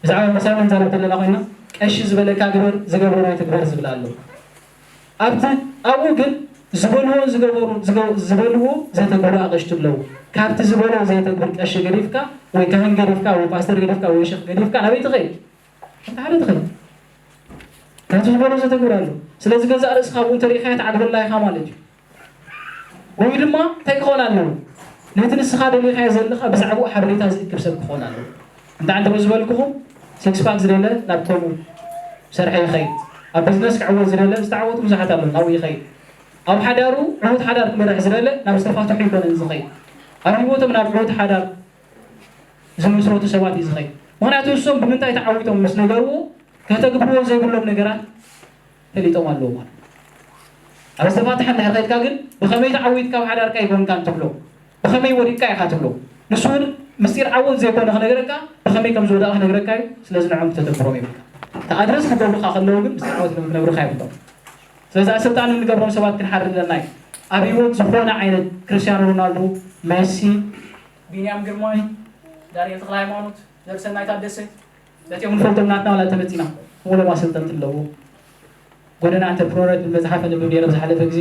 ብዛዕባ መሳሊ ንዛረብ ዘለና ኮይና ቀሺ ዝበለካ ግበር ዝገብሮ ይትግበር ዝብል ኣሎ ኣብቲ ኣብኡ ግን ዝበልዎ ዝገበሩ ዝበልዎ ዘተግብሩ ኣቐሽቲ ኣለዉ ካብቲ ዝበሎ ዘይተግብር ቀሺ ገዲፍካ ወይ ካህን ገዲፍካ ወይ ፓስተር ገዲፍካ ወይ ሸኽ ገዲፍካ ናበይ ትኸይድ ኣብቲ ሓደ ትኸይድ ካብቲ ዝበሎ ዘተግብር ኣሎ ስለዚ ገዛእ ርእስኻ ኣብኡ እንተሪኢኻ ትዓግበላ ኢኻ ማለት እዩ ወይ ድማ እንታይ ክኾን ኣለዎ ነቲ ንስኻ ደሊኻዮ ዘለኻ ብዛዕባኡ ሓበሬታ ዝእክብ ሰብ ክኾን ኣለዎ እንታይ ዓንተ ዝበልኩኹም ሲክስፓክ ዝደለ ናብ ከምኡ ሰርሐ ይኸይድ ኣብ ቢዝነስ ክዕወት ዝደለ ዝተዓወቱ ብዙሓት ኣለዉ ናብኡ ይኸይድ ኣብ ሓዳሩ ዕዉት ሓዳር ክመርሕ ዝደለ ናብ ዝተፋትሑ ይኮነን ዝኸይድ ኣብ ህይወቶም ናብ ዕዉት ሓዳር ዝምስረቱ ሰባት እዩ ዝኸይድ ምክንያቱ እሶም ብምንታይ ተዓዊቶም ምስ ነገርዎ ከተግብርዎ ዘይብሎም ነገራት ፈሊጦም ኣለዉ ማለት ኣብ ዝተፋትሐ እንድሕር ከድካ ግን ብኸመይ ተዓዊትካ ኣብ ሓዳርካ ይኮንካን ትብሎ ብኸመይ ወዲቅካ ኢኻ ትብሎ ንሱ እውን ምስጢር ዓወት ዘይኮነ ክነግረካ ብኸመይ ከም ዝወደቐ ክነግረካ እዩ ስለዚ ንዖም ክተተግብሮም ይብልካ ተኣድረስ ክገብሩካ ከለዉ ግን ምስጢር ዓወት ኢሎም ክነግሩካ ይብሎም ስለዚ ኣሰልጣኒ ንገብሮም ሰባት ክንሓርድ ኣለና እዩ ኣብ ህይወት ዝኾነ ዓይነት ክርስቲያኖ ሮናልዶ መሲ ቢንያም ግርማይ ዳንኤል ተክለ ሃይማኖት ዘርሰናይ ታደሰ ነቲኦም ንፈልጦም ናትና ዋላ ተመፂና ሙሉም ኣሰልጠንቲ ኣለዎ ጎደና ኣንተርፕረነር ዝብል መፅሓፍ ኣንብብ ነይረ ብዝሓለፈ ግዜ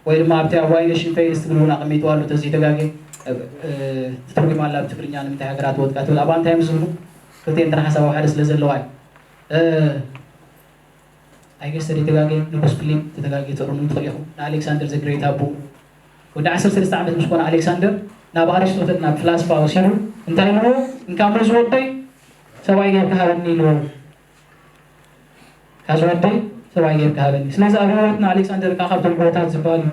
ወይ ድማ ኣብቲ ኣብ ዋይነ ሽንፈይስ ትብል እውን ኣቐሚጥዋ ኣሎ ተዘይተጋጌ ትትርጉም ኣላ ኣብ ትግርኛ ንምንታይ ሃገራት ወጥቃ ትብል ኣብኣ እንታይ እዮም ዝብሉ ክልቲኤን ተረሓሳብ ኣብ ሓደ ስለ ዘለዋ እዩ ኣይገስ ተደይተጋጌ ንጉስ ፊሊፕ ተተጋጌ ተእርሙ ትኽእል ኢኹም ንኣሌክሳንደር ዘግሬት ኣቦ ወዲ ዓሰርተ ሰለስተ ዓመት ምስ ኮነ ኣሌክሳንደር ናብ ኣሪስቶተል ናብ ፍላስፋ ወሲዱ እንታይ ኢልዎ እንካ ምዝ ወደይ ሰብኣይ ጌርካ ሃበኒ ኢልዎ ካዚ ወደይ ሰብኣይ ጌርካ ሃበኒ ስለዚ ኣብ ህይወትና ኣሌክሳንደር ከዓ ካብቶም ዕወታት ዝበሃል እዩ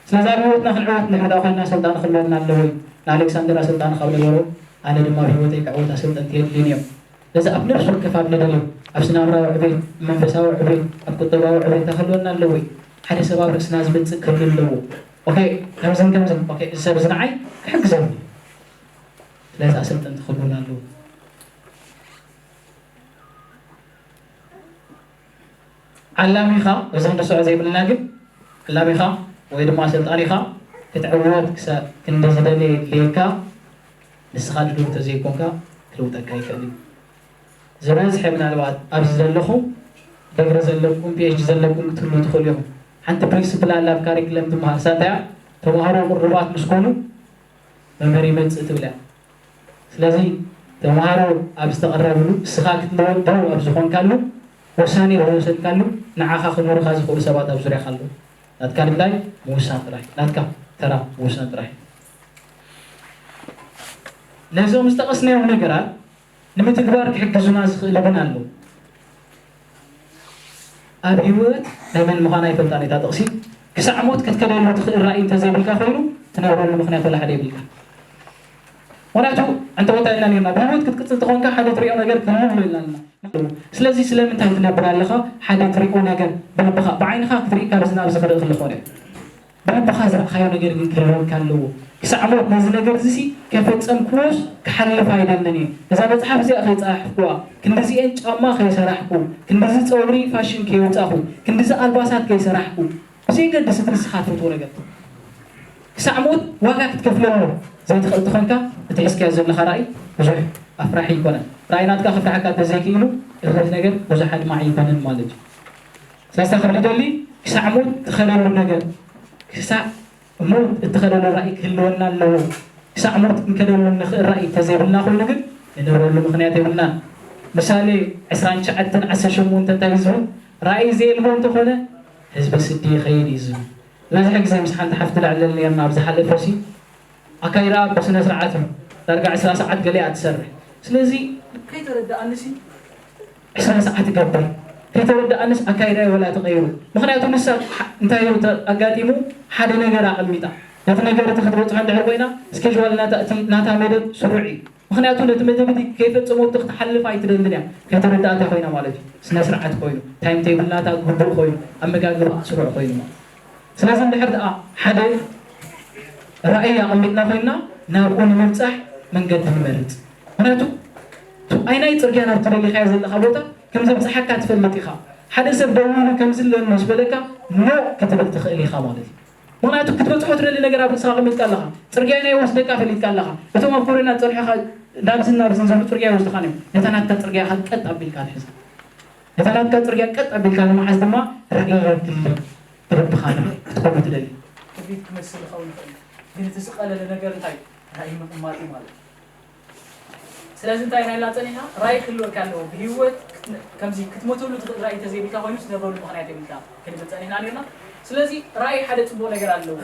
ስለዚ ኣብ ህይወትና ክንዕወት ንሕዳ ኮይና ስልጣን ክህልወና ኣለዎ እዩ ንኣሌክሳንደር ኣሰልጣን ካብ ነበሮ ኣነ ድማ ኣብ ህይወተይ ክዕወት ኣሰልጠንቲ የድልዩን እዮም ስለዚ ኣብ ነፍሲ ወከፍ ኣብ ንደልዮ ኣብ ስነ ኣእምራዊ ዕቤት፣ መንፈሳዊ ዕቤት፣ ኣብ ቁጠባዊ ዕቤት ክህልወና ኣለዎ እዩ። ሓደ ሰብ ኣብ ርእስና ዝመጽእ ክህሉ ኣለዎ። ኦኬ ከምዝን ከምዝን ኦኬ እዚ ሰብ እዚ ንዓይ ክሕግዘኒ ስለዚ ኣሰልጠንቲ ክህልወና ኣለዎ። ዓላሚኻ እዚ ክንርስዖ ዘይብልና ግን ዓላሚኻ ወይ ድማ ስልጣኒኻ ክትዕወት ክሳብ ክንዲ ዝደለየ የድልየካ ንስኻ ድሉው እንተዘይኮንካ ክልውጠካ ኣይክእልን እዩ። ዝበዝሐ ምናልባት ኣብዚ ዘለኹም ዲግሪ ዘለኩም ፒኤችዲ ዘለኩም ክትህልዉ ትኽእሉ ኢኹም። ሓንቲ ፕሪንስፕል ኣላ ኣብ ካሪክለም ትመሃር እሳ እንታይ እያ? ተምሃሮ ቅሩባት ምስ ኮኑ መምህር ይመጽእ ትብል እያ። ስለዚ ተምሃሮ ኣብ ዝተቐረብሉ እስኻ ክትለወጥ ድሉው ኣብ ዝኾንካሉ ወሳኔ ዝወሰድካሉ ንዓኻ ክምህሩኻ ዝኽእሉ ሰባት ኣብ ዙርያኻ ኣለዉ። ናትካ ድላይ ምውሳን ጥራይ፣ ናትካ ተራ ምውሳን ጥራይ። ነዞም ዝጠቐስናዮም ነገራት ንምትግባር ክሕግዙና ዝኽእሉ እውን ኣለዉ። ኣብ ህይወት ናይ መን ምዃና ኣይፈልጣን እታ ጥቕሲ። ክሳዕ ሞት ክትከደሉ ትኽእል ራእይ እንተዘይብልካ ኮይኑ ትነብረሉ ምኽንያት ወላ ሓደ የብልካ። ምኽንያቱ ዕንተወታ ኢልና ነርና ብህይወት ክትቅፅል ተኾንካ ሓደ ትሪኦ ነገር ክህሉ ኣለና። ስለዚ ስለምንታይ ትነብር ኣለኻ ሓደ ትሪኦ ነገር ብልብኻ ብዓይንኻ ክትርኢ ካብ ዝናብ ዝኽርኢ ክልኾነ ብልብኻ ዝረእኻዮ ነገር ግን ክህልወካ ኣለዎ። ክሳዕ ሞት ነዚ ነገር እዚ ከይፈጸምክዎስ ክሓልፍ ኣይደልን እየ። እዛ መጽሓፍ እዚኣ ከይጸሓፍኩዋ፣ ክንድዚኤን ጫማ ከይሰራሕኩ፣ ክንድዚ ጸጉሪ ፋሽን ከይወጻኹ፣ ክንድዚ ኣልባሳት ከይሰራሕኩ፣ ብዘየገድስ እቲ ንስኻ ትፈትዎ ነገር ክሳዕ ሞት ዋጋ ክትከፍለሉ ዘይትኽእል ተኾንካ እቲ ሒዝካዮ ዘለኻ ራእይ ብዙሕ ኣፍራሒ ኣይኮነን። ራእይ ናትካ ከፍርሓካ እንተዘይክኢሉ እቲ ነገር ብዙሕ ኣድማዒ ኣይኮነን ማለት እዩ። ስለዚ ክብል ይደሊ ክሳዕ ሞት ትኸለሉ ነገር ክሳዕ ሞት እትኸደሉ ራእይ ክህልወና ኣለዎ። ክሳዕ ሞት ክንከደሉ እንኽእል ራእይ እንተዘይብልና ኮይኑ ግን ንነብረሉ ምኽንያት የብልናን። ምሳሌ ዕስራን ትሽዓተን ዓሰርተ ሸሞንተ እንታይ እዩ ዝብል? ራእይ ዘየልቦ እንተኾነ ህዝቢ ስዲ ይኸይድ እዩ ዝብል። ዝበዝሐ ግዜ ምስ ሓንቲ ሓፍቲ ላዕለል ነርና ኣብ ዝሓለፈ ሲ ኣካይዳ ብስነ ስርዓት እዩ። ዳርጋ ዕስራ ሰዓት ገለ እያ ትሰርሕ። ስለዚ ከይተረዳኣንሲ ዕስራ ሰዓት ይገብር። ከይተረዳኣንስ ኣካይዳ ወላ ተቐይሩ። ምኽንያቱ ንሳ እንታይ እዩ ኣጋጢሙ? ሓደ ነገር ኣቐሚጣ። ነቲ ነገር እቲ ክትበፅሖ እንድሕር ኮይና ስኬጅዋል ናታ መደብ ስሩዕ እዩ። ምኽንያቱ ነቲ መደብ እቲ ከይፈፀመቶ ክትሓልፍ ኣይትደልን እያ። ከይተረዳእታ ኮይና ማለት እዩ። ስነ ስርዓት ኮይኑ፣ ታይም ቴብል ናታ ግቡእ ኮይኑ፣ ኣመጋግባ ስሩዕ ኮይኑ ማለት እዩ። ስለዚ እንድሕር ደኣ ሓደ ራእይ ኣቐሚጥና ኮይና ናብኡ ንምብፃሕ መንገዲ ንመርፅ። ምኽንያቱ ኣይናይ ፅርግያ ናብ ትደሊኻዮ ዘለኻ ቦታ ከም ዘብፅሓካ ትፈልጥ ኢኻ። ሓደ ሰብ ደዊሉ ከምዚ ኣለኒ ምስ በለካ ኖ ክትብል ትኽእል ኢኻ ማለት እዩ። ምኽንያቱ ክትበፅሖ ትደሊ ነገር ኣብ ርእስኻ ኣቐሚጥካ ኣለኻ። ፅርግያ ናይ ወስደካ ፈሊጥካ ኣለኻ። እቶም ኣብ ኮረና ፀኒሖኻ ናብዝን ናብዝን ዝብሉ ፅርግያ ይወስድኻ እዮም። ነታ ናትካ ፅርግያ ኢኻ ቀጥ ኣቢልካ ትሕዛ። ነታ ናትካ ፅርግያ ቀጥ ኣቢልካ ንምሓዝ ድማ ራእይ የድሊ። ብልብኻ ክትኮኑ ትደሊ። ክብሪት ክመስል ይኸውን ይኽእል እዩ። ግን እቲ ዝቐለለ ነገር እንታይ እዩ? ራእይ ምቕማጥ እዩ ማለት እዩ። ስለዚ እንታይ ኢና ኢልና ጸኒሕና? ራእይ ክህልወካ ኣለዎ። ብህይወት ክትነ-፣ ከምዚ ክትሞተሉ ትኽእል ራእይ እንተዘይብልካ ኮይኑ፣ ትነብረሉ ምኽንያት የብልካ ክንብል ጸኒሕና ነርና። ስለዚ ራእይ ሓደ ጽቡቕ ነገር ኣለዎ።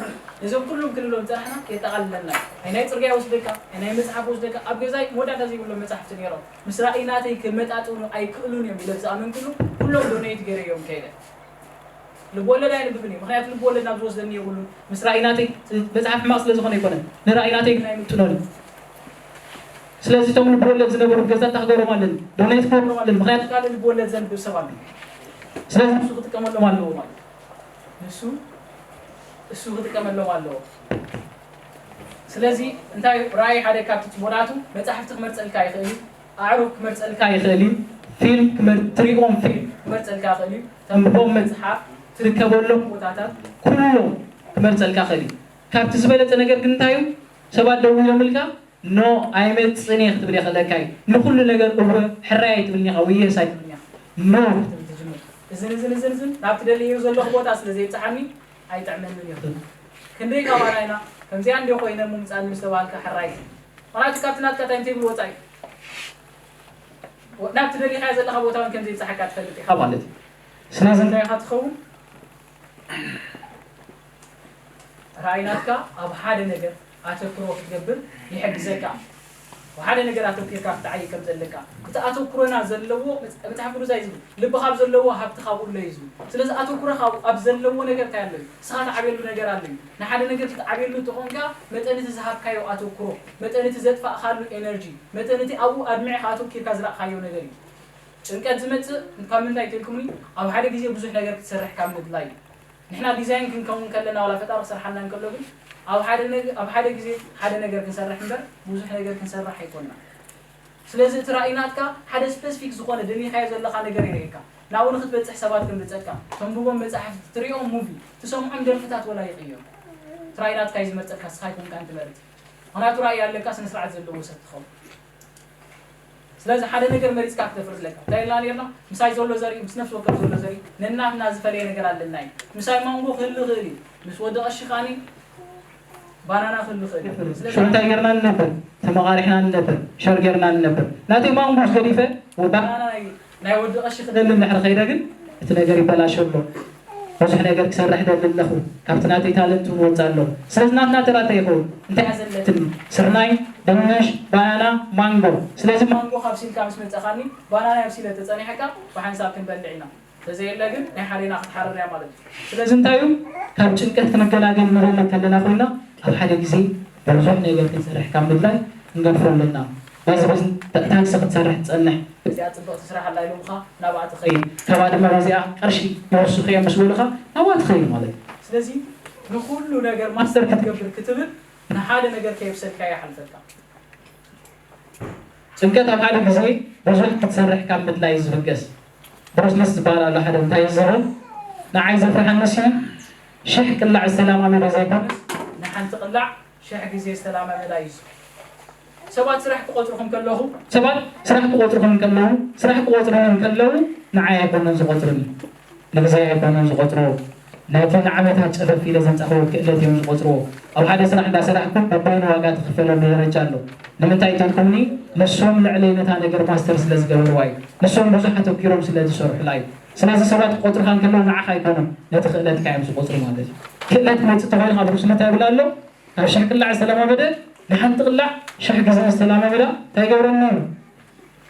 ነዞም ኩሎም ክንብሎም ዝጸናሕና የጠቓልለና እዩ። ኣይ ናይ ጽርግያ ይወስደካ፣ ኣይ ናይ መጽሓፍ ይወስደካ። ኣብ ገዛይ መወዳእታ ዘይብሎም መጻሕፍቲ ነይሮም። ምስ ራእይ ናተይ ክመጣጠኑ ኣይክእሉን እዮም ኢለ ዝኣመንኩሉ ኩሎም ዶኔት ገይረ እዮም ከይደ። ልብወለድ ኣየንብብን እየ። ምኽንያቱ ልብወለድ ናብ ዝወስደኒ የብሉን። ምስ ራእይ ናተይ መጽሓፍ ሕማቕ ስለ ዝኾነ ኣይኮነን። ንራእይ ናተይ ግን ኣይምጥኖን እዩ። ስለዚ እቶም ልብወለድ ዝነበሩ ገዛ እንታይ ክገብሮም ኣለኒ? ዶኔት ክገብሮም ኣለኒ። ምኽንያቱ ካልእ ልብወለድ ዘንብብ ሰብ ኣሎ። ስለዚ ንሱ ክጥቀመሎም ኣለዎ ማለት እዩ። ንሱ፣ እሱ ክጥቀመሎም ኣለዎ። ስለዚ እንታይ እዩ? ራእይ ሓደ ካብቲ ጽቡቓቱ መጻሕፍቲ ክመርጸልካ ይኽእል እዩ። ኣዕሩኽ ክመርጸልካ ይኽእል እዩ። ፊልም ክመር-፣ ትሪኦም ፊልም ክመርጸልካ ይኽእል እዩ። ተንብቦም መጽሓፍ፣ ትርከበሎም ቦታታት ኩሎም ክመርጸልካ ይኽእል እዩ። ካብቲ ዝበለጸ ነገር ግን እንታይ እዩ? ሰባት ደው ኢሎምልካ ኖ ኣይመጽእን እየ ክትብል የኽእለካ እዩ። ንኹሉ ነገር እወ ሕራይ ኣይትብልን ኢኻ ወይ የስ ኣይትብልን ኢኻ። ኖ ክትብል ትጅምር። እዝን እዝን እዝን እዝን ናብ ትደልዮ ዘለኹ ቦታ ስለ ዘየብጽሓኒ ኣይጥዕመንን እዩ ክትብል። ክንደይ ካባና ኢና ከምዚኣ እንድዮ ኮይነ ምምጻእኒ ምስ ተባሃልካ ሕራይ። ምኽንያቱ ካብቲ ናትካ ታይም ቴብል ወጻኢ ናብ ትደሊኻዮ ዘለኻ ቦታ እውን ከም ዘይብጽሓካ ትፈልጥ ኢኻ ማለት እዩ። ስለዚ እንታይ ኢኻ ትኸውን? ራእይ ናትካ ኣብ ሓደ ነገር ኣተኩሮ ክትገብር ይሕግዘካ። ኣብ ሓደ ነገር ኣተኩርካ ክትዓይ ከም ዘለካ። እቲ ኣተኩሮና ዘለዎ መጽ-፣ መጽሓፍ ቅዱስ እንታይ እዩ ዝብል? ልብኻ ኣብ ዘለዎ ሃብትኻ ኣብኡ ኣሎ እዩ ዝብል። ስለዚ ኣተኩሮኻ ኣብ፣ ኣብ ዘለዎ ነገር እንታይ ኣሎ እዩ? ንስኻ ትዓብየሉ ነገር ኣሎ እዩ። ንሓደ ነገር ክትዓብየሉ እንተኾንካ መጠን እቲ ዝሃብካዮ ኣተኩሮ፣ መጠን እቲ ዘጥፋእካሉ ኤነርጂ፣ መጠን እቲ ኣብኡ ኣድሚዕካ ኣተኪርካ ዝረእኻዮ ነገር እዩ። ጭንቀት ዝመጽእ ካብ ምንታይ ተልኩምኒ? ኣብ ሓደ ግዜ ብዙሕ ነገር ክትሰርሕ ካብ ምድላይ እዩ። ንሕና ዲዛይን ክንከውን ከለና ዋላ ፈጣሪ ክሰርሓልና እንከሎ ግን ኣብ ሓደ ነገ-፣ ኣብ ሓደ ግዜ ሓደ ነገር ክንሰርሕ እምበር ብዙሕ ነገር ክንሰርሕ ኣይኮንና። ስለዚ እቲ ራእይ ናትካ ሓደ ስፐሲፊክ ዝኾነ ደሊኻዮ ዘለኻ ነገር የርእየካ። ናብኡ ንክትበጽሕ ሰባት ከምብጸካ፣ ተንብቦም መጻሕፍቲ፣ ትሪኦም ሙቪ፣ ትሰምዖም ደርፍታት ወላ ይቕየሩ። እቲ ራእይ ናትካ እዩ ዝመርጸልካ፣ ንስኻ ኣይኮንካን ትመርጽ። ምኽንያቱ ራእይ ኣለካ፣ ስነ ስርዓት ዘለዎ ሰብ ትኸውን። ስለዚ ሓደ ነገር መሪጽካ ክተፍሪ ኣለካ። እንታይ ኢልና ነርና? ምሳይ ዘሎ ዘርኢ፣ ምስ ነፍሲ ወከፍ ዘሎ ዘርኢ ነናትና ዝፈለየ ነገር ኣለና እዩ። ምሳይ ማንጎ ክህሉ ይኽእል እዩ። ምስ ወዲ ቀሺ ከኣኒ ባናና ክህሉ ይኽእል እዩ። ስለዚ ሽዑ እንታይ ጌርና ንነብር? ተመቓሪሕና ንነብር፣ ሸር ጌርና ንነብር። ናተይ ማንጎ ገዲፈ ባናና ናይ፣ ናይ ወዲ ቀሺ ክደሊ እንድሕር ከይደ ግን እቲ ነገር ይበላሾ ኣሎ። ብዙሕ ነገር ክሰርሕ ደሊ ኣለኹ። ካብቲ ናተይ ታለንት እውን ወፅእ ኣሎ። ስለዚ ናትና ተራ እንታይ ይኸውን? እንታይ እያ ዘለትኒ? ስርናይ፣ ድንሽ፣ ባናና፣ ማንጎ። ስለዚ ማንጎ ካብሲልካ ምስ መፀኻኒ ባናና ኣብሲለ ተፀኒሐካ ብሓንሳብ ክንበልዕ ኢና። ተዘየለ ግን ናይ ሓደና ክትሓርር እያ ማለት እዩ። ስለዚ እንታይ እዩ? ካብ ጭንቀት ክንገላገል ንደሊ ከለና ኮይና ኣብ ሓደ ግዜ ብዙሕ ነገር ክንሰርሕ ካብ ምድላይ ክንገድፎ ኣለና። በዚ በዚ ታክሲ ክትሰርሕ ትጸንሕ። እዚኣ ጽብቕቲ ስራሕ ኣላ ኢሎምኻ ናብኣ ትኸይድ። ካብኣ ድማ በዚኣ ቅርሺ ይወስኹ እዮም ምስ በሉኻ ናብኣ ትኸይድ ማለት እዩ። ስለዚ ንኹሉ ነገር ማስተር ክትገብር ክትብል ንሓደ ነገር ከየብሰልካ ይሓልፈካ። ጭንቀት ኣብ ሓደ ግዜ ብዙሕ ክትሰርሕ ካብ ምድላይ እዩ ዝብገስ። ብሩስ ሊስ ዝበሃል ኣሎ ሓደ እንታይ እዩ ዝብል? ንዓይ ዘፍርሐኒ ሲ ሽሕ ቅላዕ ዝተላማመደ ዘይኮነስ ንሓንቲ ቅላዕ ሽሕ ግዜ ዝተላማመዳ እዩ። ሰባት ስራሕ ክቆጽሩኹም ከለኹ፣ ሰባት ስራሕ ክቆጽሩኹም ከለዉ፣ ስራሕ ክቆጽሩኒ ከለዉ ንዓይ ኣይኮኑን ዝቆጽሩኒ፣ ንግዜ ኣይኮኑን ዝቆጽርዎ። ነቲ ንዓመታት ጨፈፍ ኢለ ዘምጻእክዎ ክእለት እዮም ዝቖጽርዎ። ኣብ ሓደ ስራሕ እንዳሰራሕኩም በበይኑ ዋጋ ትኽፈለሉ ደረጃ ኣሎ። ንምንታይ እንተልኩምኒ፣ ንሶም ልዕለይ ነታ ነገር ማስተር ስለ ዝገበርዋ እዩ። ንሶም ብዙሕ ኣተኲሮም ስለ ዝሰርሑላ እዩ። ስለዚ ሰባት ክቖጽሩኻ እንከለዉ ንዓኻ ኣይኮኑን፣ ነቲ ክእለትካ እዮም ዝቖጽሩ ማለት እዩ። ክእለት ክመጽእ እንተኾይኑ ካብ ርእሱ እንታይ ይብል ኣሎ? ካብ ሽሕ ቅላዕ ዝተለማመደ ንሓንቲ ቅላዕ ሽሕ ግዜ ዝተለማመዳ እንታይ ይገብረኒ እዩ?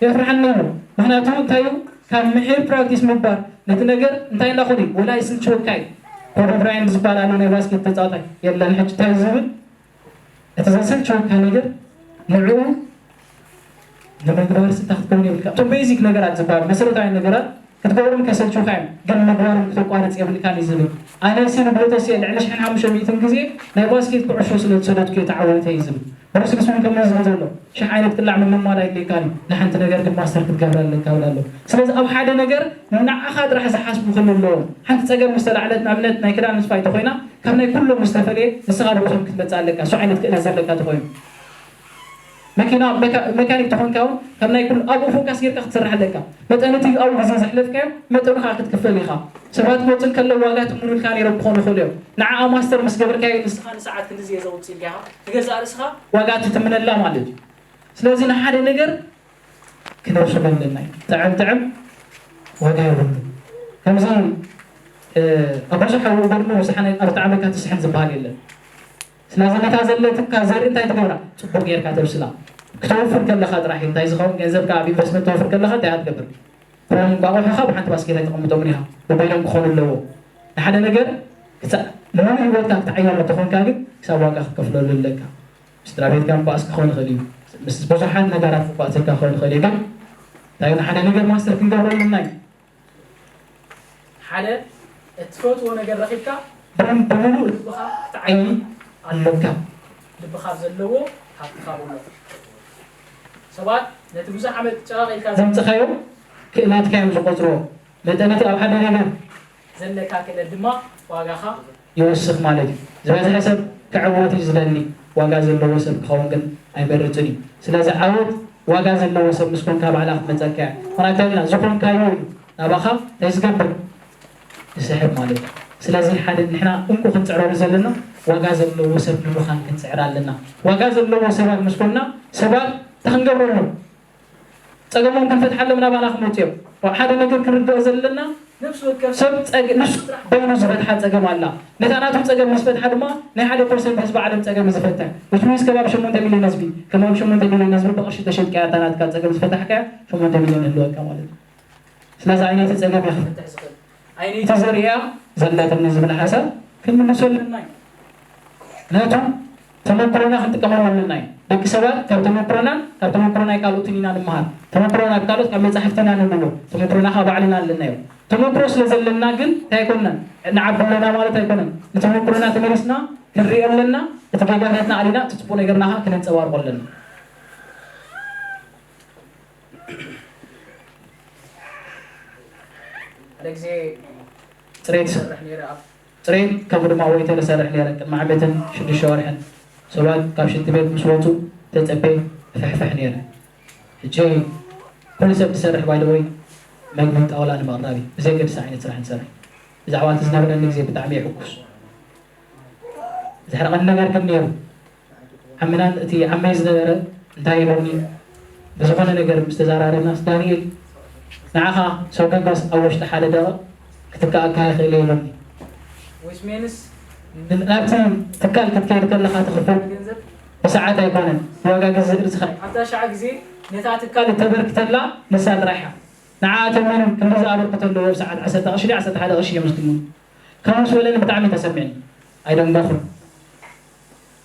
የፍርሓኒ እዩ። ምኽንያቱ እንታይ እዩ? ካብ ምሒር ፕራክቲስ ምግባር ነቲ ነገር እንታይ እንዳኾነ እዩ? ወላ ይስልችወካ እዩ። ኮቢ ብራይንት ዝበሃል ኣሎ ናይ ባስኬት ተጻዋታይ የለን ሕጂ እንታይ ዝብል? እቲ ዘሰልችወካ ነገር ንዕኡ ንምግባር ስታ ክትከውን የብልካ። እቶም ቤዚክ ነገራት ዝበሃሉ መሰረታዊ ነገራት ክትገብሮም ከሰልችውካ እዮም፣ ግን ምግባሮም ክተቋርጽ የብልካን እዩ ዝብል። ኣነ ሲ ንብረተሲ ልዕሊ ሽሕን ሓሙሽተ ሚእትን ግዜ ናይ ባስኬት ኩዕሾ ስለ ዝሰደድኩ እየ ተዓወተ እዩ ዝብል። ብሩስ ግስምን ከምኡ ዝብል ዘሎ ሽሕ ዓይነት ቅላዕ ምምማር ኣይድልየካን እዩ፣ ንሓንቲ ነገር ግን ማስተር ክትገብራ ኣለካ ይብል ኣሎ። ስለዚ ኣብ ሓደ ነገር ንዓኻ ጥራሕ ዝሓስቡ ክህሉ ኣለዎም። ሓንቲ ጸገም ምስ ተላዕለት ንኣብነት ናይ ክዳን ምስፋይ ተኾይና ካብ ናይ ኩሎም ዝተፈልየ ንስኻ ብርእሶም ክትመጽእ ኣለካ፣ እሱ ዓይነት ክእለት ዘለካ ተኾይኑ መኪና መካ- መካኒክ ተኾንካ እውን ካብ ናይ ኩሉ ኣብኡ ፎካስ ጌርካ ክትሰርሕ ኣለካ። መጠን እቲ ኣብኡ ግዜ ዘሕለፍካዮ መጠኑ ከዓ ክትክፈል ኢኻ። ሰባት ክመፁ እንከለዉ ዋጋ ትምኑልካ ነይሮም ክኾኑ ይኽእሉ እዮም። ንዓኣ ማስተር ምስ ገበርካዮ ንስኻ ንሰዓት ክንድዚ እየ ዘውፅእ ኢልካ ኢኻ ንገዛእ ርእስኻ ዋጋ ትትምነላ ማለት እዩ። ስለዚ ንሓደ ነገር ክነብስሎ ኣለና እዩ። ጥዕም ጥዕም ዋጋ የብሉ። ከምዚ እ፣ ኣብ ብዙሕ ኣብ ጎድኑ ብዝሓነ ኣብ ጣዕመካ ትስሕን ዝበሃል የለን። ስለዚ ነታ ዘለትካ ዘርኢ እንታይ ትገብራ? ጽቡቕ ጌርካ ተብስላ። ክተውፍር ከለኻ ጥራሕ እዩ። እንታይ ዝኸውን ገንዘብካ ኣብ ኢንቨስትመንት ተውፍር ከለኻ እንታይ ኢኻ ትገብር? ኩሎም እንቋቑሖኻ ብሓንቲ ባስኬት ኣይተቐምጦምን ኢኻ። በበይኖም ክኾኑ ኣለዎ። ንሓደ ነገር ክሳ- ንሙሉእ ህይወትካ ክትዓየሮ ተኾንካ ግን ክሳብ ዋጋ ክትከፍለሉ ኣለካ። ስድራ ቤትካ ምባእስ ክኸውን ይኽእል እዩ። ምስ ብዙሓት ነገራት ምባእስካ ክኸውን ይኽእል እዩ። ግን እንታይ ንሓደ ነገር ማስተር ክንገብረሉ ናይ ሓደ እትፈትዎ ነገር ረኺብካ ብደም ብምሉእ ልብኻ ክትዓዪ ኣለካ። ልብኻ ዘለዎ ሃብትኻ ብሎ ሰባት ነቲ ብዙሕ ዓመት ጨቓቕ ኢልካ ዘምጽኻዮ ክእለትካ እዮም ዝቆጽርዎ። መጠን እቲ ኣብ ሓደ ነገር ዘለካ ክእለት ድማ ዋጋኻ ይወስኽ ማለት እዩ። ዝበዝሐ ሰብ ክዕወት እዩ ዝደሊ፣ ዋጋ ዘለዎ ሰብ ክኸውን ግን ኣይመርጽን እዩ። ስለዚ ዓወት ዋጋ ዘለዎ ሰብ ምስ ኮንካ ባዕላ ክትመጸካ እያ። ምኽንያቱ እንታይ ኢልና? ዝኾንካዮ እዩ ናባኻ እንታይ ዝገብር? ዝስሕብ ማለት እዩ። ስለዚ ሓደ ንሕና እንቁ ክንጽዕረሉ ዘለና ዋጋ ዘለዎ ሰብ ንምዃን ክንጽዕር ኣለና። ዋጋ ዘለዎ ሰባት ምስ ኮንና ሰባት እንታይ ክንገብረሎም? ጸገሞም ክንፈትሓሎም ናባና ክመጹ እዮም። ሓደ ነገር ክንርድኦ ዘለና ነፍሲ ወከፍ ሰብ ጸገ- ንሱ ጥራሕ በይኑ ዝፈትሓ ጸገም ኣላ። ነታ ናቱ ጸገም ምስ ፈትሓ ድማ ናይ ሓደ ፐርሰንት ህዝቢ ዓለም ጸገም እዩ ዝፈትሕ። Which means ከባቢ ሸሞንተ ሚልዮን ህዝቢ፣ ከባቢ ሸሞንተ ሚልዮን ህዝቢ ብቕርሺ ተሸጥካ እታ ናትካ ጸገም ዝፈታሕካያ ሸሞንተ ሚልዮን ይህልወካ ማለት እዩ። ስለዚ ዓይነይቲ ጸገም እያ ክፈትሕ ዝኽእል። ዓይነይቲ ዘርእያ ዘለትኒ ዝብል ሓሳብ ክንምልሶ ኣለና እዩ። ምክንያቱ ተመክሮና ክንጥቀመሉ ኣለና እዩ። ደቂ ሰባት ካብ ተመክሮናን ካብ ተመክሮ ናይ ካልኦትን ኢና ንምሃር። ተመክሮ ናብ ካልኦት ካብ መጻሕፍቲ ኢና ነንብቦ። ተመክሮና ካብ ባዕልና ኣለና እዩ። ተመክሮ ስለ ዘለና ግን እንታይ ኣይኮንናን ንዓቢ ኣለና ማለት ኣይኮነን። ንተመክሮና ተመሊስና ክንሪኦ ኣለና። እቲ ጌጋታትና ኣሊና እቲ ጽቡቕ ነገርና ከዓ ክነንጸባርቆ ኣለና። ሓደ ግዜ ጽሬት ይሰርሕ ነይረ ኣብ ጽሬት ከምኡ ድማ ወይተር እሰርሕ ነይረ። ቅድሚ ዓመትን ሽዱሽተ ወርሕን ሰባት ካብ ሽንቲ ቤት ምስ ወጹ ተጸቤ እፍሕፍሕ ነይረ። ሕጂ ኩሉ ሰብ ዝሰርሕ ባይደወይ መግቢ ጣውላ ንምቕራብ እዩ። ብዘየገድስ ዓይነት ስራሕ ንሰርሕ። ብዛዕባ እቲ ዝነበረኒ ግዜ ብጣዕሚ ይሕጉስ። ዘሕረቐኒ ነገር ግን ነይሩ። ዓምናን እቲ ዓመይ ዝነበረ እንታይ ኢሉኒ? ብዝኾነ ነገር ምስ ተዘራረብናስ፣ ዳንኤል፣ ንዓኻ ሰው ገገስ ኣብ ውሽጢ ሓደ ደቂቕ ክትከኣካ ይኽእል እዩ ኢሉኒ። Which means ናብቲ ትካል ክትከይድ ከለኻ ትኽፈል ገንዘብ ብሰዓት ኣይኮነን፣ ብዋጋ ግዝእ ርዝኻ እዩ። ኣብታ ሸዓ ግዜ ነታ ትካል እተበርክተላ ንሳ ጥራሕ እያ። ንዓ ተመን ክንዲ ዝኣበርክቶ ኣለዎ፣ ኣብ ሰዓት ዓሰርተ ቅርሺ ድዩ ዓሰርተ ሓደ ቅርሺ እዮም ዝትምኑ። ከምኡ ምስ በለኒ ብጣዕሚ ተሰሚዕኒ። ኣይደንገኹን።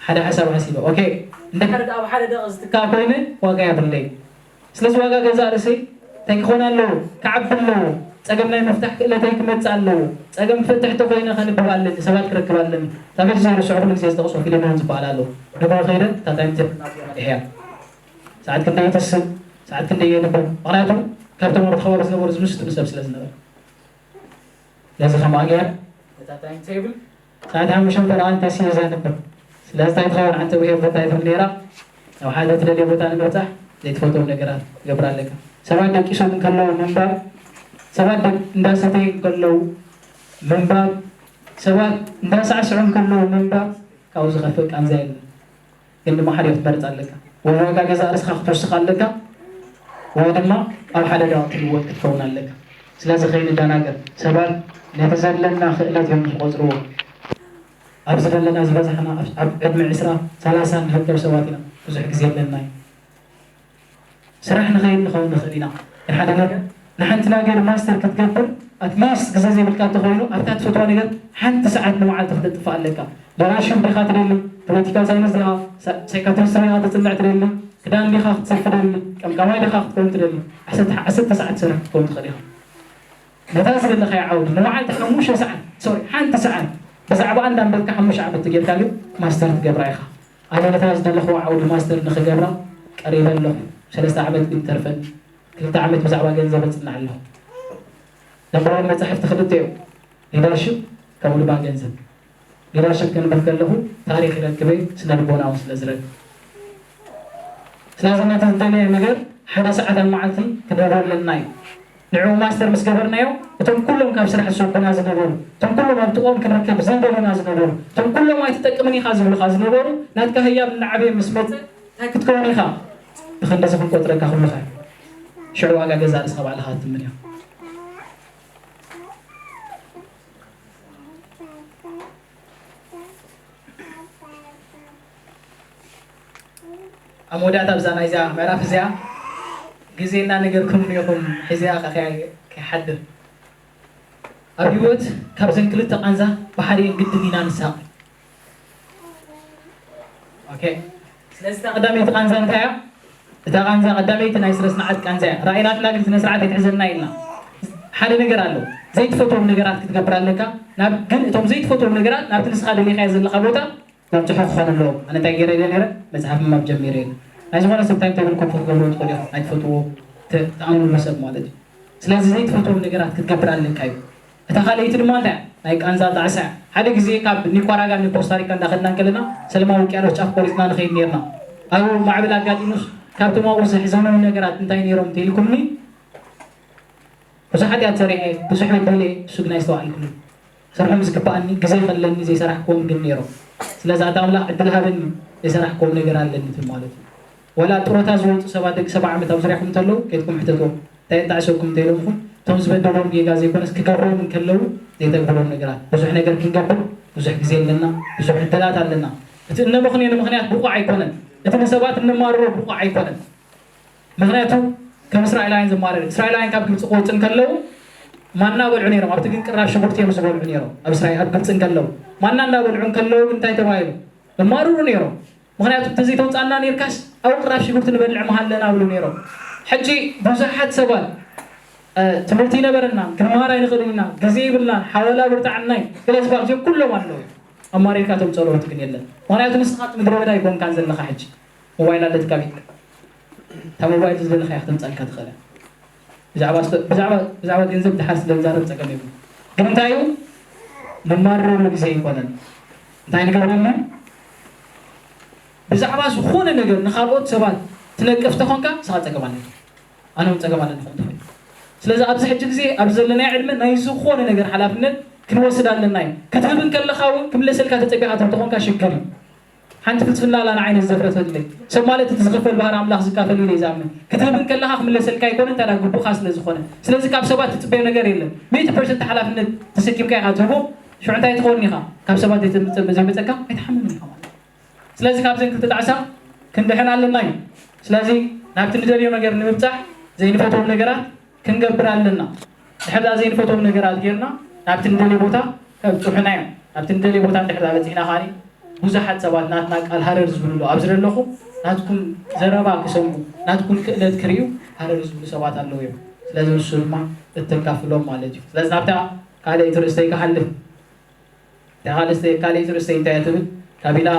ሓደ ሓሳብ ሓሲበ፣ ኦኬ፣ እንድሕር ደኣ ኣብ ሓደ ደቕ ዝትካ ኮይነ ዋጋ የብለይ። ስለዚ ዋጋ ገዛእ ርእሰይ እንታይ ክኾን ኣለዎ? ክዓቢ ኣለዎ። ጸገም ናይ ምፍታሕ ክእለተይ ክመጽእ ኣለዎ። ጸገም ክፈትሕ ተኾይነ ከንብብ ኣለኒ፣ ሰባት ክረክብ ኣለኒ። እታ መች ዘይርስዖ ኩሉ ግዜ ዝጠቕሶ ፊልሞን ዝበሃል ኣሎ። ንግሆ ከይደ እታ ታይም ቴብል ናብዚኣ መሪሐያ። ሰዓት ክንደይ ይተስእ፣ ሰዓት ክንደይ የንብብ። ምኽንያቱ ካብ ተመርቶ ከባቢ ዝነበሩ ዝምስጥኒ ሰብ ስለ ዝነበረ። ነዚ ከማን ገይረ እታ ታይም ቴብል ሰዓት ሓሙሽተ ፈረቓ እንተስየ ዘንብብ። ስለዚ እንታይ ትኸውን ሓንቲ ብሄር ቦታ ይብል ነይራ። ናብ ሓደ ትደልዮ ቦታ ንምብጻሕ ዘይትፈትዎም ነገራት ትገብር ኣለካ። ሰባት ደቂሶም እንከለዉ ምንባብ፣ ሰባት ደቅ- እንዳሰተዩ እንከለዉ ምንባብ፣ ሰባት እንዳሳዕስዑ እንከለዉ ምንባብ ካብኡ ዝኸፍእ ቃንዛ የለን። ግን ድማ ሓደ ክትመርጽ ኣለካ። ወይ ዋጋ ገዛእ ርእስኻ ክትውስኽ ኣለካ፣ ወይ ድማ ኣብ ሓደጋ ክትልወጥ ክትከውን ኣለካ። ስለዚ ከይንደናገር፣ ሰባት ነቲ ዘለና ክእለት እዮም ዝቖጽርዎ። ኣብዚ ዘለና ዝበዛሕና ኣብ፣ ኣብ ዕድመ ዕስራ፣ ሰላሳ ንርከብ ሰባት ኢና። ብዙሕ ግዜ ኣለና እዩ። ስራሕ ንኸይድ ንኸውን ንኽእል ኢና። ግን ሓደ ነገር፣ ንሓንቲ ነገር ማስተር ክትገብር፣ ኣትሊስት ግዜ ዘይብልካ እንተኾይኑ፣ ኣብታ ትፈትዋ ነገር ሓንቲ ሰዓት ንመዓልቲ ክትጥፋእ ኣለካ። ሊደርሺፕ ዲኻ ትደሊ? ፖለቲካል ሳይንስ ዲኻ? ሳ-፣ ሳይካትሪስት ዲኻ ተጽንዕ ትደሊ? ክዳን ዲኻ ክትሰፊ ትደሊ? ቀምቃማይ ዲኻ ክትከውን ትደሊ? ዓሰርተ፣ ዓሰርተ ሰዓት ትሰርሕ ክትከውን ትኽእል ኢኻ። ነታ ዝደለኻዮ ዓውዲ ንመዓልቲ ሓሙሽተ ሰዓት፣ ሶሪ፣ ሓንቲ ሰዓት ብዛዕባ እንዳንበብካ ሓሙሽተ ዓመት ጌርካ ግን ማስተር ትገብራ ኢኻ። ኣነ ነታ ዝደለኽዎ ዓውዲ ማስተር ንኽገብራ ቀሪበ ኣለኹ። ሰለስተ ዓመት ግን ተርፈን፣ ክልተ ዓመት ብዛዕባ ገንዘብ እጽናዕ ኣለኹ። ዘንበቦም መጻሕፍቲ ክልተ እዮም፣ ሊደርሽፕ ከምኡ ድማ ገንዘብ። ሊደርሽፕ ክንብል ከለኹ ታሪኽ ይረክብ እየ፣ ስነ ልቦና እውን ስለ ዝረክብ። ስለዚ ነቲ ዝደለየ ነገር ሓደ ሰዓት ኣብ መዓልቲ ክንህቦ ኣለና እዩ። ንዕኡ ማስተር ምስ ገበርናዮ፣ እቶም ኩሎም ካብ ስራሕ ዝሰጉና ዝነበሩ፣ እቶም ኩሎም ኣብ ጥቕኦም ክንርከብ ዘይደልዩና ዝነበሩ፣ እቶም ኩሎም ኣይትጠቅምን ኢኻ ዝብሉኻ ዝነበሩ፣ ናትካ ህያብ እናዓበየ ምስ መጸ፣ እንታይ ክትከውን ኢኻ? ብኽንድዚ ክንቆጽረካ ኩልኻ። ሽዑ ዋጋ ገዛእ ርእስኻ ባዕልኻ ትምን ኢኻ። ኣብ መወዳእታ ኣብዛ ናይዛ ምዕራፍ እዚኣ ግዜ እናነገርኩም እኒኹም፣ ሕዚኣ ከ-፣ ከይ-፣ ከይሓድር። ኣብ ህይወት ካብዘን ክልተ ቃንዛ ብሓደን ግድን ኢና ንሳቐ። ኦኬ። ስለዚ እታ ቀዳመይቲ ቃንዛ እንታይ እያ? እታ ቃንዛ ቀዳመይቲ ናይ ስነ ስርዓት ቃንዛ እያ። ራእይናትና ግን ስነ ስርዓት ኣይትሕዘና ኢልና። ሓደ ነገር ኣሎ። ዘይትፈትዎም ነገራት ክትገብር ኣለካ። ናብ፣ ግን እቶም ዘይትፈትዎም ነገራት ናብቲ ንስኻ ደሊኻዮ ዘለኻ ቦታ መብጽሖ ክኾኑ ኣለዎም። ኣነ እንታይ ገይረ ኢለ ነይረ? መጽሓፍ ምንባብ ጀሚረ ኢለ። ናይ ዝኾነ ሰብ ታይም ቴብል ኮፒ ክትገብርዎ ትኽእሉ ኢኹም። ኣይትፈትዎ፣ ተ-፣ ትኣምንሉ ሰብ ማለት እዩ። ስለዚ ዘይትፈትዎም ነገራት ክትገብር ኣለካ እዩ። እታ ካልኣይቲ ድማ እንታይ እያ? ናይ ቃንዛ ጣዕሳ እያ። ሓደ ግዜ ካብ ኒኳራጋ ንኮስታሪካ እንዳኸድና እንከለና ሰለማዊ ውቅያኖስ ጫፍ ቆሪጽና ንኸይድ ነይርና። ኣብኡ ማዕበል ኣጋጢሙስ ካብቶም ኣብኡ ዘሕዘኑኒ ነገራት እንታይ ነይሮም እንተኢልኩምኒ፣ ብዙሓት እያ ሰሪሐ፣ ብዙሕ በደለ፣ እሱ ግን ኣይስተዋዕልኩሉን። ክሰርሖም ዝግባኣኒ ግዜ ከለኒ ዘይሰራሕክዎም ግን ነይሮም። ስለዚ ኣታ ኣምላኽ ዕድል ሃበኒ፣ ዘይሰራሕክዎም ነገር ኣለኒ ትብል ማለት እዩ። ዋላ ጡረታ ዝወፁ ሰባት ደቂ ሰብዓ ዓመት ኣብ ዙርያኹም እንተለዉ ከይድኩም ሕተትዎም። እንታይ የጣዕሰኩም እንተኢሎምኹም፣ እቶም ዝበደሎም ጌጋ ዘይኮነስ ክገብሮም እንከለዉ ዘይተግብሮም ነገራት። ብዙሕ ነገር ክንገብር ብዙሕ ግዜ ኣለና፣ ብዙሕ ዕድላት ኣለና። እቲ እነ ምኽንዮ ንምኽንያት ብቑዕ ኣይኮነን። እቲ ንሰባት እነማርሮ ብቑዕ ኣይኮነን። ምኽንያቱ ከም እስራኤላውያን ዘማረረ፣ እስራኤላውያን ካብ ግብፂ ክወፁ እንከለዉ ማና በልዑ ነይሮም። ኣብቲ ግን ቅራፍ ሽጉርቲ እዮም ዝበልዑ ነይሮም። ኣብ እስራኤል፣ ኣብ ግብፂ እንከለዉ ማና እንዳበልዑ እንከለዉ ግን እንታይ ተባሂሉ? እማርሩ ነይሮም። ምኽንያቱ እንተዘይተውፃና ነይርካስ ኣብኡ ቅራፍ ሽጉርቲ ንበልዕ ምሃለና ብሉ ነይሮም። ሕጂ ብዙሓት ሰባት፣ እ፣ ትምህርቲ ይነበረና፣ ክንመሃር ኣይንኽእልን ኢና፣ ግዜ ይብልናን፣ ሓወላ ብርትዓናይ፣ ገለ ዝበሃል እዚኦም ኩሎም ኣለዉ እዮም። ኣማሪርካ እቶም ጸለውቲ ግን የለን። ምኽንያቱ ንስኻ እቲ ምድረ በዳ ኣይኮንካን ዘለኻ ሕጂ። ሞባይል ኣለትካ ኣብ ኢድካ። እታ ሞባይል ዝደለኻያ ክተምጻልካ ትኽእል እያ። ብዛዕባ ስተ-፣ ብዛዕባ፣ ብዛዕባ ገንዘብ ድሓር ስለ ዝዛረብ ጸገም የብሉን። ግን እንታይ እዩ? ንማረረሉ ግዜ ኣይኮነን። እንታይ ንገብረሉ? ብዛዕባ ዝኾነ ነገር ንኻልኦት ሰባት ትነቅፍ ተኾንካ፣ ንስኻ ጸገም ኣለካ። ኣነ እውን ጸገም ኣለኒ ክኾን ትኽእል። ስለዚ ኣብዚ ሕጂ ግዜ፣ ኣብዚ ዘለናዮ ዕድመ ናይ ዝኾነ ነገር ሓላፍነት ክንወስድ ኣለና እዩ። ክትህብ እንከለኻ እውን ክምለሰልካ ተጸቢኻ ተኾንካ ሽግር እዩ። ሓንቲ ፍልስፍና ኣላ ንዓይ ዘፍረሰለይ። ሰብ ማለት እቲ ዝኽፈል ባህሪ ኣምላኽ ዝካፈል ኢለ እየ ዝኣምን። ክትህብ እንከለኻ ክምለሰልካ ኣይኮነን፣ እንታይ ደኣ ግቡእኻ ስለ ዝኾነ። ስለዚ ካብ ሰባት ትጽበዮ ነገር የለን። ሚእቲ ፐርሰንት ሓላፍነት ተሰኪምካ ኢኻ ትህቦ። ሽዑ እንታይ ትኸውን ኢኻ? ካብ ሰባት ዘይትምጸ-፣ ዘይመጸካ ኣይትሓምምን ኢኻ ማለት እዩ። ስለዚ ካብዘን ክልተ ጣዕሳ ክንድሕን ኣለና እዩ። ስለዚ ናብቲ ንደልዮ ነገር ንምብጻሕ ዘይንፈትዎም ነገራት ክንገብር ኣለና። ድሕር ዘይንፈትዎም ነገራት ጌርና ናብቲ ንደልዮ ቦታ ከብጽሑና እዮም። ናብቲ ንደልዮ ቦታ እንድሕር በጺሕና ኸኣ ብዙሓት ሰባት ናትና ቃል ሃረር ዝብሉ ኣለዉ። ኣብዚ ዘለኹ ናትኩም ዘረባ ክሰምዑ፣ ናትኩም ክእለት ክርእዩ ሃረር ዝብሉ ሰባት ኣለዉ እዮም። ስለዚ ንሱ ድማ እተካፍሎም ማለት እዩ። ስለዚ ናብታ ካልኣይቲ ርእስተይ ክሓልፍ። እታ ካልኣይቲ፣ ካልኣይቲ ርእስተይ እንታይ እያ ትብል? ካቢላ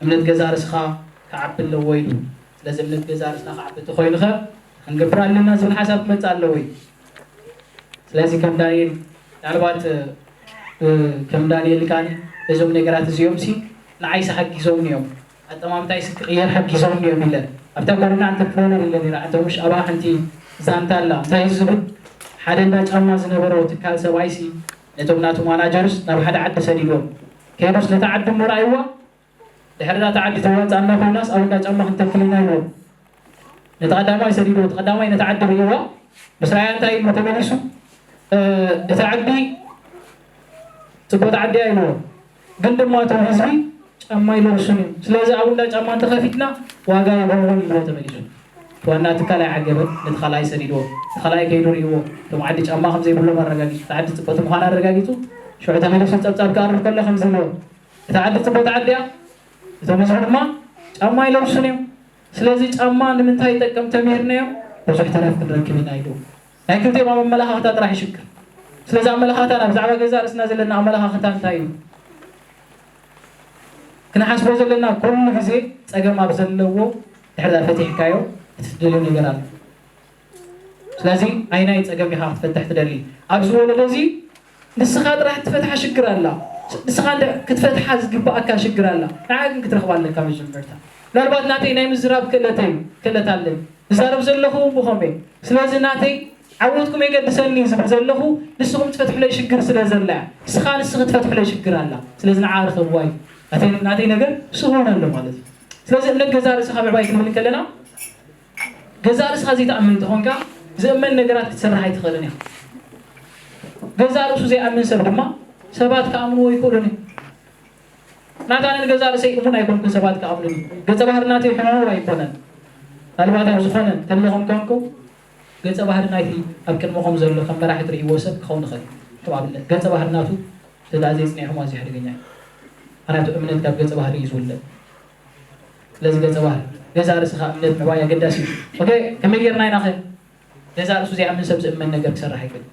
እምነት ገዛ ርእስኻ ክዓቢ ኣለዎ ኢሉ። ስለዚ እምነት ገዛ ርእስና ክዓቢ እንተኾይኑ ኸ ክንገብር ኣለና ዝብል ሓሳብ ክመጽእ ኣለዎ እዩ። ስለዚ ከም ዳንኤል፣ ምናልባት፣ እ፣ ከም ዳንኤል ኢልካኒ እዞም ነገራት እዚኦም ሲ ንዓይሲ ሓጊዞምኒ እዮም። ኣጠማምታይሲ ክቕየር ሓጊዞምኒ እዮም ኢለ። ኣብታ ጎደና ኣንተርፕረነር ኢለ ነይረ። ኣንተ ምሽ ኣብኣ ሓንቲ ዛንታ ኣላ። እንታይ እዩ ዝብል? ሓደ እንዳ ጫማ ዝነበሮ ትካል ሰብኣይሲ ነቶም ናቱ ማናጀርስ ናብ ሓደ ዓዲ ሰዲድዎም። ከይዱስ ነታ ዓዲ እሞ ረኣይዋ። ድሕሪ እታ ዓዲ ተዋፃእና ኮይናስ ኣብ እንዳ ጫማ ክንተክል ኢና ኢልዎም። ነቲ ቀዳማይ ሰዲድዎ፣ እቲ ቀዳማይ ነቲ ዓዲ ርእይዋ። ምስ ረኣያ እንታይ ኢሉ ተመሊሱ? "እታ ዓዲ ፅቡቕቲ ዓዲ እያ" ኢልዎ። "ግን ድማ እቶም ህዝቢ ጫማ ኣይለብሱን እዮም። ስለዚ ኣብ እንዳ ጫማ እንተኸፊትና ዋጋ የብሉን" ኢልዎ ተመሊሱ። እቲ ዋና ትካል ኣይዓገበን፣ ነቲ ካልኣይ ሰዲድዎ። እቲ ካልኣይ ከይዱ ርእይዎ። እቶም ዓዲ ጫማ ከም ዘይብሎም ኣረጋጊፁ፣ እታ ዓዲ ፅብቕቲ ምዃና ኣረጋጊፁ። ሽዑ ተመሊሱ ፀብፃብ ክቐርብ ከሎ ከምዚ ኢልዎ፣ "እታ ዓዲ ፅብቕቲ ዓዲ እያ፣ እቶም ህዝቢ ድማ ጫማ ኣይለብሱን እዮም። ስለዚ ጫማ ንምንታይ ይጠቅም ተምሂርናዮ፣ ብዙሕ ተረፍ ክንረክብ ኢና" ኢሉ። ናይ ክልቲኦም ኣመለኻኽታ ጥራሕ ይሽግር። ስለዚ ኣመለኻኽታና፣ ብዛዕባ ገዛእ ርእስና ዘለና ኣመለኻኽታ እንታይ እዩ? ክንሓስቦ ዘለና፣ ኩሉ ግዜ ጸገም ኣብ ዘለዎ ድሕሪ ፈቲሕካዮ እቲ ትደልዮ ነገር ኣሎ። ስለዚ ኣይናይ ጸገም ኢኻ ክትፈትሕ ትደሊ? ኣብዚ ወለዶ እዚ ንስኻ ጥራሕ ትፈትሓ ሽግር ኣላ። ንስኻ እንደ-፣ ክትፈትሓ ዝግብኣካ ሽግር ኣላ። ንዓ ግን ክትረኽባ ኣለካ መጀመርታ። ምናልባት ናተይ ናይ ምዝራብ ክእለተይ፣ ክእለት ኣለኒ። ዝዛረብ ዘለኹ ብኸመይ? ስለዚ ናተይ ዓወትኩም የገድሰኒ ዝብል ዘለኹ፣ ንስኹም ትፈትሑለይ ሽግር ስለ ዘላ እያ። ንስኻ ንስኺ ትፈትሑለይ ሽግር ኣላ። ስለዚ ንዓ ርኸብዋ እዩ። ናተይ፣ ናተይ ነገር ንሱ ክኾን ኣሎ ማለት እዩ። ስለዚ እምነት ገዛእ ርእስኻ ምዕባይ ክንብል ከለና፣ ገዛእ ርእስኻ ዘይትኣምን እንተኾንካ፣ ዝእመን ነገራት ክትሰርሕ ኣይትኽእልን ኢኻ። ገዛእ ርእሱ ዘይኣምን ሰብ ድማ ሰባት ክኣምንዎ ኣይክእሉን እዮም። ናታ ኣነ ንገዛእ ርእሰይ እሙን ኣይኮንኩን ሰባት ክኣምኑኒ። ገጸ ባህሪ ናተይ ሕኑር ኣይኮነን። ምናልባት ኣብ ዝኾነ እንተለኹም ኮንኩ፣ ገጸ ባህሪ ናይቲ ኣብ ቅድመኹም ዘሎ ከም መራሒ ትርእይዎ ሰብ ክኸውን ይኽእል እዩ። ከም ኣብነት፣ ገጸ ባህሪ ናቱ እንተ ደኣ ዘይጽኒዕኹም ኣዝዩ ሓደገኛ እዩ። ምኽንያቱ እምነት ካብ ገጸ ባህሪ እዩ ዝውለድ። ስለዚ ገጸ ባህሪ፣ ገዛእ ርእስኻ እምነት ምዕባይ ኣገዳሲ እዩ። ኦኬ፣ ከመይ ጌርና ኢና ኸ ገዛእ ርእሱ ዘይኣምን ሰብ ዝእመን ነገር ክሰርሕ ኣይክእልን።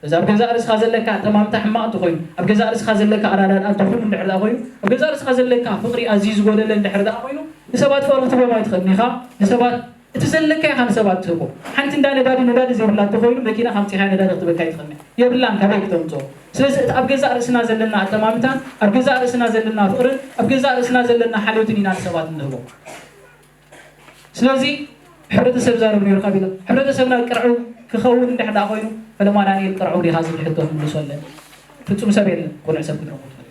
እዚ ኣብ ገዛእ ርእስኻ ዘለካ ኣጠማምታ ሕማቕ እንተኾይኑ፣ ኣብ ገዛእ ርእስኻ ዘለካ ኣረዳድኣ ድኹም እንድሕር ደኣ ኮይኑ፣ ኣብ ገዛእ ርእስኻ ዘለካ ፍቕሪ ኣዝዩ ዝጎደለ እንድሕር ደኣ ኮይኑ፣ ንሰባት ፍቕሪ ክትህቦም ኣይትኽእልን ኢኻ። ንሰባት እቲ ዘለካ ኢኻ ንሰባት ትህቦ። ሓንቲ እንዳ ነዳዲ ነዳዲ ዘይብላ እንተኾይኑ፣ መኪና ካብ ኣምጺኻ ነዳዲ ክትበካ ኣይትኽእልን እያ። የብላን፣ ካበይ ክተምጽኦ? ስለዚ እቲ ኣብ ገዛእ ርእስና ዘለና ኣጠማምታን ኣብ ገዛእ ርእስና ዘለና ፍቕርን ኣብ ገዛእ ርእስና ዘለና ሓልዮትን ኢና ንሰባት እንህቦ። ስለዚ ሕብረተሰብ ዛረብ ነይሩ ካብ ኢሎም፣ ሕብረተሰብና ቅርዑው ክኸውን እንድሕር ደኣ ኮይኑ፣ ፈለማ ዳንኤል ቅርዑው ዲኻ ዝብል ሕቶ ክምልሶ ኣለኒ። ፍጹም ሰብ የለን፣ ቅኑዕ ሰብ ክትረኽቦ ትኽእል።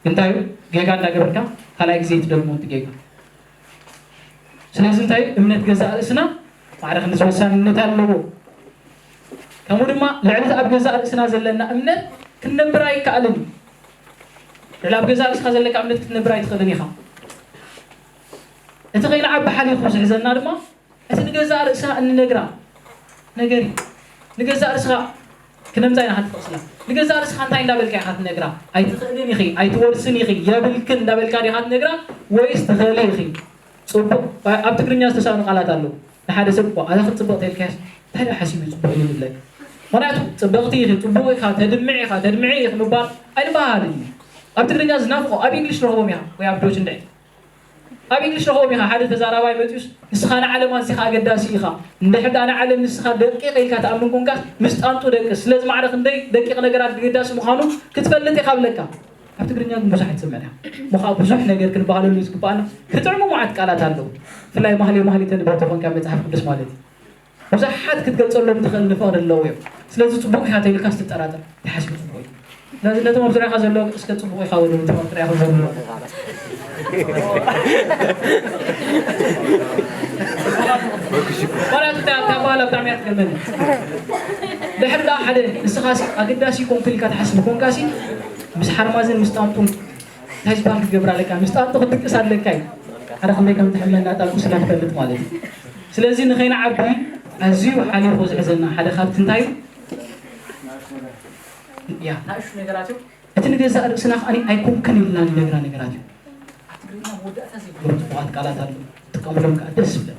ግን እንታይ እዩ? ጌጋ እንዳገበርካ ካልኣይ ግዜ ትደግሞ እቲ ጌጋ። ስለዚ እንታይ እዩ? እምነት ገዛእ ርእስና ማዕረ ክንድዚ ወሳንነት ኣለዎ። ከምኡ ድማ ልዕሊ እቲ ኣብ ገዛእ ርእስና ዘለና እምነት ክንነብር ኣይከኣልን እዩ። ልዕሊ ኣብ ገዛእ ርእስኻ ዘለካ እምነት ክትነብር ኣይትኽእልን ኢኻ። እቲ ከይንዓቢ ሓሊኹ ዝሕዘና ድማ እቲ ንገዛእ ርእስና እንነግራ ነገር እዩ። ንገዛእ ርእስኻ ክነምጻ ኢና ክትጠቕስላ። ንገዛእ ርእስኻ እንታይ እንዳበልካ ኢኻ ትነግራ? ኣይትኽእልን ኢኺ፣ ኣይትወርስን ኢኺ፣ የብልክን እንዳበልካ ዲኻ ትነግራ ወይስ ትኽእሊ ኢኺ? ጽቡቕ፣ ኣብ ትግርኛ ዝተሳእኑ ቃላት ኣለዉ። ንሓደ ሰብ፣ "ዋ፣ ኣታ ክትጽብቕ ተልካስ እንታይ ደኣ ሓሲቡ እዩ ጽቡቕ ኢሉ ዝብለካ?" ምኽንያቱ ጽብቕቲ ኢኺ፣ ጽቡቕ ኢኻ፣ ተድምዕ ኢኻ፣ ተድምዒ ኢኺ ምባል ኣይንበሃሃልን እዩ። ኣብ ትግርኛ ዝናፍቖ፣ ኣብ እንግሊሽ ረኽቦም ኢኻ ወይ ኣብ ዶች እንድዒ። ኣብ እንግሊሽ ረኽቦም ኢኻ፣ ሓደ ተዛራባይ መጺኡስ፣ "ንስኻ ንዓለም ኣዚኻ ኣገዳሲ ኢኻ። እንድሕር ደኣ ንዓለም ንስኻ ደቂቕ ኢልካ ትኣምን ኮንካስ፣ ምስ ጣንጡ ደቅስ። ስለዚ ማዕረ ክንደይ ደቂቕ ነገራት ኣገዳሲ ምዃኑ ክትፈልጥ ኢኻ" ብለካ። ኣብ ትግርኛ ግን ብዙሕ ኣይትሰምዕን ኢኻ። እሞ ኸዓ ብዙሕ ነገር ክንበሃለሉ ዝግብኣና፣ ክጥዕሙ መዓት ቃላት ኣለዉ። ብፍላይ ማህሌ ማህሌ ተንብብ ተኾንካ መጽሓፍ ቅዱስ ማለት እዩ። ብዙሓት ክትገልጸሎም ትኽእል ንፍቕሪ ኣለዉ እዮም። ስለዚ ጽቡቕ ኢኻ ተይልካስ ትጠራጠር፣ ተሓሲቡ ጽቡቕ እዩ። ስለዚ ነቶም ኣብ ዙርያኻ ዘለዉ እስከ ጽቡቕ ኢኻ በሉ፣ ነቶም ኣብ ጥራይ ኢኻ በሉ። ማለት እንታይ ኣብታ በሃላ ብጣዕሚ እያ ትገርመኒ። ድሕር ደኣ ሓደ ንስኻሲ ኣገዳሲ ኮንኩ ኢልካ ትሓስብ ኮንካሲ ምስ ሓርማዝን ምስ ጣንጡን እንታይ ዝበሃል ክትገብር ኣለካ? ምስ ጣንጡ ክትድቅስ ኣለካ እዩ። ሓደ ከመይ ከም ትሕመና ጣንጡ ስለ ትፈልጥ ማለት እዩ። ስለዚ ንኸይንዓቢ ኣዝዩ ሓሊኹ ዝሕዘና ሓደ ካብቲ እንታይ እዩ? ያ፣ ንኣሽቱ ነገራት እዮም። እቲ ንገዛእ ርእስና ከኣ ኣይኮንክን ኢልና ንነግራ ነገራት እዩ። ኣብ ትግርኛ መወዳእታ ዘይብሎም ጽቡቓት ቃላት ኣለዉ። ጥቀምሎም ከኣ ደስ ይብለኒ።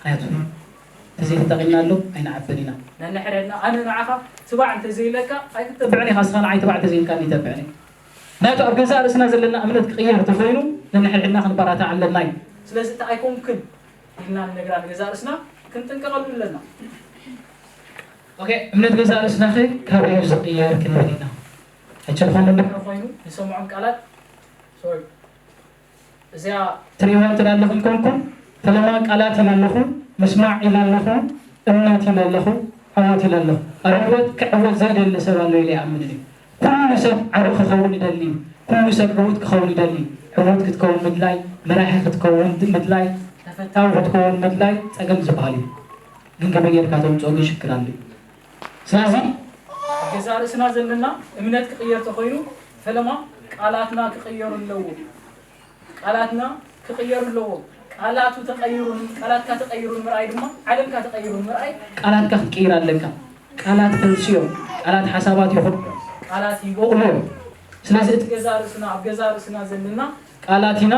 ምኽንያቱ ተዘይተጠቒምናሎም ኣይንዓብን ኢና። ነንሕድሕድና ኣነ ንዓኻ ትባዕ እንተዘይለካ ኣይክተብዕን ኢኻ፣ ንስኻ ንዓይ ትባዕ እንተዘይልካኒ ይተብዕን እየ። ምኽንያቱ ኣብ ገዛእ ርእስና ዘለና እምነት ክቕየር እንተኾይኑ ነንሕድሕድና ክንበራታዕ ኣለና እዩ። ስለዚ እቲ ኣይኮንክን ኢልና ንነግራ ንገዛእ ርእስና ክንጥንቀቐሉ ኣለና። ኦኬ፣ እምነት ገዛእ ርእስናኸ ካበይ እዩ ዝቕየር ክንብል ኢና። ሕጂ ዝኾነ እንድሕር ኮይኑ ንሰምዖም ቃላት፣ ሶሪ፣ እዚኣ ትሪእዋ እንተ ኣለኹም ኮንኩም፣ ፈለማ ቃላት ኢለ ኣለኹ፣ ምስማዕ ኢለ ኣለኹ፣ እምነት ኢለ ኣለኹ። ዓወት ኢለ ኣለኹ። ዕወት ክዕወት ዘይደሊ ሰብ ኣሎ ኢለ ይኣምን እየ። ኩሉ ሰብ ዓቢ ክኸውን ይደሊ እዩ። ኩሉ ሰብ ዕዉት ክኸውን ይደሊ እዩ። ዕዉት ክትከውን ምድላይ፣ መራሒ ክትከውን ምድላይ፣ ተፈታዊ ክትከውን ምድላይ ጸገም ዝበሃል እዩ። ግን ከመይ ጌርካ ተምጽኦ ግን ሽግር ኣሎ እዩ። ስለዚ ኣብ ገዛእ ርእስና ዘለና እምነት ክቕየር ተኾይኑ ፈለማ ቃላትና ክቕየሩ ኣለዎ። ቃላትና ክቕየሩ ኣለዎ። ቃላቱ ተቐይሩ ቃላትካ ተቐይሩ ምርኣይ ድማ ዓለምካ ተቐይሩ ምርኣይ። ቃላትካ ክትቅይር ኣለካ። ቃላት ፈልሲ እዮም። ቃላት ሓሳባት ይኹን ቃላት ይበቑሉ እዮም። ስለዚ እቲ ገዛእ ርእስና ኣብ ገዛእ ርእስና ዘለና ቃላት ኢና።